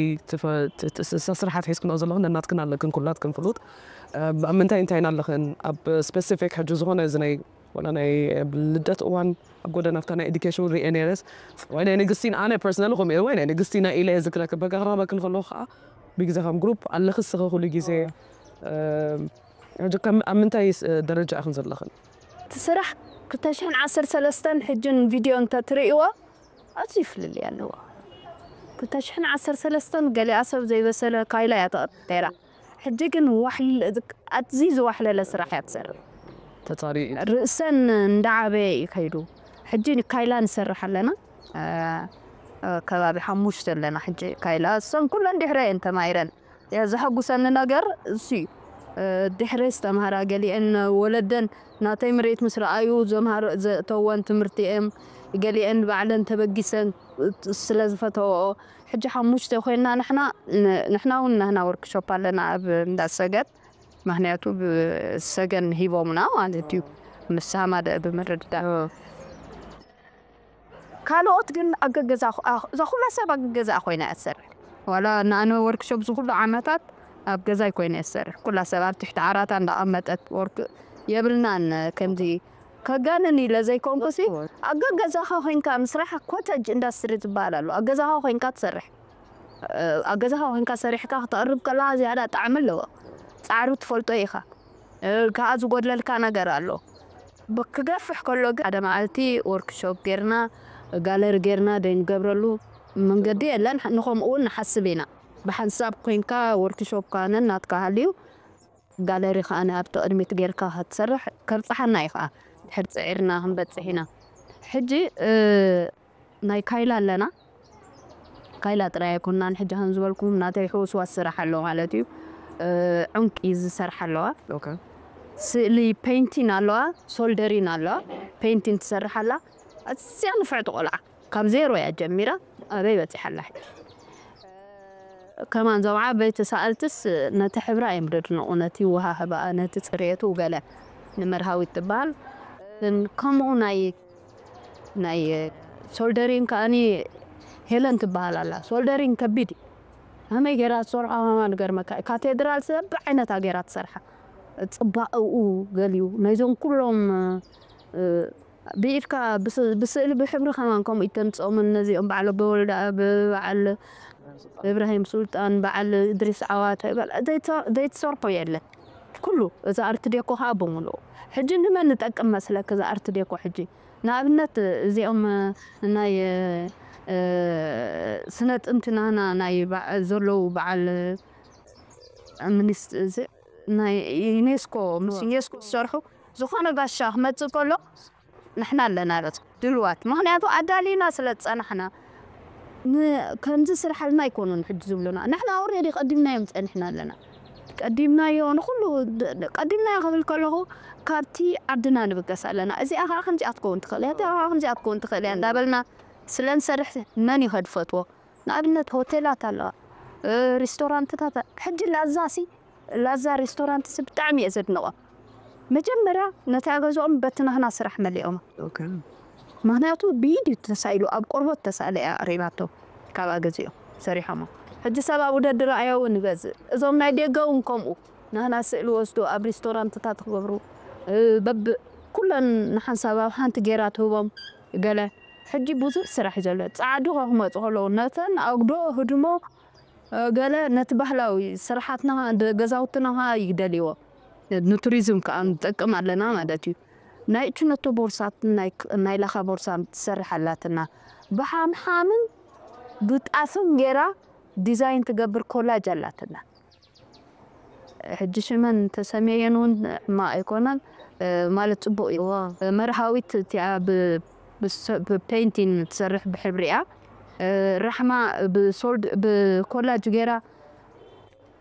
ስርሓት ሒዝክንኦ ዘለኽን ነናትክን ኣለክን ኩላትክን ፍሉጥ ኣብ ምንታይ እንታይ ኣለኽን ኣብ ስፔሲፊክ ሕጂ ዝኾነ እዚ ናይ ወላ ናይ ልደት እዋን ኣብ ጎደና ኣብታ ናይ ኤዱኬሽን ሪኤ ነይረስ ወይ ናይ ንግስቲን ኣነ ፐርሰናሊ ከምኡ ወይ ናይ ንግስቲና ኢለ ዝክረክ በጋራበክን ከለኹ ከዓ ብግዜ ከም ግሩፕ ኣለኽ ስኸ ኩሉ ግዜ ሕጂ ኣብ ምንታይ ደረጃ ኢኽን ዘለኽን? እቲ ስራሕ ክልተ ሽሕን ዓሰርተ ሰለስተን ሕጅን ቪድዮ እንተትርእይዎ ኣዝዩ ፍልልይ ኣለዎ። ክልተ ሽሕን ዓሰርተ ሰለስተን ገሊኣ ሰብ ዘይበሰለ ካይላ እያ ተቐጥቅጥ ነይራ። ሕጂ ግን ኣዝዩ ዝዋሕለለ ስራሕ እያ ትሰርሕ። ተጻሪኡ እዩ። ርእሰን እንዳዓበየ እዩ ከይዱ። ሕጂ ካይላ ንሰርሕ ኣለና። ከባቢ ሓሙሽተ ኣለና ሕጂ ካይላ። እሰን ኩለን ድሕረ እየን ተማሂረን። ዘሐጉሰኒ ነገር እሱ እዩ። ድሕሪ ዝተምሃራ ገሊአን ወለደን ናተይ ምርኢት ምስ ረኣዩ ዘምሃሮ ዘእተወን ትምህርቲ እዮም። ገሊአን ባዕለን ተበጊሰን ስለ ዝፈተወኦ። ሕጂ ሓሙሽተ ኮይና ንሕና ንሕና እውን ናህና ወርክሾፕ ኣለና ኣብ እንዳ ሰገን። ምክንያቱ ሰገን ሂቦምና ማለት እዩ። ምሳማ ደ ብምርድዳእ። ካልኦት ግን ኣገገዛ፣ እዛ ኩላ ሰብ ኣገገዛ ኮይና እያ ትሰርሕ። ዋላ ንኣነ ወርክሾፕ ዝኩሉ ዓመታት ኣብ ገዛይ ኮይነ እየ ዝሰርሕ። ኩላ ሰብ ኣብ ትሕቲ ዓራታ እንዳቐመጠት ወርክ የብልናን። ከምዚ ከጋንን ኢለ ዘይኮንኩሲ፣ ኣገገዛኻ ኮይንካ ምስራሕ ኮተጅ ኢንዳስትሪ ዝበሃል ኣሎ። ኣገዛኻ ኮይንካ ትሰርሕ። ኣገዛኻ ኮይንካ ሰሪሕካ ክተቕርብ ከለኻ ዝያዳ ጣዕሚ ኣለዎ። ጻዕሩ ትፈልጦ ኢኻ። ከኣ ዝጎድለልካ ነገር ኣሎ። ክገፍሕ ከሎ ግን ሓደ መዓልቲ ወርክሾፕ ጌርና፣ ጋለሪ ጌርና ደይ ንገብረሉ መንገዲ የለን። ንኸምኡ እውን ንሓስብ ኢና። ብሓንሳብ ኮይንካ ወርክሾፕ ከኣ ነናትካ ሃልዩ፣ ጋለሪ ከኣ ኣብቲ ቅድሚት ጌርካ ክትሰርሕ ከብጽሓና እዩ ከኣ። ድሕር ጽዒርና ክንበጽሕ ኢና። ሕጂ ናይ ካይላ ኣለና። ካይላ ጥራይ ኣይኮናን፣ ሕጂ ከም ዝበልኩም ናተይ ሕውስዋስ ስራሕ ኣሎ ማለት እዩ። ዕንቂ ዝሰርሓ ኣለዋ፣ ስእሊ ፔይንቲን ኣለዋ፣ ሶልደሪን ኣለዋ። ፔይንቲን ትሰርሕ ኣላ። ኣዝያ ንፍዕቲ ቆልዓ፣ ካብ ዜሮ እያ ጀሚራ ኣበይ በፂሓ ኣላ። ከማን እዞም ዓበይቲ ሰኣልትስ ነቲ ሕብራ እዮም ደድንቑ፣ ነቲ ውሃህባ፣ ነቲ ፅሬቱ ገለ። ንመርሃዊት ትበሃል። ከምኡ ናይ ናይ ሶልደሪን ከኣኒ ሄለን ትበሃል ኣላ። ሶልደሪን ከቢድ እዩ። ከመይ ገይራ ትሰርሖ ከማን ገርመካ እዩ። ካቴድራል ሰብ ዓይነታ ገይራ ትሰርሓ። ፅባቐኡ ገሊኡ ናይዞም ኩሎም ብኢድካ ብስእሊ ብሕብሪ ከማን ከምኡ ይተምፅኦምን ነዚኦም በዓል ኣቦ ወልደ ኣብ በዓል እብራሂም ሱልጣን በዓል እድሪስ ዓዋተ ዘይትሰርሖ የለን። ኩሉ እዚ ኣርት ዴኮ ከዓ ብምሉኡ ሕጂ ንመን ንጠቅም መስለክ? እዚ ኣርት ዴኮ ሕጂ ንኣብነት እዚኦም ናይ ስነ ጥንቲ ናና ናይ ዘለዉ በዓል ሚኒስ ናይ ዩኔስኮ ምስ ዩኔስኮ ዝሰርሑ ዝኾነ ጋሻ ክመፅእ ከሎ ንሕና ኣለና ረት ድልዋት። ምኽንያቱ ኣዳሊና ስለ ዝጸናሕና፣ ከምዚ ስርሓልና ኣይኮኑን ሕጂ ዝብሉና። ንሕና ኦሬዲ ቀዲምናዮም ጸኒሕና ኣለና። ቀዲምናዮ ንኹሉ ቀዲምናዮ ክብል ከለኹ ካብቲ ዓድና ንብገስ ኣለና። እዚኣ ከዓ ከምዚኣ ትከውን ትኽእል እያ፣ እዚኣ ከዓ ከምዚኣ ትከውን ትኽእል እያ እንዳበልና ስለ ንሰርሕ መን እዩ ከድፈትዎ? ንኣብነት ሆቴላት ኣለዋ፣ ሪስቶራንትታት። ሕጂ ላዛሲ ላዛ ሬስቶራንት ሲ ብጣዕሚ እየ ዘድንቖ። መጀመርያ ነታ ገዝኦም በቲ ናህና ስራሕ መሊኦም። ምክንያቱ ብኢድ እዩ ተሳኢሉ፣ ኣብ ቆርቦት ተሳእለ እያ ኣቕሪባቶ። ካብኣ ገዚኦም ሰሪሖሞ። ሕጂ ሰብ ኣብ ውደድ ረኣዮ እውን ይገዝእ። እዞም ናይ ደገ እውን ከምኡ ናህና ስእሊ ወስዱ ኣብ ሬስቶራንትታት ክገብሩ በብ ኩለን ንሓንሳብ ኣብ ሓንቲ ጌራ ትህቦም ገለ። ሕጂ ብዙሕ ስራሕ እዩ ዘሎ። ጻዕዱ ክመፁ ከለዉ ነተን ኣጉዶ ህድሞ ገለ ነቲ ባህላዊ ስራሓትና ገዛውትና ከዓ ይደልይዎ። ንቱሪዝም ከዓ ንጠቅም ኣለና ማለት እዩ። ናይ እችነቶ ቦርሳት ናይ ላኻ ቦርሳ ትሰርሕ ኣላትና። ብሓምሓምን ብጣፍን ጌራ ዲዛይን ትገብር ኮላጅ ኣላትና። ሕጂ ሽመን ተሰሚየን እውን ሕማቕ ኣይኮነን። ማለት ፅቡቕ እዩ። መርሃዊት እቲኣ ብፔይንቲን ትሰርሕ ብሕብሪ እያ። ራሕማ ብሶልድ ብኮላጅ ገይራ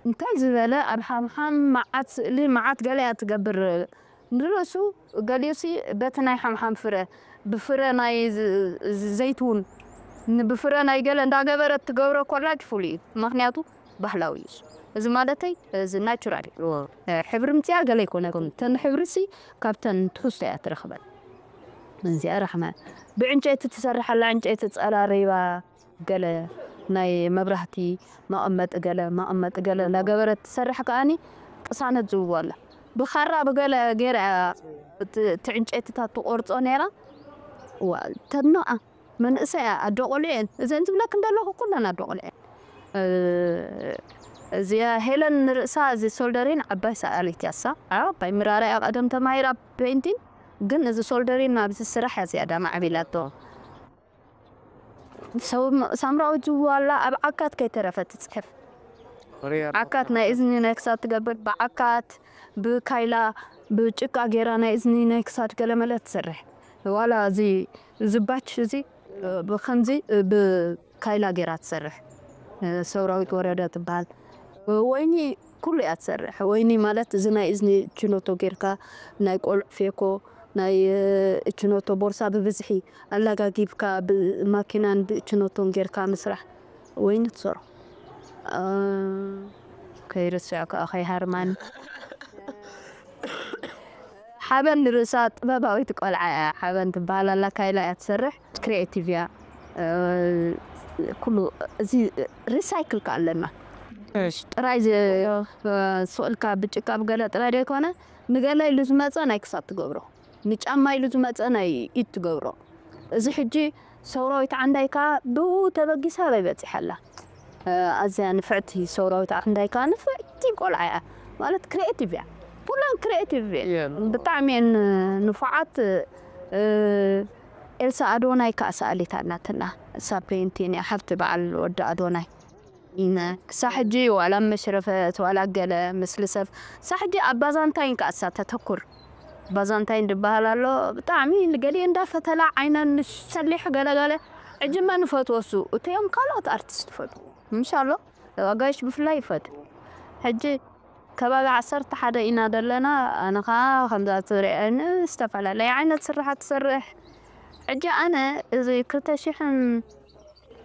እንታይ ዝበለ ኣብ ሓምሓም መዓት ስእሊ መዓት ገለ እያ ትገብር። ንርእሱ ገሊኡሲ በቲ ናይ ሓምሓም ፍረ ብፍረ ናይ ዘይትውን ብፍረ ናይ ገለ እንዳገበረት ትገብሮ ኮላጅ ፍሉይ እዩ። ምክንያቱ ባህላዊ እዩ። እዚ ማለተይ እዚ ናቹራል እዩ። ሕብሪ ምፅያ ገለ ኣይኮነትን። ተን ሕብሪ ሲ ካብተን ትሕዝቶ እያ ትረኽበን። እዚኣ ራሕመ ብዕንጨይቲ ትሰርሓላ ዕንጨይቲ ፀራሪባ ገለ ናይ መብራህቲ መቐመጢ ገለ መቐመጢ ገለ እንዳገበረት ትሰርሕ ከኣኒ ቅሳነት ዝብዎ ኣላ። ብኻራ ብገለ ገይራ እቲ ዕንጨይትታት ትቆርፆ ነይራ። ተድንቓ መንእሰያ ኣዶ ቆልዑ እየን እዘን ዝብለክ እንደለኹ ኩለን ኣዶ ቆልዑ እየን። እዚኣ ሄለን ንርእሳ እዚ ሶልደሪን ዓባይ ሰኣሊት ያሳ ዓባይ ምራርያ ቀደም ተማሂራ ፔንቲን ግን እዚ ሶልደሪን ኣብዚ ስራሕ እያ ዝያዳ ማዕቢላቶ። ሳምራዊት ዝዋላ ኣብ ዓካት ከይተረፈ ትፅሕፍ። ዓካት ናይ እዝኒ ናይ ክሳድ ትገብር ብዓካት ብካይላ ብጭቃ ገይራ ናይ እዝኒ ናይ ክሳድ ገለመለ ትሰርሕ። ዋላ እዚ ዝባች እዚ ብከምዚ ብካይላ ገይራ ትሰርሕ። ሰውራዊት ወረደ ትበሃል። ወይኒ ኩሉ እያ ትሰርሕ። ወይኒ ማለት እዚ ናይ እዝኒ ችኖቶ ጌርካ ናይ ቆልዑ ፌኮ ናይ እችኖቶ ቦርሳ ብብዝሒ ኣላጋጊብካ ብማኪናን ብእችኖቶን ጌርካ ምስራሕ ወይኒ ትሰርሑ። ከይርስዕ ከዓ ከይሃርማን ሓበን ንርእሳ ጥበባዊት ቆልዓ እያ። ሓበን ትበሃል ኣላ፣ ካይላ እያ ትሰርሕ። ክሪኤቲቭ እያ። እ፣ ኩሉ እዚ ሪሳይክል ከ ኣለና። ጥራይ ዚ-፣ እ፣ ስቕ ኢልካ ብጭቃ ብገለ ጥራይ ዘይኮነ፣ ንገለ ኢሉ ዝመጸ ናይ ክሳድ ትገብሮ፣ ንጫማ ኢሉ ዝመጸ ናይ ኢድ ትገብሮ። እዚ ሕጂ ሰውራዊት ዓንዳይ ከኣ ብኡ ተበጊሳ ኣበይ በጺሓ ኣላ። እ፣ ኣዝያ ንፍዕቲ ሰውራዊት ዓንዳይ ከኣ ንፍዕቲ ቆልዓ እያ። ማለት ክሪኤቲቭ እያ። ኩለን ክሪኤቲቭ እየን። እየን። ብጣዕሚ እየን ንፉዓት። እ፣ ኤልሳ ኣዶናይ ከኣ ሰኣሊት ኣላትና። እሳ ፔይንቲን እያ፣ ሓፍቲ በዓል ወዲ ኣዶናይ። ክሳብ ሕጂ ዋላ መሽረፈት ዋላ ገለ ምስሊ ሰብ፣ ክሳብ ሕጂ ኣብ ባዛንታይን ከኣ እሳ ተተኩር። ባዛንታይን ዝበሃል ኣሎ፣ ብጣዕሚ ንገሊኡ እንዳፈተላ ዓይነን ንሰሊሕ ገለገለ። ሕጂ መን ይፈትዎ እሱ? እቲኦም ካልኦት ኣርቲስት ይፈትዎ። ምሽ ኣሎ፣ ኣጋይሽ ብፍላይ ይፈትዎ። ሕጂ ከባቢ ዓሰርተ ሓደ ኢና ዘለና። ኣነ ኸኣ ከምዛ ትርእየኒ ዝተፈላለየ ዓይነት ስራሓት ትሰርሕ። ሕጂ ኣነ እዚ ክልተ ሽሕን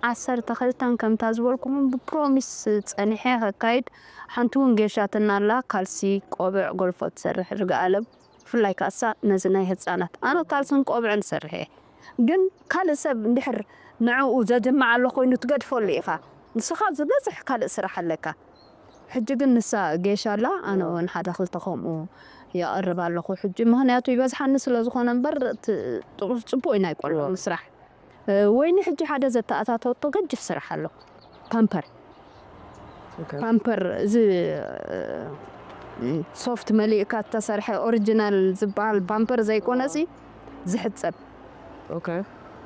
ዓሰርተ ክልተን ከምታ ዝበልኩኹም ብፕሮሚስ ጸኒሐ ከካይድ። ሓንቲ እውን ጌሻትና ኣላ፣ ካልሲ፣ ቆብዕ፣ ጎልፎ ትሰርሕ ርግኣለም። ብፍላይ ከኣሳ ነዚ ናይ ህጻናት። ኣነ ካልስን ቆብዕን እሰርሕ እየ። ግን ካልእ ሰብ እንድሕር ንዕኡ ዘድምዕ ኣሎ ኮይኑ ትገድፈሉ ኢኻ። ንስኻ ዝበዝሕ ካልእ ስራሕ ኣለካ። ሕጂ ግን ንሳ ጌሻ ኣላ፣ ኣነ እውን ሓደ ክልተ ከምኡ የቕርብ ኣለኹ። ሕጂ ምኽንያቱ ይበዝሓኒ ስለ ዝኾነ እምበር፣ ት-፣ ጥሩ፣ ጽቡቕ ኢና ይቆልዑ እዋ። ምስራሕ። እ፣ ወይኒ ሕጂ ሓደ ዘተኣታተወቶ ገጅፍ ስራሕ ኣሎ። ፓምፐር። ኦኬ። ፓምፐር፣ እዚ፣ እ፣ ሶፍት መሊእካ እተሰርሐ ኦሪጂናል ዝበሃል ፓምፐር ዘይኮነ ሲ ዝሕጸብ። ኦኬ።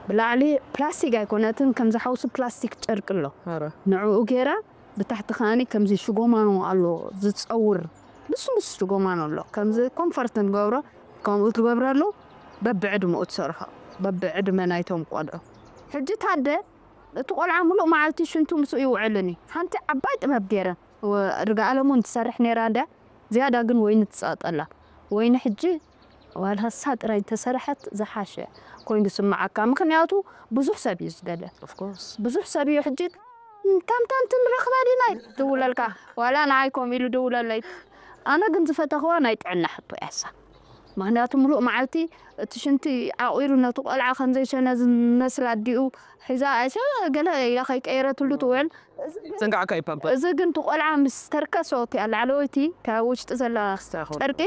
ብላዕሊ ፕላስቲክ ኣይኮነትን፣ ከም ዝሓውሱ ፕላስቲክ ጨርቂ ኣሎ። ኣረ። ንዕኡ ጌራ፣ ብታሕቲ ከኣኒ ከምዚ ሽጎማኖ ኣሎ ዝጸውር፣ ልስሉስ ሽጎማኖ ኣሎ። ከምዚ ኮምፈርት ንገብሮ፣ ከምኡ ትገብረሉ፣ በብዕድመኡ ትሰርሖ፣ በብዕድመ ናይቶም ቆልዑ። ሕጂ ታደ፣ እቲ ቆልዓ ሙሉእ መዓልቲ ሽንቱ ምስኡ ይውዕልን እዩ። ሓንቲ ዓባይ ጥበብ ገይረን። ወ-፣ ርግኣለም እውን ትሰርሕ ነይራ እንድያ፣ ዝያዳ ግን ወይኒ ትጸቕጠላ። ወይኒ ሕጂ ዋላ እሳ ጥራይ እንተሰርሐት ዝሓሸ ኮይኑ ዝስምዓካ። ምኽንያቱ ብዙሕ ሰብ እዩ ዝደለ። ኦፍ ኮርስ። ብዙሕ ሰብ እዩ ሕጂ፣ "ከምታ እንትን ንረኽባ ዲና?" ይድውለልካ። ዋላ ንዓይ ከምኡ ኢሉ ድውለለይ። ኣነ ግን ዝፈተኽዋ ናይ ጥዕና ሕቶ እያ እሳ። ምኽንያቱ ምሉእ መዓልቲ እቲ ሽንቲ ዓቑሩ ነቲ ቆልዓ ከም ዘይሸነ ዝመስል ኣዲኡ ሒዛ፣ ኣይሸ-፣ ገለ ኢላ ከይቀየረትሉ ትውዕል። ጽንቃዕካ እዩ ፓምፐር። እዚ ግን እቲ ቆልዓ ምስ ተርከሶ፣ እቲኣ ላዕለወይቲ፣ እታ ውሽጢ ዘላ ክስታ ይኹን። ጨርቂ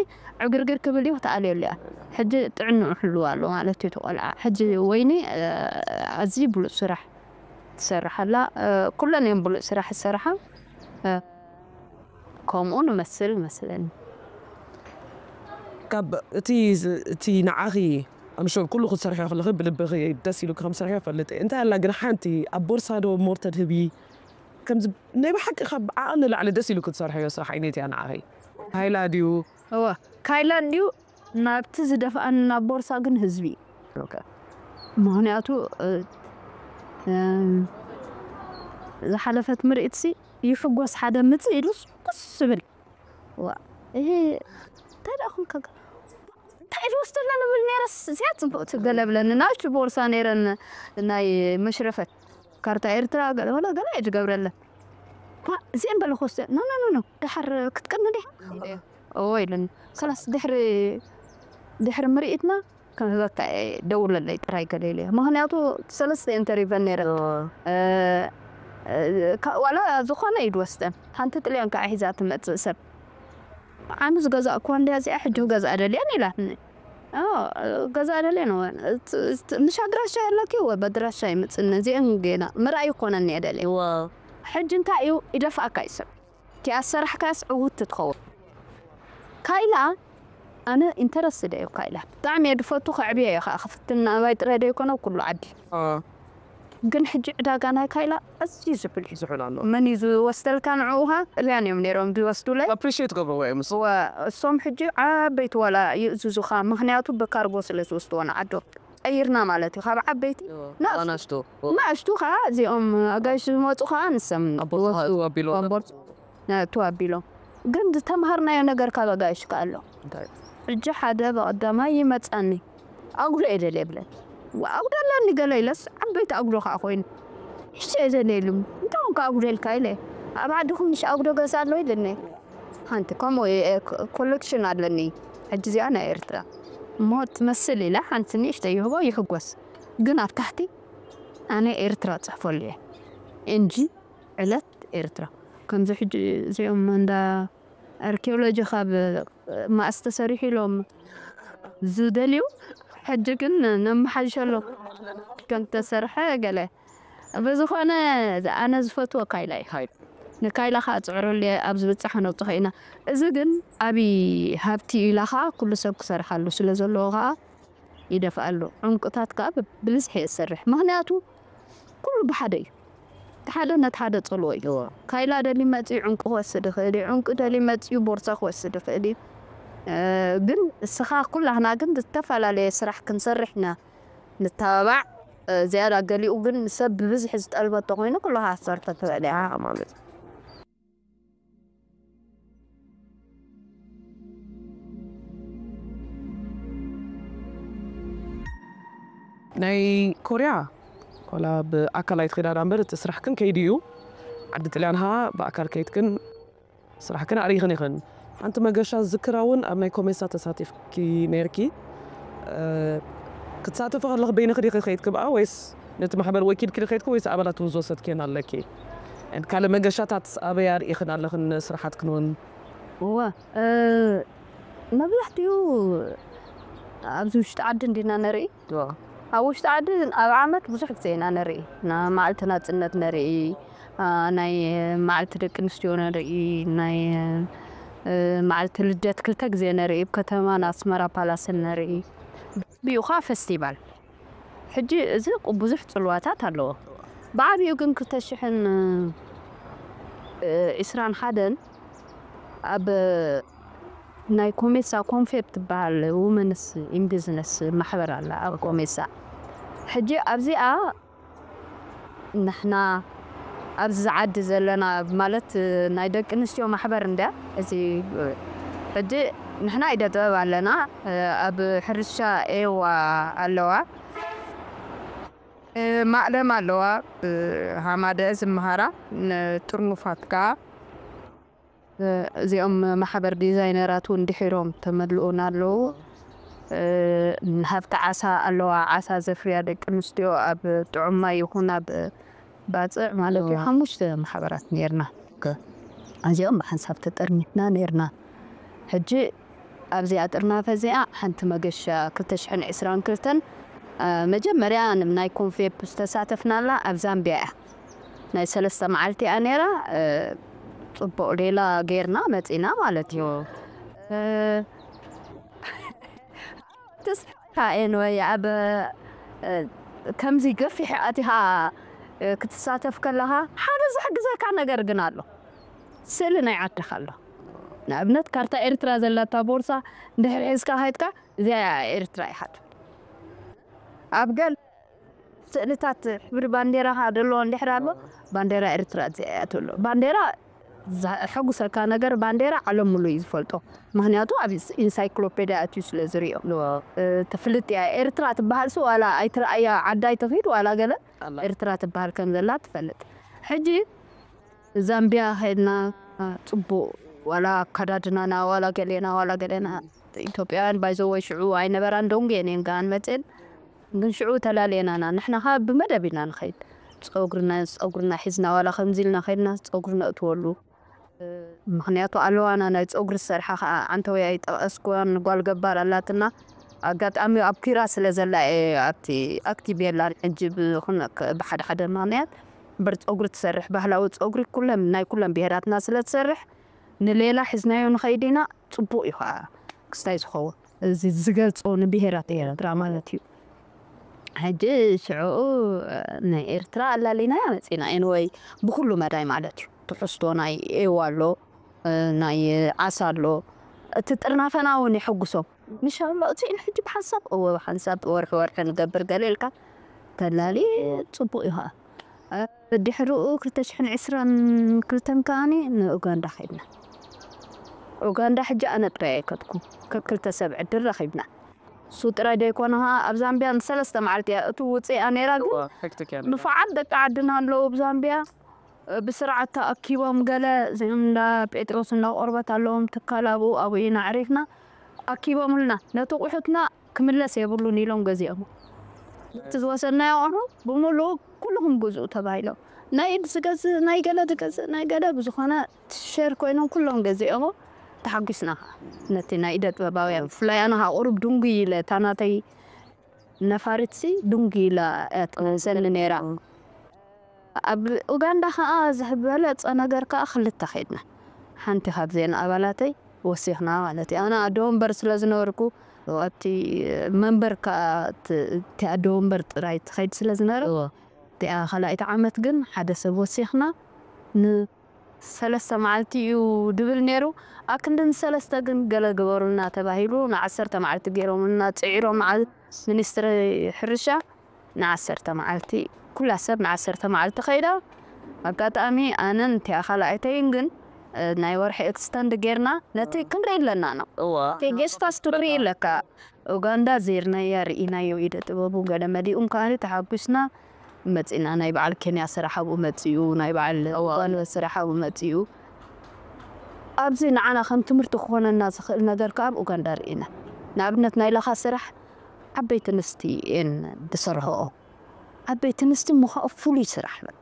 ዕግርግር ክብል እዩ፣ ክትኣልየሉ እያ። ሕጂ ጥዕንኡ ሕልው ኣሎ ማለት እዩ እቲ ቆልዓ። ሕጂ ወይኒ፣ እ፣ ኣዝዩ ብሉጽ ስራሕ ትሰርሕ ኣላ። እ፣ ኩለን እየን ብሉጽ ስራሕ ዝሰርሓ። እ፣ ከምኡ ንመስል መስለኒ። ካብ እቲ ዝ-፣ እቲ ንዓኺ፣ ኣምሹር ኩሉ ክትሰርሕዮ ከለኺ ብልብኺ ደስ ኢሉኪ ከም ትሰርሕዮ እፈልጥ እየ። እንታይ ኣላ ግን ሓንቲ ኣብ ቦርሳ ዶ ሞር ተድህቢ? ከምዚ ናይ ብሓቂ ካብ ዓቕሚ ንላዕሊ ደስ ኢሉኪ ትሰርሕዮ ስራሕ ዓይነት እያ ንዓኺ? ካይላ ድዩ? እወ፣ ካይላ ድዩ? ናብቲ ዝደፍኣኒ ናብ ቦርሳ ግን ህዝቢ እዩ። ኦኬ። ምኽንያቱ፣ እ፣ እ፣ ዝሓለፈት ምርኢትሲ ይሕጎስ ሓደ ምጽእ ኢሉስ ኩስ ዝብል። ዋ፣ እሄ፣ እንታይ ደኣ ኹንካ? እንታይ ኢሉ ወስደላ ንብል ነይረስ፣ እዚኣ ጽቡቕ ትገለብለኒ። ናብቲ ቦርሳ ነይረን ናይ መሽረፈት ካርታ ኤርትራ ገለ ወላ ገለ እየ ዝገብረለን። ዋ፣ እዚአን በለ ክወስደ፣ ኖ፣ ኖ፣ ኖ፣ ኖ፣ ደሓር ክትቀኒ ዲኻ? እዎ ኢሉኒ። ከላስ ድሕሪ፣ ድሕሪ ምርኢትና ክህበካ እየ፣ ደውለለይ ጥራይ ገለ ኢለ። ምኽንያቱ ሰለስተ እየን ተሪፈን ነይረን። እዎ። እ፣ እ፣ ካ-፣ ዋላ ዝኾነ ኢድ ወስደን። ሓንቲ ጥልያን ከዓ ሒዛ ትመጽእ ሰብ። ዓሚ ዝገዛእኩዋ እንድያ እዚኣ፣ ሕጂ ክገዝኣ ደልየን ኢላትኒ። ኣዎ፣ ገዛ ደልየ ነው። እት-፣ እት-፣ ምሽ ኣድራሻ የለኪ ወይ በድራሻ ይምጽእኒ። እዚአን ጌና ምርኣይ ይኮነኒ እየ ደልየ። ዋው። ሕጂ እንታይ እዩ ይደፍኣካ እዩ ሰብ። እቲ ኣሰራሕካስ ዕውት ትኸውን። ካይላ፣ ኣነ ኢንተረስትድ እየ ካይላ። ብጣዕሚ እየ ድፈቱ፣ ከዕብዮ እየ ከዓ። ክፍትን ኣባይ ጥራይ ደይኮነ ኩሉ ዓዲ። ኣዎ። ግን ሕጂ ዕዳጋ ናይ ካይላ ኣዝዩ ዝሑል እዩ። ዝሑል ኣሎ። መን እዩ ዝወስደልካ ንዕኡ ኸ? ጥልያን እዮም ነይሮም ዝወስዱለይ። ኣፕሪሺየት ገብርዎ እዮም እሱ። እወ፣ እሶም ሕጂ ዓበይቲ ዋላ ይእዝዙኻ፣ ምኽንያቱ ብካርጎ ስለ ዝወስድዎ ንዓዶም። ቀይርና ማለት እዩ፣ ካብ ዓበይቲ እወ፣ ናብ ኣናሽቱ። ንኣሽቱ ኸዓ እዚኦም ኣጋይሽ ዝመፁ ኸዓ ንሶም ኣብ ቦርሳ ይወስዱ። ኣእትዉ ኣቢሎም። ኣብ ቦርሳ ነእትዉ ኣቢሎም። ግን ዝተምሃርናዮ ነገር ካብ ኣጋይሽ ከ ኣሎ። እንታይ? ሕጂ ሓደ ብቐዳማይ ይመጻኒ። ኣጉዶ እየ ደልየ ይብለኒ። ኣጉዶ ኣለኒ ገለ ኢለስ፣ ዓበይቲ ኣጉዶ ከኣ ኮይኑ። ሕጂ እየ ደልየ ኢሉ። እንታይ ኮንካ ኣጉዶ ኢልካ ኢለ። ኣብ ዓድኹም ምሽ ኣጉዶ ገዛ ኣሎ ኢለኒ። ሓንቲ ከምኡ እየ፣ ኮ-፣ ኮሌክሽን ኣለኒ። ሕጂ እዚኣ ናይ ኤርትራ። እሞ ትመስል ኢለ ሓንቲ ንእሽተይ ይህቦ፣ ይሕጎስ። ግን ኣብ ታሕቲ ኣነ ኤርትራ ጽሕፈሉ እየ። ኤንጂ ዕለት ኤርትራ። ከምዚ ሕጂ እዚኦም እንዳ ኣርኪኦሎጂ ካብ ማእስ ተሰሪሑ ኢሎም ዝደልዩ፣ ሕጂ ግን ነመሓይሸሎም ከም ተሰርሐ ገለ። ብዝኾነ ኣነ ዝፈትዎ ካይላ እዩ። ንካይላ ከዓ ጽዕረሉ እየ፣ ኣብ ዝብጻሕ ነብጽሖ ኢና። እዚ ግን ዓቢ ሃብቲ እዩ ኢላ ከዓ ኩሉ ሰብ ክሰርሓሉ ስለ ዘለዎ ከዓ ይደፍኣሉ። ዕንቁታት ከዓ ብ-፣ ብብዝሒ እየ ዝሰርሕ። ምኽንያቱ ኩሉ ብሓደ እዩ። እቲ ሓደ ነቲ ሓደ ጸልዎ እዩ። እዋ። ካይላ ደልዩ መጺኡ ዕንቁ ክወስድ ይኽእል እዩ። ዕንቁ ደልዩ መጺኡ ቦርሳ ክወስድ ይኽእል እዩ። እ፣ ግን እስኻ ኩላህና ግን ዝተፈላለየ ስራሕ ክንሰርሕ ኢና ንተባባዕ። እ፣ ዝያዳ ገሊኡ ግን ሰብ ብብዝሒ ዝጠልቦ እንተኾይኑ ኩሉ ክትሰርሖ ትኽእል ኢኻ ማለት እዩ። ናይ ኮርያ ዋላ ብኣካል ኣይትኸዳ ዳ እምበር እቲ ስራሕክን ከይዱ እዩ። ዓዲ ጥልያን ሃ ብኣካል ከይድክን ስራሕክን ኣርኢኽን ኢኽን። ሓንቲ መገሻ ዝዝክራ እውን ኣብ ናይ ኮሜሳ ተሳቲፍኪ ነይርኪ። እ፣ ክትሳተፊ ከለኺ በይንኺ ዲኺ ከይድኪ ብኣ ወይስ ነቲ ማሕበር ወኪልኪ ዲኺ ከይድኪ ወይስ ኣባላት እውን ዝወሰድክየን ኣለኪ? ካልእ መገሻታት ኣበይ ኣርኢኽን ኣለኽን ስራሓትክን እውን? እወ፣ እ፣ መብዛሕትኡ ኣብዚ ውሽጢ ዓዲ እንዲና ንርኢ። እወ። ኣብ ውሽጢ ዓዲ ኣብ ዓመት ብዙሕ ግዜ ኢና ንርኢ። ና-፣ መዓልቲ ናጽነት ንርኢ፣ አ፣ ናይ መዓልቲ ደቂ ኣንስትዮ ንርኢ፣ ናይ፣ እ፣ መዓልቲ ልደት ክልተ ግዜ ንርኢ፣ ኣብ ከተማ ንኣስመራ ፓላስን ንርኢ። ብኡ ኸዓ ፈስቲቫል። ሕጂ እዚ ቁ-፣ ብዙሕ ጽልዋታት ኣለዎ። ብዓቢኡ ግን ክልተ ሽሕን ዕስራን ሓደን ኣብ ናይ ኮሜሳ ኮንፌፕ ትበሃል ውመንስ ኢን ቢዝነስ ማሕበር ኣላ ኣብ ኮሜሳ። ሕጂ ኣብዚኣ ንሕና ኣብዚ ዓዲ ዘለና ማለት ናይ ደቂ ኣንስትዮ ማሕበር እንድያ። እዚ ሕጂ ንሕና ኢደ ጥበብ ኣለና። ኣብ ሕርሻ ኤዋ ኣለዋ፣ ማእለም ኣለዋ፣ ሃማደ ዝመሃራ፣ ጥርኑፋት ከኣ እዚኦም ማሕበር ዲዛይነራት እውን ድሒሮም ተመልኡና ኣለዉ። ሃብቲ ዓሳ ኣለዋ፣ ዓሳ ዘፍርያ ደቂ ኣንስትዮ ኣብ ጥዑም ማይ ይኹን ኣብ ባጽዕ ማለት እዩ። እዋ። ሓሙሽተ ማሕበራት ነይርና። ኦኬ። እዚኦም ብሓንሳብ ተጠርኒፍና ነይርና። ሕጂ ኣብዚኣ ጥርናፈ እዚኣ ሓንቲ መገሻ ክልተ ሽሕን ዕስራን ክልተን፣ አ፣ መጀመርያ ን-፣ ናይ ኮንፌፕ ዝተሳተፍናላ ኣብ ዛምቢያ እያ። ናይ ሰለስተ መዓልቲ እያ ነይራ። እ፣ ጽቡቕ ሌላ ጌርና መጺና ማለት እዩ። እ፣ ትስሕቕካ ኤንወይ ኣብ፣ እ፣ ከምዚ ገፊሕ ኣቲኻ፣ እ፣ ክትሳተፍ ከለኻ ሓደ ዝሕግዘካ ነገር ግን ኣሎ። ስእሊ ናይ ዓድኻ ኣሎ። ንኣብነት ካርታ ኤርትራ ዘላታ ቦርሳ እንድሕር ሒዝካ ከይድካ እዚኣ ኤርትራ ኢኻ ትብል። ኣብ ገለ ስእልታት ሕብሪ ባንዴራኻ ዘለዎ እንድሕር ኣሎ፣ ባንዴራ ኤርትራ እዚኣ እያ ትብሎ። ባንዴራ ዘሐጉሰካ ነገር ባንዴራ ዓለም ሙሉ እዩ ዝፈልጦ። ምኽንያቱ ኣብ ኢንሳይክሎፔድያ ኣትዩ ስለ ዝሪኦ። እዋ። እ፣ ትፍልጥ እያ። ኤርትራ ትበሃል ሱ ዋላ ኣይትረኣያ ዓዳ ኣይትኺድ ዋላ ገለ ኣላ። ኤርትራ ትበሃል ከም ዘላ ትፈልጥ። ሕጂ ዛምቢያ ኸድና ጽቡቕ ዋላ ኣከዳድናና ዋላ ገሌና ዋላ ገሌና ኢትዮጵያውያን ባይዘወይ ሽዑ ኣይነበራን ዶንጌ እኔን ጋን መጽን ግን ሽዑ ተላለየናና። ንሕና ኸ ብመደብ ኢና ንኸይድ። ጸጉርና፣ ጸጉርና ሒዝና ዋላ ከምዚ ኢልና ኸድና ጸጉሪ ነእትወሉ። ምኽንያቱ ኣለዋና ናይ ጸጉሪ ዝሰርሓ ኸኣ ዓንተወይ ኣይጠቐስኩዋን ጓል ገባር ኣላትና። ኣጋጣሚ ኣብ ኪራ ስለ ዘላ እየ ኣብቲ ኣክቲቭ የላን ሕጂ ብኹነ-፣ ብሓደ ሓደ ምኽንያት እምበር ጸጉሪ ትሰርሕ ባህላዊ ጸጉሪ ኩለን ናይ ኩለን ብሄራትና ስለ ትሰርሕ ንሌላ ሒዝናዮ ንኸይድ ኢና። ጽቡቕ እዩ ኸኣ ክስታይ ዝኸውን እዚ ዝገልጾ ንብሄራት ኤርትራ ማለት እዩ። ሕጂ ሽዑኡ ናይ ኤርትራ ኣላሊናያ መጺና። ኤንወይ ብኹሉ መዳይ ማለት እዩ። ትሕዝቶ ናይ ኤዋ ኣሎ፣ ናይ ዓሳ ኣሎ። እቲ ጥርናፈና እውን የሐጉሶም። ምሻሎ እቲ ኢሉ ሕጂ ብሓንሳብ፣ እወ ብሓንሳብ ወርሒ ወርሒ ንገብር ገለ ኢልካ ተላሊ ጽቡቕ እዩ ኸኣ። ድሕሪኡ ክልተ ሽሕን ዕስራን ክልተን ከኣኒ ንኡጋንዳ ከይድና። ኡጋንዳ ሕጂ ኣነ ጥራይ ኣይከድኩ። ከክልተ ሰብ ዕድል ረኺብና። እሱ ጥራይ ደይኮነ ኸኣ ኣብ ዛምቢያ ንሰለስተ መዓልቲ እያ እቱ ውጽእ እያ ነይራ፣ ግን እዋ፣ ሄክቲክ እያ ነይራ። ንፉዓት ደቂ ዓድና ኣለዉ ኣብ ዛምቢያ። ብስርዓት ተኣኪቦም ገለ እዚኦም እንዳ ጴጥሮስ እንዳ ቆርበት ኣለዎም ትካል ኣብኡ፣ ኣብኡ ኢና ኣዕሪፍና። ኣኪቦምልና። ነቲ ቁሑትና ክምለስ የብሉን ኢሎም ገዚኦም። እቲ ዝወሰድናዮ ኣቑሑ ብምሉኡ ኩልኹም ግዝኡ ተባሂሎም፣ ናይ ኢድ ዝገዝእ፣ ናይ ገለ ዝገዝእ፣ ናይ ገለ ብዝኾነ ሸር ኮይኖም ኩሎም ገዚኦሞ። ተሓጒስና ኸዓ ነቲ ናይ ኢደ ጥበባውያን። ብፍላይ ኣነ ኸዓ ቁሩብ ድንጉይ ኢለ፣ እታ ናተይ ነፋሪትሲ ድንጉይ ኢላ እያ ትመልሰኒ ነይራ። ኣብ ኡጋንዳ ኸዓ ዝበለጸ ነገር ከኣ ክልተ ኸይድና። ሓንቲ ካብዘን ኣባላተይ ወሲኽና ማለት እዩ። ኣነ ኣደ ወንበር ስለ ዝነበርኩ፣ ኣብቲ መንበር ከኣ እቲ ኣደ ወንበር ጥራይ ትኸይድ ስለ ዝነበረ፣ እቲኣ ካልኣይቲ ዓመት ግን ሓደ ሰብ ወሲኽና፣ ንሰለስተ መዓልቲ እዩ ድብል ነይሩ። ኣብ ክንዲ ንሰለስተ ግን ገለ ግበሩልና ተባሂሉ፣ ንዓሰርተ መዓልቲ ገይሮምልና፣ ጽዒሮም፣ መዓል-፣ ሚኒስትሪ ሕርሻ ንዓሰርተ መዓልቲ፣ ኩላ ሰብ ንዓሰርተ መዓልቲ ኸይዳ። ኣጋጣሚ ኣነን እቲኣ ካልኣይተይን ግን፣ እ፣ ናይ ወርሒ ኤክስተንድ ጌርና፣ ነቲ ክንርኢ ኣለና ነው። እዋ። እቲ ጌስት ፓስ ትርኢ ኣለካ። ኡጋንዳ ዜርናያ፣ ርኢናዮ፣ ኢደ ጥበቡ ገለ መሊኡም ከኣ ተሓጒስና መጺና። ናይ በዓል ኬንያ ስራሕ ኣብኡ መጺኡ፣ ናይ በዓል እዋ። ኡጋንዳ ስራሕ ኣብኡ መጺኡ። ኣብዚ ንዓና ከም ትምህርቲ ክኾነና ዝኽእል ነገር ከኣ ኣብ ኡጋንዳ ርኢና። ንኣብነት ናይ ላኻ ስራሕ ዓበይቲ ኣንስቲ እየን ዝሰርሕኦ። ዓበይቲ ኣንስቲ ምዃኡ ፍሉይ ስራሕ በቃ።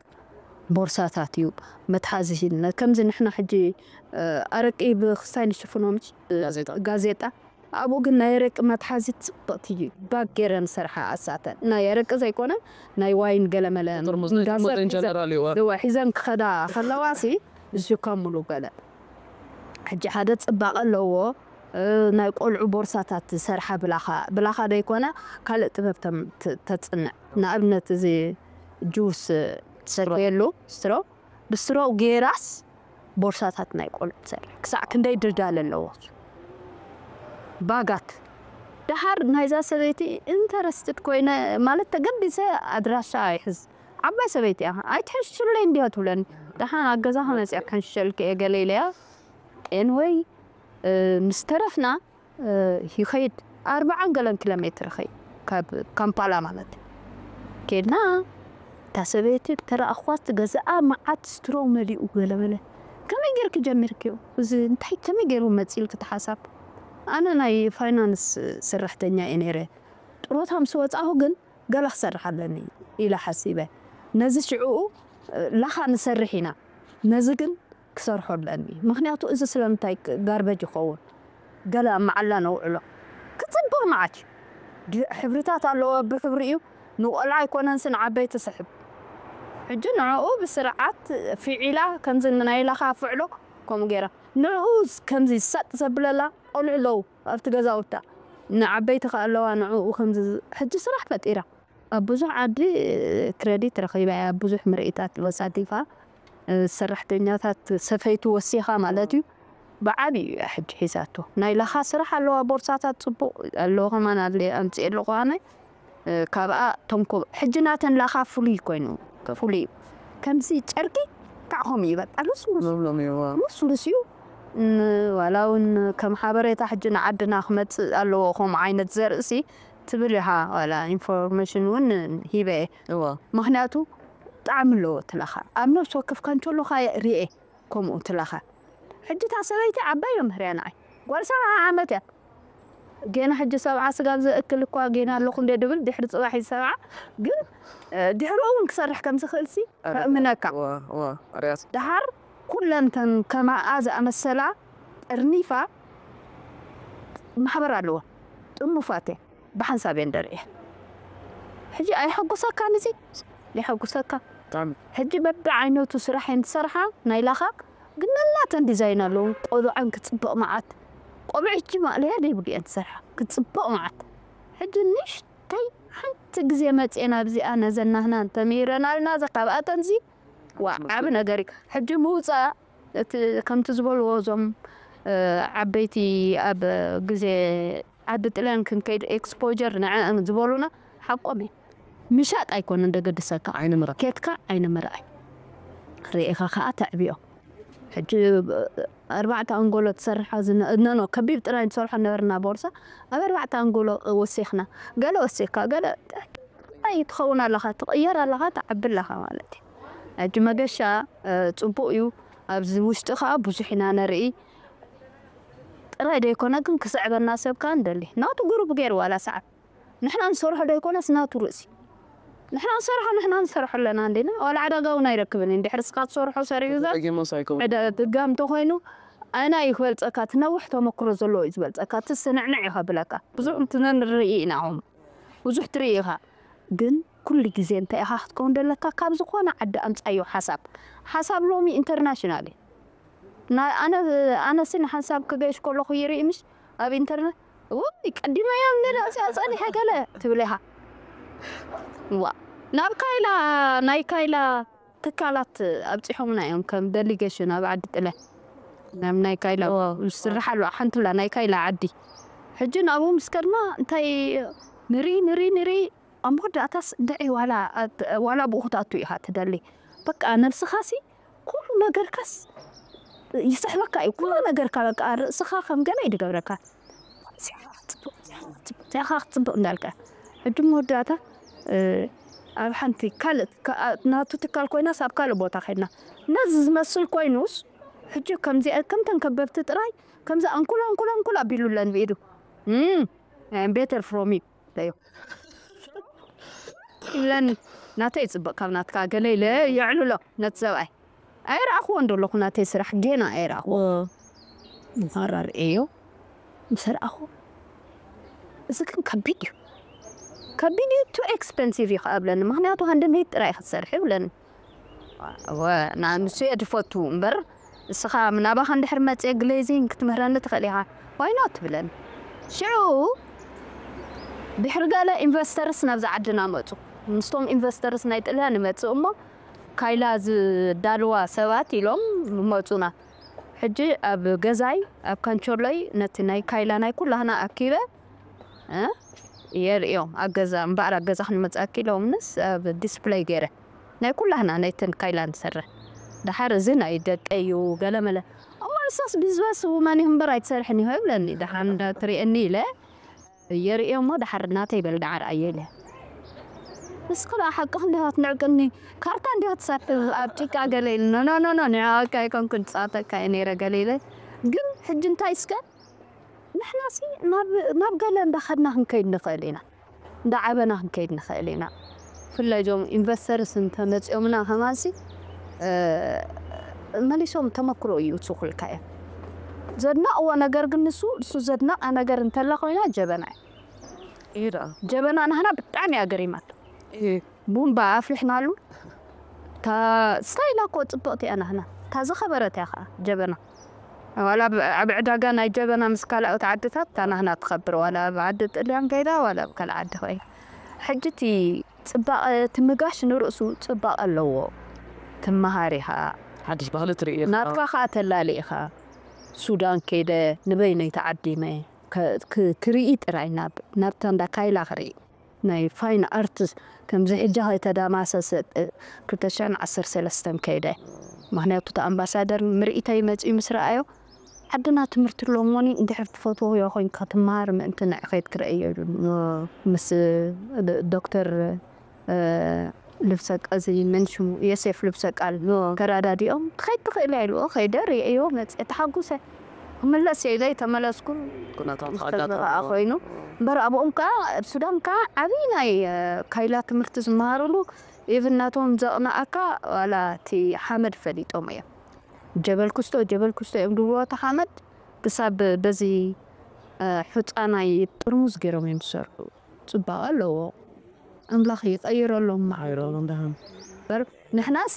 ቦርሳታት እዩ፣ መትሓዚ ሂልና። ከምዚ ንሕና ሕጂ፣ እ፣ ኣረቂ ብክስታይ ንሽፍኖ ምሽ? ጋዜጣ። ጋዜጣ። ኣብኡ ግን ናይ ኣረቂ መትሓዚ ጽብቕቲ እዩ። ባግ ገይረን ዝሰርሓ ኣሳተን። ናይ ኣረቂ ዘይኮነ፣ ናይ ዋይን ገለመለ ጥርሙዝ ናይ እንዳሰር ጥርሙዝ ሒዘን ጀነራል እዩ። እዋ፣ ሒዘን ክኸዳ ከለዋሲ፣ እሱ ከም ሙሉ ገለ። ሕጂ ሓደ ጽባቐ ኣለዎ። እ፣ ናይ ቆልዑ ቦርሳታት ዝሰርሓ ብላኻ፣ ብላኻ ዘይኮነ ካልእ ጥበብ ተም-፣ ት-፣ ተጽንዕ። ንኣብነት እዚ ጁስ ትሰርየሉ ስትሮ፣ ብስትሮ ጌራስ ቦርሳታት ናይ ቆልዑ ትሰርሕ። ክሳዕ ክንደይ ድልዳለ ኣለዎ። ባጋት። ደሓር ናይዛ ሰበይቲ ኢንተረስትድ ኮይነ፣ ማለት ተገዲሰ ኣድራሻ ኣይሕዝ። ዓባይ ሰበይቲ እያ። "ኣይትሕንሽለይ እንዲያ" ትብለኒ። ደሓን ኣብ ገዛ ከመጽያ ክሕንሽልኪ እየ ገለ ኢለያ። ኤንወይ፣ እ፣ ምስ ተረፍና፣ እ፣ ይኸይድ ኣርብዓን ገለን ኪሎ ሜትር ይኸይድ ካብ ካምፓላ ማለት እዩ። ኬድና፣ እታ ሰበይቲ ተረኣኽዋ፣ እቲ ገዛኣ መዓት ስትሮ መሊኡ ገለ በለ። "ከመይ ጌርኪ ጀሚርክዮ? እዚ እንታይ ከመይ ገይሩ መጺእልኪ እቲ ሓሳብ?" ኣነ ናይ ፋይናንስ ሰራሕተኛ እየ ነይረ። ጥሮታ ምስ ወጻኹ ግን ገለ ክሰርሕ ኣለኒ ኢለ ሓሲበ። ነዚ ሽዕኡ፣ እ፣ ላኻ ንሰርሕ ኢና። ነዚ ግን ክሰርሖ ኣለኒ። ምኽንያቱ እዚ ስለምንታይ ክ-፣ ጋርበጅ ይኸውን? ገለ ኣብ መዓላ ነውዕሎ። ክጽብቕ መዓት እዩ። ድ-፣ ሕብርታት ኣለዎ፣ ብሕብሪ እዩ። ንቆልዓ ኣይኮነንስ ንዓበይቲ ስሕብ። ሕጂ ንዕኡ ብስርዓት ፊዒላ፣ ከምዚ ናይ ላኻ ፍዕሎ ከምኡ ገይራ። ንዕኡ ከምዚ ሰጥ ዘብለላ ቆልዑ ኣለዉ ኣብቲ ገዛውታ። ንዓበይቲ ከኣ ኣለዋ ንዕኡ ከምዚ ዝ-፣ ሕጂ ስራሕ ፈጢራ። ኣብ ብዙሕ ዓዲ ክረዲት ረኺባ እያ፣ ኣብ ብዙሕ ምርኢታት ተሳቲፋ። እ፣ ሰራሕተኛታት ሰፈይቱ ወሲኻ ማለት እዩ። ብዓብዩ እያ ሕጂ ሒዛቶ። ናይ ላኻ ስራሕ ኣለዋ፣ ቦርሳታት ጽቡቕ ኣለዎ ከማን ኣለ፣ ኣምጽኤ ኣለኹ ኣነ። እ፣ ካብኣ ተንኮብ-፣ ሕጂ ናተን ላኻ ፍሉይ ኮይኑ፣ ፍሉይ እዩ። ከምዚ ጨርቂ ካዕ ከምኡ እዩ፣ በቃ ልስሉስ። ልምሉም እዩ፣ እዋ። ልስሉስ እዩ። ን-፣ ዋላ እውን ከም ሓበሬታ ሕጂ ንዓድና ክመጽእ ኣለዎ ከምኡ ዓይነት ዘርእሲ ትብል ኢኻ፣ ዋላ ኢንፎርሜሽን እውን ሂበ እየ። እዋ። ምኽንያቱ ጣዕሚ ኣለዎ እቲ ላኻ። ኣብ ነፍሲ ወከፍ ካንቸሎ ኸኣ ርኤ ከምኡ እቲ ላኻ። ሕጂ እታ ሰበይቲ ዓባይ መምህር እያ ንዓይ። ጓል ሰብዓ ዓመት እያ። ጌና ሕጂ ሰብዓ ስጋብ ዘእክል እኳ ጌና ኣለኹ እንደ ድብል ድሕሪ ጽባሕ እዩ ሰብዓ። ግን፣ እ፣ ድሕሪኡ እውን ክሰርሕ ከም ዝኽእልሲ ኧረ፣ ከእምነካ። እዋ፣ እዋ፣ ኣርያስ። ደሓር ኩለን ከም ከማኣ ዝኣመሰላ ጠርኒፋ ማሕበር ኣለዋ። ጥሙፋት እየን። ብሓንሳብ እየን ደርኤ። ሕጂ ኣይሐጉሰካን እዚ? ይሐጉሰካ። ብጣዕሚ። ሕጂ በብዓይነቱ ስራሕ እየን ትሰርሓ፣ ናይ ላኻ። ግን ነናተን ዲዛይን ኣለዎ። ቆብዐን ክጽብቕ መዓት። ቆብዐ ሕጂ ማእለያ ዘይብሉ እየን ትሰርሓ። ክጽብቕ መዓት። ሕጂ ንእሽተይ ሓንቲ ግዜ መጽኤን ኣብዚኣ ነዘን ናህና እንተምሂረን ኣልና፣ ዘ-፣ ካብኣተንዚ፣ ዋ፣ ዓቢ ነገር እዩ። ሕጂ ምውጻእ፣ እቲ ከምቲ ዝበልዎ እዞም፣ እ፣ ዓበይቲ ኣብ ግዜ ዓዲ ጥልያን ክንከይድ ኤክስፖጀር ንዐን ዝበሉና ሓቆም እዩ። ምሻጥ ኣይኮነን ደገድሰካ። ዓይኒ ምርኣይ። ኬድካ ዓይኒ ምርኣይ። ርኤኻ ከኣ ተዕብዮ። ሕጂ ኣርባዕተ ኣንጎሎ ትሰርሓ ዝነ-፣ ነኖ ከቢብ ጥራይ ንሰርሖ ነበርና ቦርሳ። ኣብ ኣርባዕተ ኣንጎሎ ወሲኽና። ገለ ወሲኽካ፣ ገለ ጥራይ ትኸውን ኣለኻ፣ ትቕየር ኣለኻ፣ ትዓቢ ኣለኻ ማለት እዩ። ሕጂ መገሻ፣ እ፣ ጽቡቕ እዩ። ኣብዚ ውሽጢ ከኣ ብዙሕ ኢና ነርኢ። ጥራይ ዘይኮነ ግን ክስዕበና ሰብ ከኣ ንደሊ። ናቱ ግሩፕ ገይሩ ዋላ ሰዓብ። ንሕና ንሰርሖ ዘይኮነስ ናቱ ርእሲ። ንሕና ንሰርሖ፣ ንሕና ንሰርሖ ኣለና እንዴና። ዋላ ዕዳጋ እውን ኣይረክብን እዩ። እንድሕር እስኻ ትሰርሖ ሰሪዑ እዛ ተጸጊሙ ሳይኮ። ዕዳ ድጋም እንተኾይኑ፣ ኣና እዩ ክበልጸካ፣ እቲ ነዊሕ ተመክሮ ዘለዎ እዩ ዝበልጸካ። እቲ ስንዕንዕ እዩ ከብለካ። ብዙሕ እንትነ ንርኢ ኢና ኹም። ብዙሕ ትርኢ ኢኻ። ግን ኩሉ ግዜ እንታይ ኢኻ ክትከውን ደለካ? ካብ ዝኾነ ዓዲ ኣምጻዮ ሓሳብ። ሓሳብ ሎሚ ኢንተርናሽናል እዩ። ና-፣ ኣነ፣ ኣነሲ ንሓንሳብ ክገሽ ከለኹ ይርኢ ምሽ ኣብ ኢንተርነት፣ "ውይ፣ ቀዲመ እያ እንደ ርእሲ ኣጸኒሐ ገለ" ትብል ኢኻ። ዋ፣ ናብ ካይላ፣ ናይ ካይላ ትካላት ኣብጺሖምና እዮም ከም ደሊጌሽን ኣብ ዓዲ ጥለ። ናብ ናይ ካይላ ዋው። ዝስራሕ ኣሎ፣ ሓንቲ ብላ ናይ ካይላ ዓዲ። ሕጂ ናብኡ ምስ ከድና እንታይ ንርኢ፣ ንርኢ፣ ንርኢ፣ ኣብ መወዳእታስ እንድዒ ዋላ፣ ዋላ ብኡ ክትኣቱ ኢኻ ትደሊ። በቃ ነብስኻሲ ኩሉ ነገርካስ ይስሕበካ እዩ። ኩሉ ነገርካ በቃ ርእስኻ ከም ገለ እዩ ዝገብረካ። እዚኣ ክትጽብቕ፣ እዚኣ ክትጽብቕ፣ እዚኣ ክትጽብቕ እንዳልካ። ሕጂ መወዳእታ፣ እ፣ ኣብ ሓንቲ ካልእ፣ ካ-፣ ኣ-፣ ናቱ ትካል ኮይናስ ኣብ ካልእ ቦታ ከድና። ነዚ ዝመስል ኮይኑስ፣ ሕጂ ከምዚኣ፣ ከምተን ከበብቲ ጥራይ፣ ከምዚ ኣንኩል፣ ኣንኩል፣ ኣንኩል ኣቢሉለን ብኢዱ። እም፣ I am better from you። እዩ። ይብለኒ፣ ናተይ ይጽብቕ ካብ ናትካ ገለ ኢለ የዕልሎ ነቲ ሰብኣይ። ኣይረኣኽዎን ዶ ኣለኹ ናተይ ስራሕ ጌና ኣይረኣኽዎ። እ። ምዃን ርእየዮ ምስ ረኣኹ፣ "እዚ ግን ከቢድ እዩ። ከቢድ እዩ፣ ቱ ኤክስፐንሲቭ እዩ" ከኣ ብለኒ። ምኽንያቱ ሃንድሜድ ጥራይ ክትሰርሒ ይብለኒ። ወ-፣ ና-፣ ንሱ እየ ዝፈቱ እምበር፣ እስኻ ናባኻ እንድሕር መጽየ ግሌዚንግ ክትምህረኒ ትኽእል ኢኻ። ዋይ ኖት ትብለኒ። ሽዑ ድሕሪ ገለ ኢንቨስተርስ ናብዚ ዓድና መጹ። ምስቶም ኢንቨስተርስ ናይ ጥልያን ይመጽእ እሞ፣ ካይላ ዝዳልዋ ሰባት ኢሎም መጹና። ሕጂ ኣብ ገዛይ፣ ኣብ ካንቾሎይ ነቲ ናይ ካይላ ናይ ኩላህና ኣኪበ፣ እ፣ የርእዮም። ኣብ ገዛ፣ እምበኣር ኣብ ገዛ ክንመጽኣኪ ኢሎምንስ ኣብ ዲስፕለይ ገይረ። ናይ ኩላህና፣ ናይተን ካይላ ንሰርሕ። ደሓር እዚ ናይ ደቀይ እዩ፣ ገለመለ። እሞ ንሳስ ቢዝነስ ውመን እዩ እምበር ኣይትሰርሕን እዩ ይብለኒ። ደሓር እንዳ ትርእየኒ ኢለ የርእዮ እሞ ደሓር ናተይ በል ደሓር ኣየ ኢለ። ንስኺ ደኣ ሓቅኺ እንዲኻ ትንዕቅኒ፣ ካርታ እንዲኻ ትሰርሒ ኣብ ጭቃ ገለ ኢሉ። ኖ፣ ኖ፣ ኖ፣ ኖ፣ ንዕቕካ ኣይኮንኩን፣ ጻተካ እየ ነይረ ገለ ኢለ። ግን ሕጂ እንታይ እስከ ንሕናሲ ናብ፣ ናብ ገለ እንዳኸድና ክንከይድ ንኽእል ኢና። እንዳዓበና ክንከይድ ንኽእል ኢና። ብፍላይ እዞም ኢንቨስተርስ እንተመጺኦምና ከማንሲ፣ እ፣ መሊሶም ተመክሮ ይውስኹልካ እዮም። ዘድነቕዎ ነገር ግን ንሱ፣ ንሱ ዘድነቓ ነገር እንተላ ኮይና ጀበና እዩ። እዩ ደኣ። ጀበና ናህና ብጣዕሚ እያ ገሪማቶ። እዩ። ቡምባ ኣፍሊሕናሉ። እታ ስታይላ እኮ ጽብቕቲ እያ ናህና። እታ ዝኸበረት እያ ኸኣ ጀበና። ዋላ ኣብ፣ ኣብ ዕዳጋ ናይ ጀበና ምስ ካልኦት ዓድታት እታ ናህና ትኸብር። ዋላ ኣብ ዓዲ ጥልያን ከይዳ፣ ዋላ ኣብ ካልእ ዓዲ ኮይና። ሕጂ እቲ ጽባቐ፣ እቲ ምጋሽ ንርእሱ ጽባቐ ኣለዎ። ትመሃር ኢኻ። ሓድሽ ባህሊ ትርኢ ኢኻ። ናትካ ኸኣ ተላሊ ኢኻ። ሱዳን ከይደ፣ ንበይነይ ተዓዲመ፣ ከ-፣ ክ-፣ ክርኢ ጥራይ ናብ፣ ናብታ እንዳ ካይላ ክርኢ። ናይ ፋይን ኣርትስ ከምዚ ሕጂ ከይተዳማሰሰ፣ እ፣ ክልተ ሽሕን ዓሰርተ ሰለስተን ከይደ። ምኽንያቱ እቲ ኣምባሳደር ምርኢተይ መጺኡ ምስ ረኣዮ፣ ዓድና ትምህርቲ ኣሎ እሞኒ እንድሕር ትፈትዎ ኮይንካ ትመሃር ምእንቲ ንዕኸይድ ክርእዮ ኢሉኒ። እ። ምስ ዶ-፣ ዶክተር፣ እ፣ ልብሰ ቃ-፣ እዚ መን ሽሙ? ዮሴፍ ልብሰ ቃል እ። ተራዳዲኦም፣ "ትኸይድ ትኽእል እያ" ኢልዎ፣ ከይደ ርእዮ መጽየ ተሓጉሰ። ክምለስ እየ ኢለ ተመለስኩ። ኩነታት ምስ ኣጋጠመ። ተዘረኣ ኮይኑ። እምበር ኣብኦም ከኣ፣ ኣብ ሱዳን ከኣ ዓብዪ ናይ፣ እ፣ ካይላ ትምህርቲ ዝመሃሩሉ፣ ኢቭን ናቶም ዘቕንኣካ ዋላ እቲ ሓመድ ፈሊጦም እዮም። ጀበል ኩስቶ፣ ጀበል ኩስቶ እዮም ድብልዎ እቲ ሓመድ። ክሳብ በዚ፣ እ፣ ሑጻ ናይ ጥርሙዝ ገይሮም እዮም ዝሰርሑ። ጽባቐ ኣለዎ። ኣምላኽ ይቐይረሎም። ይቐይረሎም ደሃን። እምበር ንሕናሲ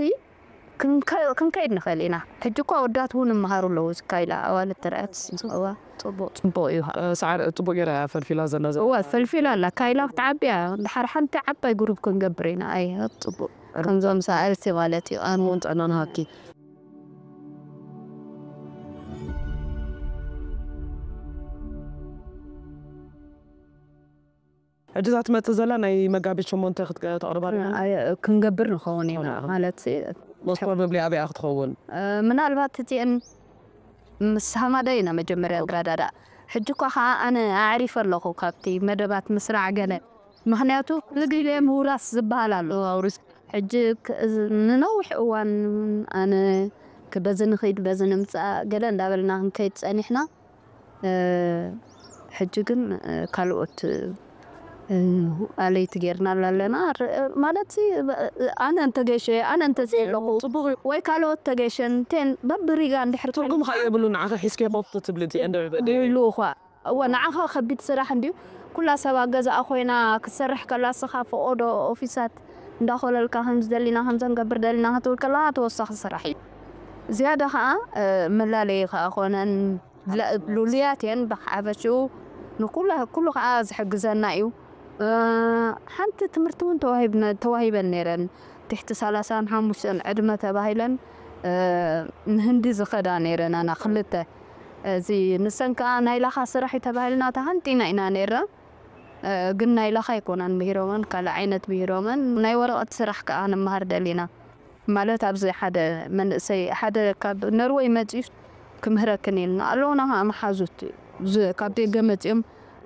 ክንከ-፣ ክንከይድ ንኽእል ኢና። ሕጂ እኳ ኣወዳት እውን ይመሃሩ ኣለዉ። እዚ ካይላ ኣዋልድ ትርኣት። እዋ። ጽቡቕ። ጽቡቕ እዩ። እ፣ ሰዓር ጽቡቕ ገይራ እያ ፈልፊላ ዘላ ዘ-፣ እዋ፣ ፈልፊላ ኣላ። ካይላ ክትዓቢ እያ። ድሓር ሓንቲ ዓባይ ግሩፕ ክንገብር ኢና። ኣይ፣ ጽቡቕ። ከምዞም ሰኣልቲ ማለት እዩ። ኣነ እውን ጥዕና ንሃብኪ። ሕጂ እዛ ትመጽእ ዘላ ናይ መጋቢት ሸሞንተ ክትገ-፣ ተቕርባ ዲና? ኣይ፣ ክንገብር ንኸውን ኢና። ኣነ ማለት ሞስት ፕሮባብሊ ኣበይ ክትኸውን? እ፣ ምናልባት እቲአን ምስ ሃማዳ ኢና መጀመርያ ንረዳዳእ። ሕጂ እኳ ኸዓ ኣነ ኣዕሪፈ ኣለኹ ካብቲ መደባት ምስራዕ ገለ። ምኽንያቱ ኩሉ ግዜ ምውራስ ዝበሃል ኣሎ። ኣውሪስ። ሕጂ ክ-፣ እዚ ንነዊሕ እዋን ኣነ ክ-፣ በዚ ንኺድ፣ በዚ ንምጻእ ገለ እንዳበልና ክንከይድ ጸኒሕና። ሕጂ ግን ካልኦት ኣለይቲ ጌርናላ ኣለና። ማለት ኣነ እንተገሸ ኣነ እንተዘየለኹ ወይ ካልኦት ተገሸን ቴን በብሪጋ እንድሕር ትርጉም ካ የብሉ ንዓኸ ሒዝከ ኮፍ ትብሊ እቲ እንደ ይብሉ እኳ እወ ንዓኻ ከቢድ ስራሕ እንድዩ። ኩላ ሰብ ኣብ ገዛኣ ኮይና ክትሰርሕ ከላ ስኻ ፈቆዶ ኦፊሳት እንዳኾለልካ ከም ዝደሊና ከም ዘንገብር ደሊና ክትብል ከለኻ ተወሳኺ ስራሕ እዩ። ዝያዳ ከዓ መላለየ ከዓ ኮነን ሉልያት እየን ብሓፈሽኡ ንኩሉ ከዓ ዝሕግዘና እዩ። ሓንቲ ትምህርቲ እውን ተዋሂበን ነይረን ትሕቲ ሰላሳን ሓሙሽተን ዕድመ ተባሂለን ንህንዲ ዝኸዳ ነይረን ኣና ክልተ እዚ ንሰን ከዓ ናይ ላኻ ስራሕ እዩ ተባሂልና ተሃንጢና ኢና ነይርና። ግን ናይ ላኻ ኣይኮናን ምሂሮመን ካልእ ዓይነት ምሂሮመን ናይ ወረቐት ስራሕ ከዓ ንመሃር ደሊና። ማለት ኣብዚ ሓደ መንእሰይ ሓደ ካብ ነርወይ መፂኡ ክምህረክን ኢልና ኣለውና ከዓ መሓዙት ካብ ደገ መፂኦም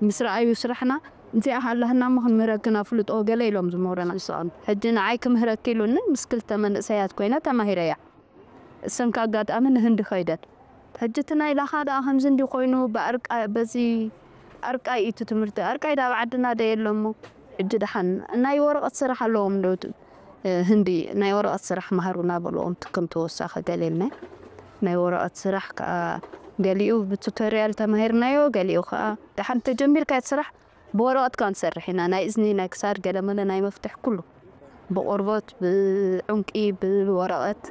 ምስ ረኣዩ ስራሕና እዚኣ ሃላህና እሞ ክንምህረክን ኣፍልጦ ገለ ኢሎም ዝምህሩና ንስኦም ሕጂ ንዓይ ክምህረኪ ኢሉኒ ምስ ክልተ መንእሰያት ኮይነ ተማሂረያ እሰን ከ ኣጋጣሚ ንህንዲ ከይደን ሕጂ እቲ ናይ ላኻ ደኣ ከምዚ እንዲ ኮይኑ ብኣርቃ በዚ ኣርቃይ እዩ እቲ ትምህርቲ ኣርቃይ ዳ ኣብ ዓድና ደ የለሞ ሕጂ ደሓን ናይ ወረቐት ስራሕ ኣለዎም ዶ ህንዲ ናይ ወረቐት ስራሕ መሃሩና በልዎም ትክም ተወሳኺ ገሌልና ናይ ወረቐት ስራሕ ከዓ ገሊኡ ብቱቶሪያል ተማሂርናዮ ገሊኡ ከዓ ደሓን ተጀሚርካ እቲ ስራሕ ብወረቐት ከዓ ንሰርሕ ኢና ናይ እዝኒ ናይ ክሳድ ገለመለ ናይ መፍትሕ ኩሉ ብቆርቦት ብዑንቂ ብወረቐት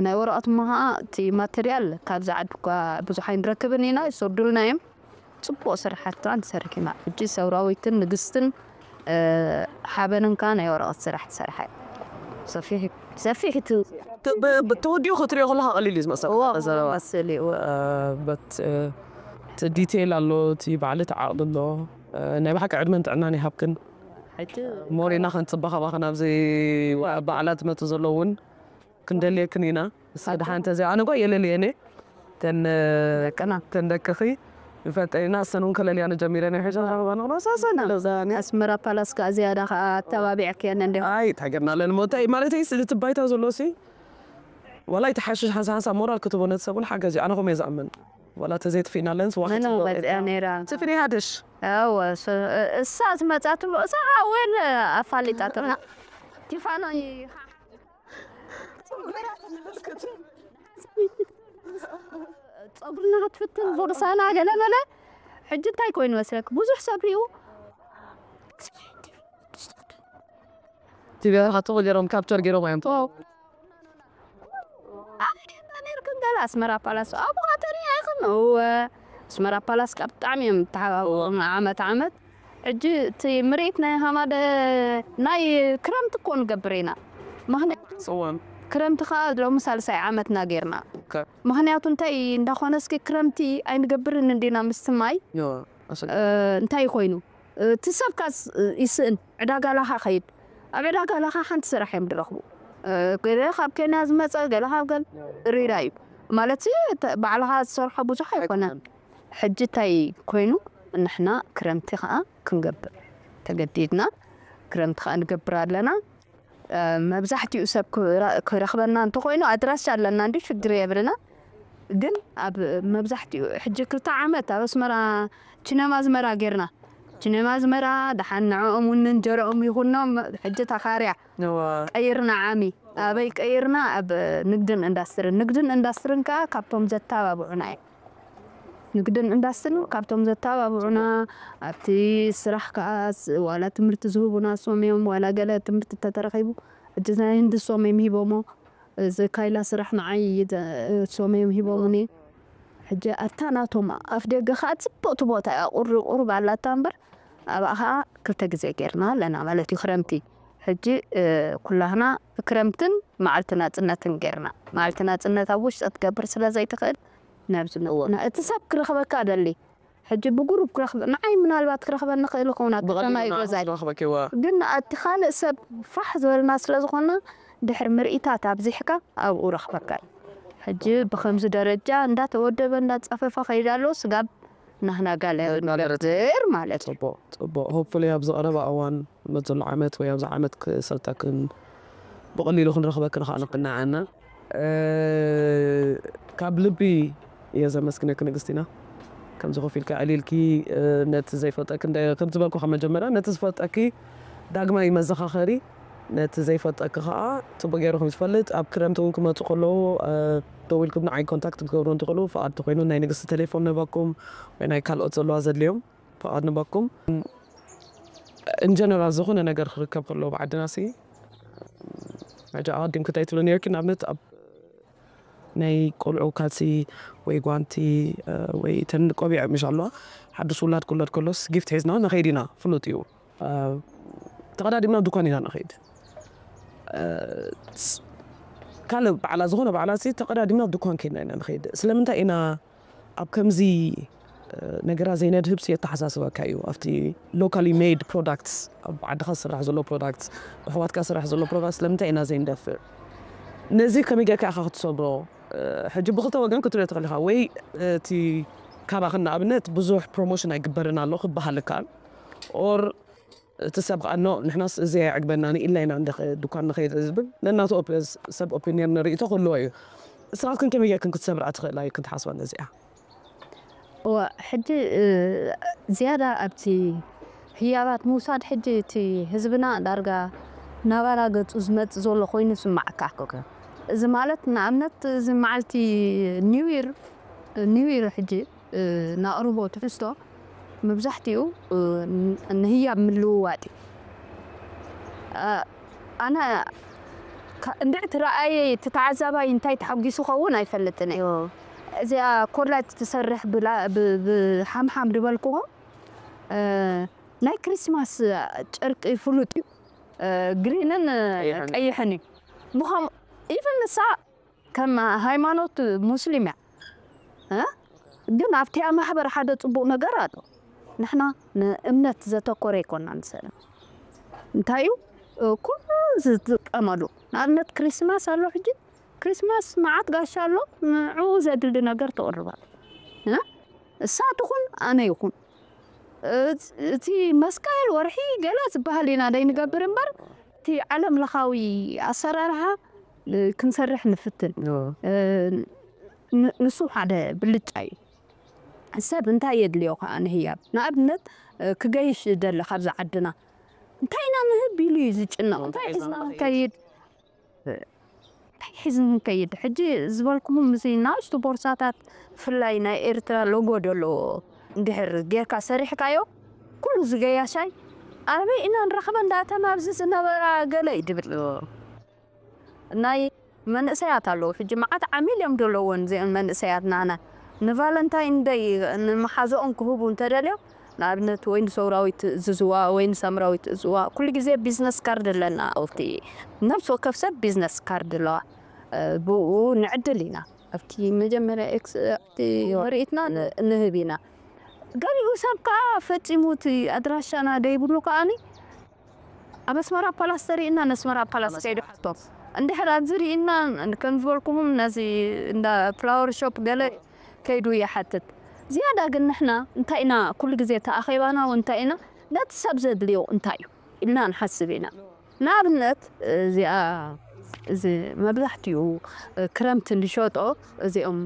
ናይ ወረቐት እሞ ከዓ እቲ ማተርያል ካብዚ ዓዲ እኳ ብዙሕ ኣይንረክብን ኢና ይሰርዱልና እዮም ፅቡቕ ስራሕቲ ንሰርሕ ኢና ሕጂ ሰውራዊትን ንግስትን ሓበንን ከዓ ናይ ወረቐት ስራሕ ትሰርሓ ሰፊሕ ሰፊሕ እቲ ተወዲኡ ክትሪኦ ከለካ ቀሊል እዩ ዝመስል ዘረባ መስል እዩ በት እቲ ዲቴይል ኣሎ እቲ ባዕሊ ተዓቕሊ ኣሎ ናይ ብሓቂ ዕድመን ጥዕናን ይሃብክን ሞሪና ክንፅበ ካባክን ኣብዚ በዓላት ዝመፁ ዘለውን ክንደልየክን ኢና ንስኺ ድሓን ተዘይ ኣነ ጓ የለልየኒ ተን ደቅና ተን ደቅኺ ንፈጠሪና እሰን እውን ከለልያነ ጀሚረን ሕጂ ረባና ሳሰን ኣስመራ ፓላስ ከዓ ዝያዳ ከዓ ኣተባቢዕክየን እንዲ ኣይ ታገርናለን ሞታይ ማለት ይ ስልቲ ባይታ ዘሎ ሲ ዋላ ይተሓሽሽ ሓንሳ ሓንሳ ሞራል ክትቦ ነቲ ሰብ እውን ሓገዝ እዩ ኣነ ከምኡ እየ ዝኣምን ዋላ ተዘይጥፊእናለን ስዋ መን መፅያ ነይራ ስፍሪ ሃደሽ እወ እሳ ዝመፃትሉ እሳ ወን ኣፋሊጣትና ቲፋኖ ፀጉርና ክትፍትን ቦርሳና ገለመለ ሕጂ እንታይ ኮይኑ መስለክ ብዙሕ ሰብ ሪኡ ቲቪ ካቶ ገሮም ካፕቸር ገሮም እዮም ኣበይ ዲና ነርክን ገለ ኣስመራ ፓላስ ኣብኡ ተሪኢኽን እወ ኣስመራ ፓላስ ካብ ብጣዕሚ እዮም ተሓባብሩ ዓመት ዓመት ሕጂ እቲ ምርኢት ናይ ሃማደ ናይ ክረምቲ እኮ ንገብር ኢና ምክንያቱ ጽወም ክረምቲ ከዓ ሎሚ ሳልሳይ ዓመትና ጌርና ምክንያቱ እንታይ እንዳኾነ እስኪ ክረምቲ ኣይንገብርን እንዲና ምስቲ ማይ እንታይ ኮይኑ እቲ ሰብካስ ይስእን ዕዳጋ ላኻ ኸይድ ኣብ ዕዳጋ ላኻ ሓንቲ ስራሕ እዮም ዝረኽቡ ገለ ካብ ኬንያ ዝመፀ ገለ ካብ ገል ሪራ እዩ ማለት ባዕልኻ ዝሰርሖ ብዙሕ ኣይኮነን ሕጂ እንታይ ኮይኑ ንሕና ክረምቲ ከዓ ክንገብር ተገዲድና ክረምቲ ከዓ ንገብር ኣለና መብዛሕትኡ ሰብ ክረኽበና እንተኮይኑ ኣድራሻ ኣለና እንዲ ሽግር የብልና ግን ኣብ መብዛሕትኡ ሕጂ ክልተ ዓመት ኣብ ኣስመራ ችነማ ዝመራ ጌርና ችነማ ዝመራ ደሓን ንዕኦም እውን እንጀረኦም ይኹኖም ሕጂ ተኻርያ ቀይርና ዓሚ ኣበይ ቀይርና ኣብ ንግድን ኢንዳስትርን ንግድን ኢንዳስትርን ከዓ ካብቶም ዘተባብዑና እዮም ንግድን ኢንዳስትርን ካብቶም ዘተባብዑና ኣብቲ ስራሕ ከዓ ዋላ ትምህርቲ ዝህቡና ሶም እዮም ዋላ ገለ ትምህርቲ ተተረኺቡ ሕጂ ናይ ህንዲ ሶም እዮም ሂቦሞ እዚ ካይላ ስራሕ ንዓይ ሶም እዮም ሂቦምኒ ሕጂ ኣብታ ናቶም ኣፍ ደገ ከዓ ፅብቅቲ ቦታ እያ ቁሪ ቁሩብ ኣላታ እምበር ኣብኣ ከዓ ክልተ ግዜ ገይርና ኣለና ማለት እዩ ክረምቲ ሕጂ ኩላህና ክረምትን መዓልቲ ናፅነትን ገይርና መዓልቲ ናፅነት ኣብ ውሽጢ ክትገብር ስለ ዘይትኽእል ናብዚ ንእወና እቲ ሰብ ክረኽበካ ደሊ ሕጂ ብጉሩብ ክረኽበ ንዓይ ምናልባት ክረኽበኒ ክእል ይኸውን ኣብ ከተማ እዩ ገዛይ ረኽበኪዋ ግን እቲ ካልእ ሰብ ፋሕ ዝበልና ስለ ዝኾንና ድሕሪ ምርኢታት ኣብዚሕካ ኣብኡ ረኽበካ እዩ ሕጂ ብከምዚ ደረጃ እንዳተወደበ እንዳፀፈፈ ከይዳ ኣሎ ስጋብ ናህና ጋለ ንገብር ማለት እዩ ፅቡቅ ፅቡቅ ሆፕፉሊ ኣብዚ ቀረባ እዋን መፅሉ ዓመት ወይ ኣብዚ ዓመት ክሰልጠክን ብቐሊሉ ክንረኽበክን ከዓ ንቅናዓና ካብ ልቢ እየ ዘመስግነኪ ንግስቲና ከምዚ ኮፍ ኢልካ ዕሊልኪ ነቲ ዘይፈልጠኪ እንደ ከም ዝበልኩ ካብ መጀመርያ ነቲ ዝፈልጠኪ ዳግማይ መዘኻኸሪ ነቲ ዘይፈልጠኪ ከዓ ጽቡቅ ገይሩ ከም ዝፈልጥ ኣብ ክረምቲ እውን ክመጹ ከለዉ ደው ኢልኩም ንዓይ ኮንታክት ክትገብሩ እንትኽእሉ ፍቓድ ተኮይኑ ናይ ንግስቲ ቴሌፎን ንህበኩም ወይ ናይ ካልኦት ዘለዋ ዘድልዮም ፍቓድ ንህበኩም። እንጀነራል ዝኾነ ነገር ክርከብ ከሎ ብዓድና ሲ ሕጂ ኣቐዲምኪ እንታይ ትብሊ ነርኪ ንኣብነት ኣብ ናይ ቆልዑ ካልሲ ወይ ጓንቲ ወይ እተን ቆቢዕ ምሽ ኣለዋ ሓዱሽ ውላድ ክውለድ ከሎስ ጊፍት ሒዝና ንኸይድ ኢና ፍሉጥ እዩ። ተቐዳዲምና ዱኳን ኢና ንኸይድ። ካልእ በዓላ ዝኾነ በዓላ ሲ ተቐዳዲምና ዱኳን ከይድና ኢና ንኸይድ። ስለምንታይ ኢና ኣብ ከምዚ ነገራት ዘይነድህብ ሲ የተሓሳስበካ እዩ። ኣብቲ locally made products ኣብ ዓድኻ ዝስራሕ ዘሎ products ብኣሕዋትካ ዝስራሕ ዘሎ products ስለምንታይ ኢና ዘይንደፍር? ነዚ ከመይ ጌርካ ኢኻ ክትሰብሮ? ሕጂ ብክልተ ወገን ክትሪኦ ትኽእል ኢኻ። ወይ እቲ ካባኽን ንኣብነት ብዙሕ ፕሮሞሽን ኣይግበርን ኣሎ ክበሃል ይከኣል። ኦር እቲ ሰብ ከዓ ኖ ንሕናስ እዚ ኣይዕግበናን ኢልና ኢና እንደ ድኳን ንኸይድ ዝብል ነናቱ ሰብ ኦፒንየን ንርእይቶ ክህልዎ እዩ። እስኻትክን ከመይ ጌርክን ክትሰብርኣ ትኽእላ እዩ ክትሓስባ ነዚኣ? እወ ሕጂ ዝያዳ ኣብቲ ህያባት ምውሳድ ሕጂ እቲ ህዝብና ዳርጋ ናባራ ገፁ ዝመፅእ ዘሎ ኮይኑ ስማዓካ። እዚ ማለት ንኣብነት እዚ መዓልቲ ኒው ይር ኒው ይር ሕጂ ናቕርቦ ትሕዝቶ መብዛሕትኡ ንህያብ ምልውዋጥ እዩ። ኣነ እንድዕቲ ረኣየ እቲ ተዓዛባይ እንታይ ተሓጒሱ ኸውን ኣይፈልጥን እየ። እዚኣ ኮላ ትሰርሕ ብሓምሓም ዝበልክዎ ናይ ክሪስማስ ጨርቂ ፍሉጥ እዩ። ግሪንን ቀይሕን እዩ። ብኸም ኢቨን ንሳ ከም ሃይማኖት ሙስሊም እያ። ግን ኣብቲኣ ማሕበር ሓደ ፅቡቅ ነገር ኣሎ። ንሕና ንእምነት ዘተኮረ ይኮና ንሰለ እንታይ እዩ ኩሉ ዝጥቀመሉ ንኣብነት ክሪስማስ ኣሎ ሕጂ ክሪስማስ መዓት ጋሻ ኣሎ ንዕኡ ዘድሊ ነገር ተቕርባል እሳ ትኹን ኣነ ይኹን እቲ መስቀል ወርሒ ገለ ዝበሃል ኢና ደይ ንገብር እምበር እቲ ዓለም ለኻዊ ኣሰራርሓ ክንሰርሕ ንፍትን ንሱ ሓደ ብልጫ እዩ ሰብ እንታይ የድልዮ ከዓ ንህያብ ንኣብነት ክገይሽ ደለ ካብዚ ዓድና እንታይ ኢና ንህብ ኢሉ እዩ ዝጭነቕ እንታይ ሒዝና ንከይድ እንታይ ሒዝኒ ከይድ ሕጂ ዝበልኩምም እዚ ናእሽቱ ቦርሳታት ብፍላይ ናይ ኤርትራ ሎጎ ደለዎ እንድሕር ጌርካ ሰሪሕካዮ ኩሉ ዝገያሻይ ኣበይ ኢና ንረኽበ እንዳተን ኣብዚ ዝነበራ ገለ እዩ ድብል ናይ መንእሰያት ኣለዉ ሕጂ መዓት ዓሚል እዮም ደለዎን እዚኦም መንእሰያት ናና ንቫለንታይን ደይ ንመሓዘኦም ክህቡ እንተደልዮም ንኣብነት ወይ ንሰውራዊት ዝዝዋ ወይ ንሳምራዊት ዝዋ ኩሉ ግዜ ቢዝነስ ካርድ ኣለና ኣብቲ ነብሲ ወከፍ ሰብ ቢዝነስ ካርድ ኣለዋ ብኡ ንዕድል ኢና ኣብቲ መጀመርያ ኤክስ ኣብቲ ምርኢትና ንህብ ኢና ገሊኡ ሰብ ከዓ ፈፂሙ እቲ ኣድራሻና ደይብሉ ከዓኒ ኣብ ኣስመራ ፓላስ ተሪእና ነስመራ ፓላስ ከይዱ ሓቶም እንድሕር ኣብዚ ርኢና ከም ዝበልኩምም ነዚ እንዳ ፍላወር ሾፕ ገለ ከይዱ ይሓትት ዝያዳ ግን ንሕና እንታይ ኢና ኩሉ ግዜ ተኣኼባና እውን እንታይ ኢና ነቲ ሰብ ዘድልዮ እንታይ እዩ ኢልና ንሓስብ ኢና ንኣብነት እዚኣ እዚ መብዛሕትኡ ክረምቲ ንሸጦ እዚኦም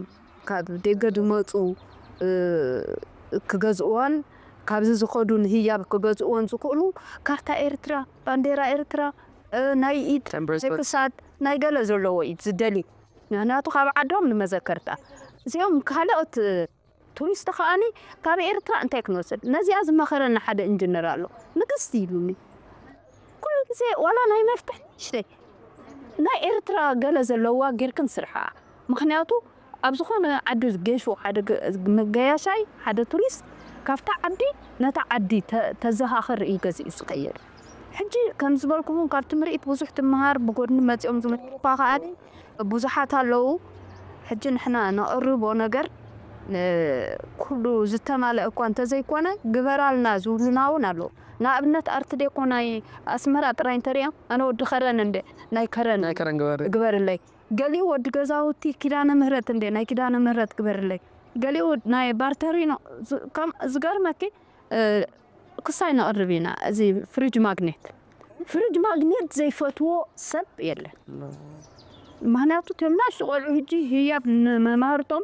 ካብ ደገ ዝመፁ ክገዝእዋን ካብዚ ዝኸዱ ንህያብ ክገዝእዎን ዝኽእሉ ካርታ ኤርትራ፣ ባንዴራ ኤርትራ፣ ናይ ኢድ፣ ናይ ክሳድ፣ ናይ ገለ ዘለዎ እዩ ዝደልዩ። ምኽንያቱ ካብ ዓዶም ንመዘከርታ እዚኦም ካልኦት ቱሪስት ከኣኒ ካብ ኤርትራ እንታይ ክንወስድ ነዚኣ ዝመኸረና ሓደ እንጅነር ኣሎ ንግስቲ ኢሉኒ ኩሉ ግዜ ዋላ ናይ መፍትሕ ንሽተይ ናይ ኤርትራ ገለ ዘለዋ ጌርክን ስርሓ ምኽንያቱ ኣብ ዝኾነ ዓዲ ገሹ ሓደ መገያሻይ ሓደ ቱሪስት ካብታ ዓዲ ነታ ዓዲ ተዘኻኽር እዩ ገዚኡ ዝኸይድ ሕጂ ከም ዝበልኩኹም ካብቲ ምርኢት ብዙሕ ትምሃር ብጎድኒ መፂኦም ዝምህሩካ ከዓኒ ብዙሓት ኣለዉ ሕጂ ንሕና ነቕርቦ ነገር ኩሉ ዝተማልአ እኳ እንተዘይኮነ ግበራልና ዝብሉና እውን ኣለዉ ንኣብነት ኣርቲ ዴኮ ናይ ኣስመራ ጥራይ እንተሪኦም ኣነ ወዲ ከረን እንደ ናይ ከረን ግበርለይ ገሊኡ ወዲ ገዛውቲ ኪዳነ ምህረት እንደ ናይ ኪዳነ ምህረት ግበርለይ ገሊኡ ናይ ባርተሪኖ ዝገርመኪ ክሳይ ነቕርብ ኢና እዚ ፍሪጅ ማግኔት ፍሪጅ ማግኔት ዘይፈትዎ ሰብ የለን ምክንያቱ ቶም ናሽ ቆልዑ ህጂ ህያብ ንመማርቶም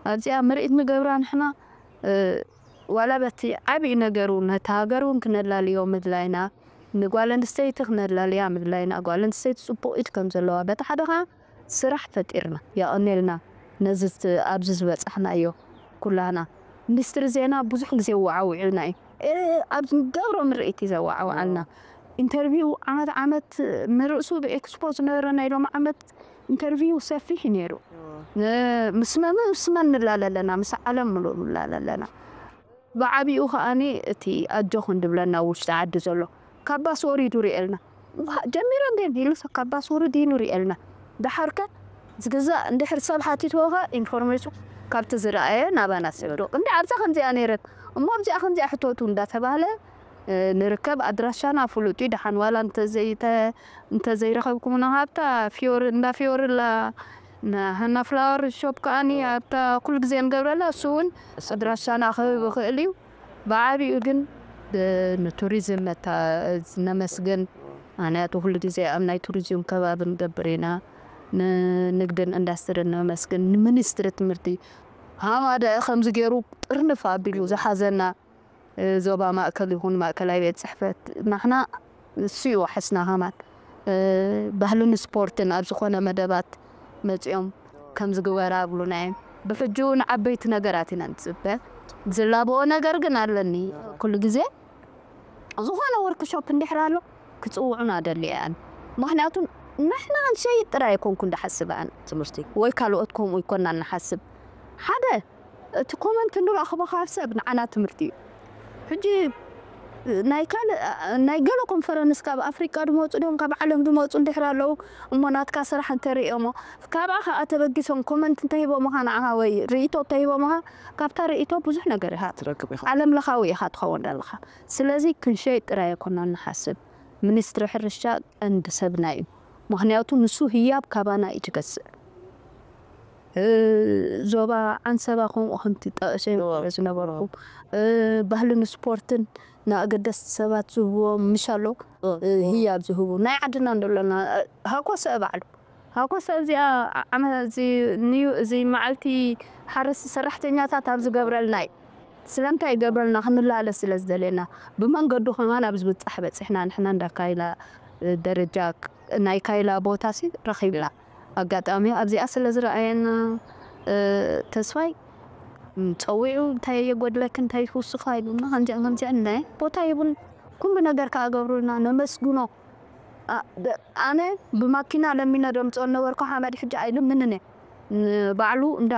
ኣብዚኣ ምርኢት ንገብራ ንሕና ዋላ በቲ ዓብዪ ነገሩ ነታ ሃገር እውን ክነላልዮ ምድላይና፣ ንጓል ኣንስተይቲ ክነላልያ ምድላይና፣ ጓል ኣንስተይቲ ፅቡቕ ኢድ ከም ዘለዋ በቲ ሓደ ከዓ ስራሕ ፈጢርና የቐኔልና። ነዚ ኣብዚ ዝበፃሕናዮ ኩላና ሚኒስትሪ ዜና ብዙሕ ግዜ ወዓውዒልና እዩ። ኣብ ገብሮ ምርኢት እዩ ዘወዓውዓልና። ኢንተርቪው ዓመት ዓመት ንርእሱ ብኤክስፖ ዝነበረ ናይ ሎም ዓመት ኢንተርቪው ሰፊሕ እዩ ነይሩ። ምስ መን ምስ መን ንላለ ኣለና? ምስ ዓለም ምሉእ ንላለ ኣለና። ብዓቢኡ ከዓኒ እቲ ኣጆኹን ድብለና ውሽጢ ዓዲ ዘሎ ካባስ ወሪዱ ርእየልና። ጀሚረ እንዴ ኢሉ ካባስ ውርድ ኢሉ ርእየልና። ደሓርከ ዝግዛእ እንድሕር ሰብ ሓቲትዎ ከ ኢንፎርሜሽን ካብቲ ዝረኣየ ናባና ሰዶ እንዲ ኣብዛ ከምዚኣ ነይረት እሞ ኣብዚኣ ከምዚኣ ሕቶቱ እንዳተባህለ ንርከብ። ኣድራሻና ፍሉጥ እዩ። ደሓን ዋላ እንተዘይረኸብኩምና ኣብታ ፊዮር እንዳ ፊዮርላ ሃና ፍላወር ሾፕ ከዓኒ ኣብታ ኩሉ ግዜ ንገብረላ እሱ እውን ኣድራሻና ክህብ ይኽእል እዩ። ብዓቢኡ ግን ንቱሪዝም ነመስግን። ምክንያቱ ኩሉ ግዜ ኣብ ናይ ቱሪዝም ከባቢ ንገብር ኢና። ንንግድን ኢንዳስትርን ነመስግን። ንሚኒስትሪ ትምህርቲ ሃማደ ከምዚ ገይሩ ጥርንፍ ኣቢሉ ዝሓዘና ዞባ ማእከል ይኹን ማእከላይ ቤት ፅሕፈት ንሕና እሱ እዩ ዋሕስና ከማን ባህልን ስፖርትን ኣብ ዝኾነ መደባት መፂኦም ከም ዝግበራ ኣብሉና እዮም። ብሕጂ እውን ዓበይቲ ነገራት ኢና ንፅበ። ዝላበኦ ነገር ግን ኣለኒ። ኩሉ ግዜ ዝኾነ ወርክሾፕ እንድሕር ኣሎ ክፅውዑና ደልየ እየ። ምክንያቱ ንሕና ንሸይጥ ጥራይ ኣይኮንኩን ዝሓስብ ኣነ። ትምህርቲ ወይ ካልኦት ከምኡ ይኮና ንሓስብ። ሓደ እቲ ኮመንት ንረኽቦ ካብ ሰብ ንዓና ትምህርቲ እዩ። ሕጂ ናይ ካልእ ናይ ገለ ኮንፈረንስ ካብ ኣፍሪቃ ዝመፁ ድዮም ካብ ዓለም ዝመፁ እንድሕር ኣለዉ እሞ ናትካ ስራሕ እንተርእዮሞ ካብኣ ከዓ ተበጊሶም ኮመንት እንተሂቦምኻ ንዓኻ ወይ ርእይቶ እንተሂቦምኻ ካብታ ርእይቶ ብዙሕ ነገር ኢኻ ትረክብ ኢኻ። ዓለም ለኻዊ ኢኻ ትኸውን ኣለኻ። ስለዚ ክንሸይጥ ጥራይ ኣይኮና ንሓስብ። ሚኒስትሪ ሕርሻ ቀንዲ ሰብና እዩ። ምክንያቱ ንሱ ህያብ ካባና እዩ ትገዝእ። እ፣ ዞባ ዓንሰባ ከምኡ ከምቲ ጠቕሰ ዝነበርኩ እ፣ ባህልን ስፖርትን ንኣገደስቲ ሰባት ዝህብዎም ምሽ ኣሎ እ፣ ህያብ ዝህቡ ናይ ዓድና እንደሎና እ፣ ሃኮሰ ባዕሉ ሃኮሰ እዚኣ ዓመ- እዚ ንዩ እዚ መዓልቲ ሓረስቲ ሰራሕተኛታት ኣብ ዝገብረልና እዩ። ስለምንታይ ይገብረልና ክንላለ ስለ ዝደለና ብመንገዱ ከማን ኣብ ዝብፃሕ በፂሕና ንሕና እንዳ ካይላ እ፣ ደረጃ ክ- ናይ ካይላ ቦታ ሲ ረኺብና ኣጋጣሚ ኣብዚኣ ስለ ዝረኣየና እ፣ ተስፋይ ም፣ ፀዊዑ እንታይ የጎድለክ እንታይ ይውስኻ ኢሉና ከምዚኣ ከምዚኣ ነ ቦታ ይቡን ኩሉ ነገር ከዓ ገብሩልና ነመስግኖ ኣ- ደ- ኣነ ብማኪና ለሚነ ደምፅኦ ነበርኩ ሓመድ ሕጂ ኣይልምንን እየ ን- ባዕሉ እንዳ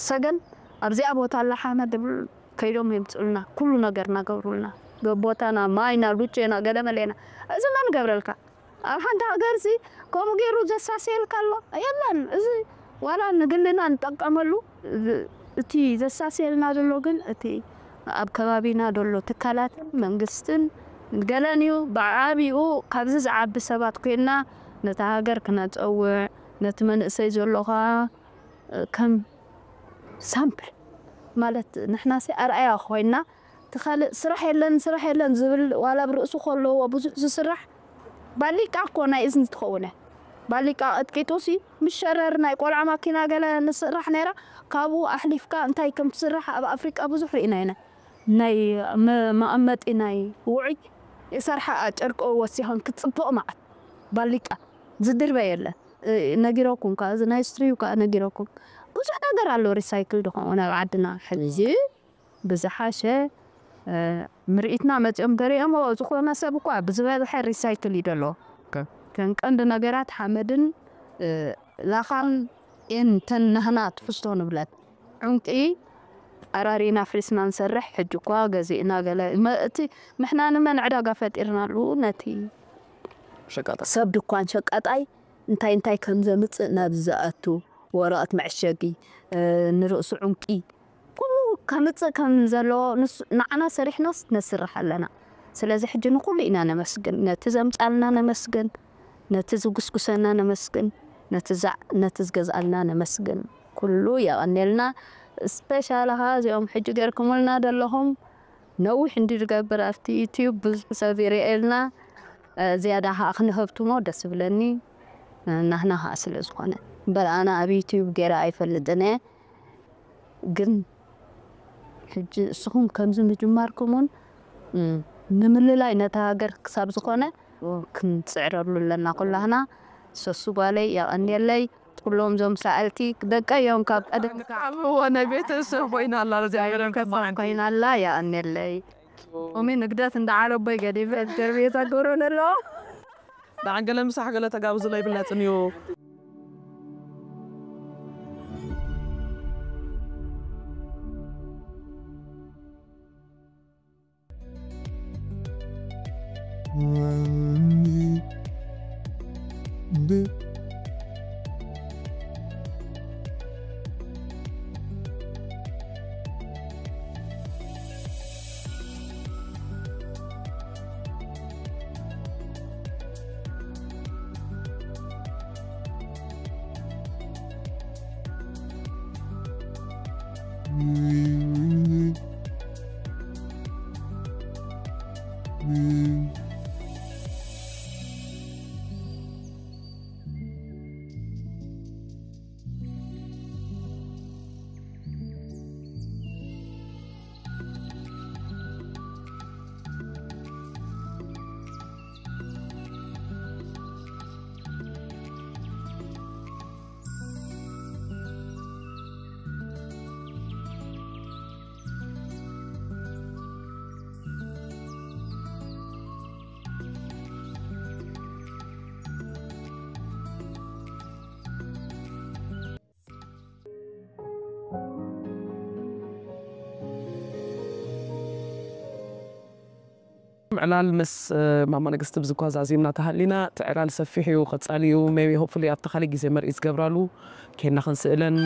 ሰገን ኣብዚኣ ቦታ ኣላ ሓመድ ዝብል ከይዶም የምፅኡልና ኩሉ ነገርና ገብሩልና ቦታና ማይና ሉቼና ገለመሌና እዚ መን ገብረልካ ኣብ ሓንቲ ሃገር ሲ ከምኡ ገይሩ ዘሳስየልካ ኣሎ የለን። እዚ ዋላ ንግልና ንጠቀመሉ እ- እቲ ዘሳስየልና ዘሎ ግን እቲ ኣብ ከባቢና ዘሎ ትካላትን መንግስትን ገለን እዩ። ብዓቢኡ ካብዚ ዝዓቢ ሰባት ኮይንና ነቲ ሃገር ክነፀውዕ ነቲ መንእሰይ ዘሎ ከዓ እ፣ ከም ሳምፕል ማለት ንሕናሲ ኣርኣያ ኮይንና እቲ ካልእ ስራሕ የለን ስራሕ የለን ዝብል ዋላ ኣብ ርእሱ ከለዎ ብዙሕ ዝስራሕ ባሊቃ እኮ ናይ እዝኒ ትኸውን እያ። ባሊቃ ቀጥቂጡ ሲ ምስ ሸረር ናይ ቆልዓ ማኪና ገለ ንስራሕ ነይራ ካብኡ ኣሕሊፍካ እንታይ ከም ትስራሕ ኣብ ኣፍሪቃ ብዙሕ ርኢና ኢና። ናይ መ- መቐመጢ ናይ ውዑይ የሰርሓ ጨርቂ ወሲኸን ክትፅብቕ መዓት ባሊቃ ዝድርበ የለን። እ፣ ነጊረኩም ከዓ እዚ ናይ ስትሪዩ ከዓ ነጊረኩም ብዙሕ ነገር ኣሎ ሪሳይክል ዝኾነ ኣብ ዓድና ሕዚ ብዝሓሸ እ፣ ምርኢትና መፂኦም ገሪኦም ዝኾነ ሰብ እኳ ብዝበዝሐ ሪሳይክል እዩ ደሎ ከን ቀንዲ ነገራት ሓመድን እ፣ ላኻን እየን ተን ናህና ትሕዝቶ ንብለን ዕንቂ ኣራሪና ፍሪስና ንሰርሕ ሕጂ እኳ ገዚእና ገለ መ- እቲ ምሕና ንመን ዕዳጋ ፈጢርናሉ ነቲ ሸቃጣ ሰብ ድኳን ሸቃጣይ እንታይ እንታይ ከም ዘምፅእ ናብ ዝኣቱ ወረቐት መዕሸጊ እ፣ ንርእሱ ዕንቂ ኩሉ ከምፅእ ከም ዘለዎ ንሱ- ንዓና ሰሪሕናስ ነስርሕ ኣለና። ስለዚ ሕጂ ንኩሉ ኢና ነመስግን፣ ነቲ ዘምፃልና ነመስግን፣ ነቲ ዝጉስጉሰና ነመስግን፣ ነቲ ዛ- ነቲ ዝገዝኣልና ነመስግን። ኩሉ የቐኔልና። ስፔሻል ኻ እዚኦም ሕጂ ገርኩምልና ዘለኹም ነዊሕ እንዲ ዝገብር ኣብቲ ዩቲዩብ ብዙሕ ሰብ ይርእየልና። እ፣ ዝያዳ ከዓ ክንህብትሞ ደስ ይብለኒ ናህና ከዓ ስለ ዝኾነ እምበር ኣነ ኣብ ዩቲዩብ ገይረ ኣይፈልጥን እየ። ግን ሕጂ እስኹም ከምዚ ምጅማርኩም እውን ንምልላይ ነታ ሃገር ክሳብ ዝኾነ ክንፅዕረሉ ኣለና ኩላህና። ሰሱ ጓለይ የቐንየለይ። ኩሎም ዞም ሰኣልቲ ደቀ እዮም ካብ ቀደም ብጣዕሚ እዎ ናይ ቤተሰብ ኮይና ኣላ። እግዚኣብሔር ኮይና ኣላ። የቐንየለይ። ኦሜ ንግደት እንዳዓረቦይ ገዲፈ ገርቤታ ጎሮን ኣለዎ። ደዓን ገለ ምሳሕ ገለ ተጋብዙ ለይብለጽን እዩ። ምዕላል ምስ ማማ ንግስቲ ብዝጓዛዚምና ተሃሊና። እቲ ዕላል ሰፊሕ እዩ፣ ቀጻሊ እዩ። ሜቢ ሆፕፉሊ ኣብቲ ካልእ ግዜ መርኢት ዝገብራሉ ኬና ክንስእለን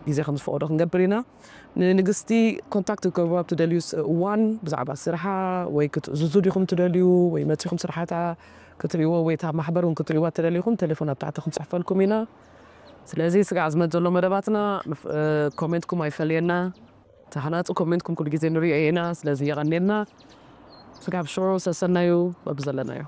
ግዜ ከም ዝፈቐዶ ክንገብር ኢና። ንንግስቲ ኮንታክት ክትገብሩ ኣብ ትደልዩ እዋን ብዛዕባ ስርሓ ወይ ክትእዝዙ ዲኹም ትደልዩ ወይ መጺኹም ስርሓታ ክትሪእዎ ወይ እታ ማሕበር እውን ክትሪእዋ ትደልይኹም ቴሌፎን ኣብ ታሕቲ ክንጽሕፈልኩም ኢና። ስለዚ ስጋዕ ዝመት ዘሎ መደባትና ኮሜንትኩም ኣይፈለየና። ተሃናጹ ኮሜንትኩም ኩሉ ግዜ ንሪኦ ኢና። ስለዚ የቐንየልና። ስጋብ ሽዑ ሰሰናዩ በብዘለናዮ።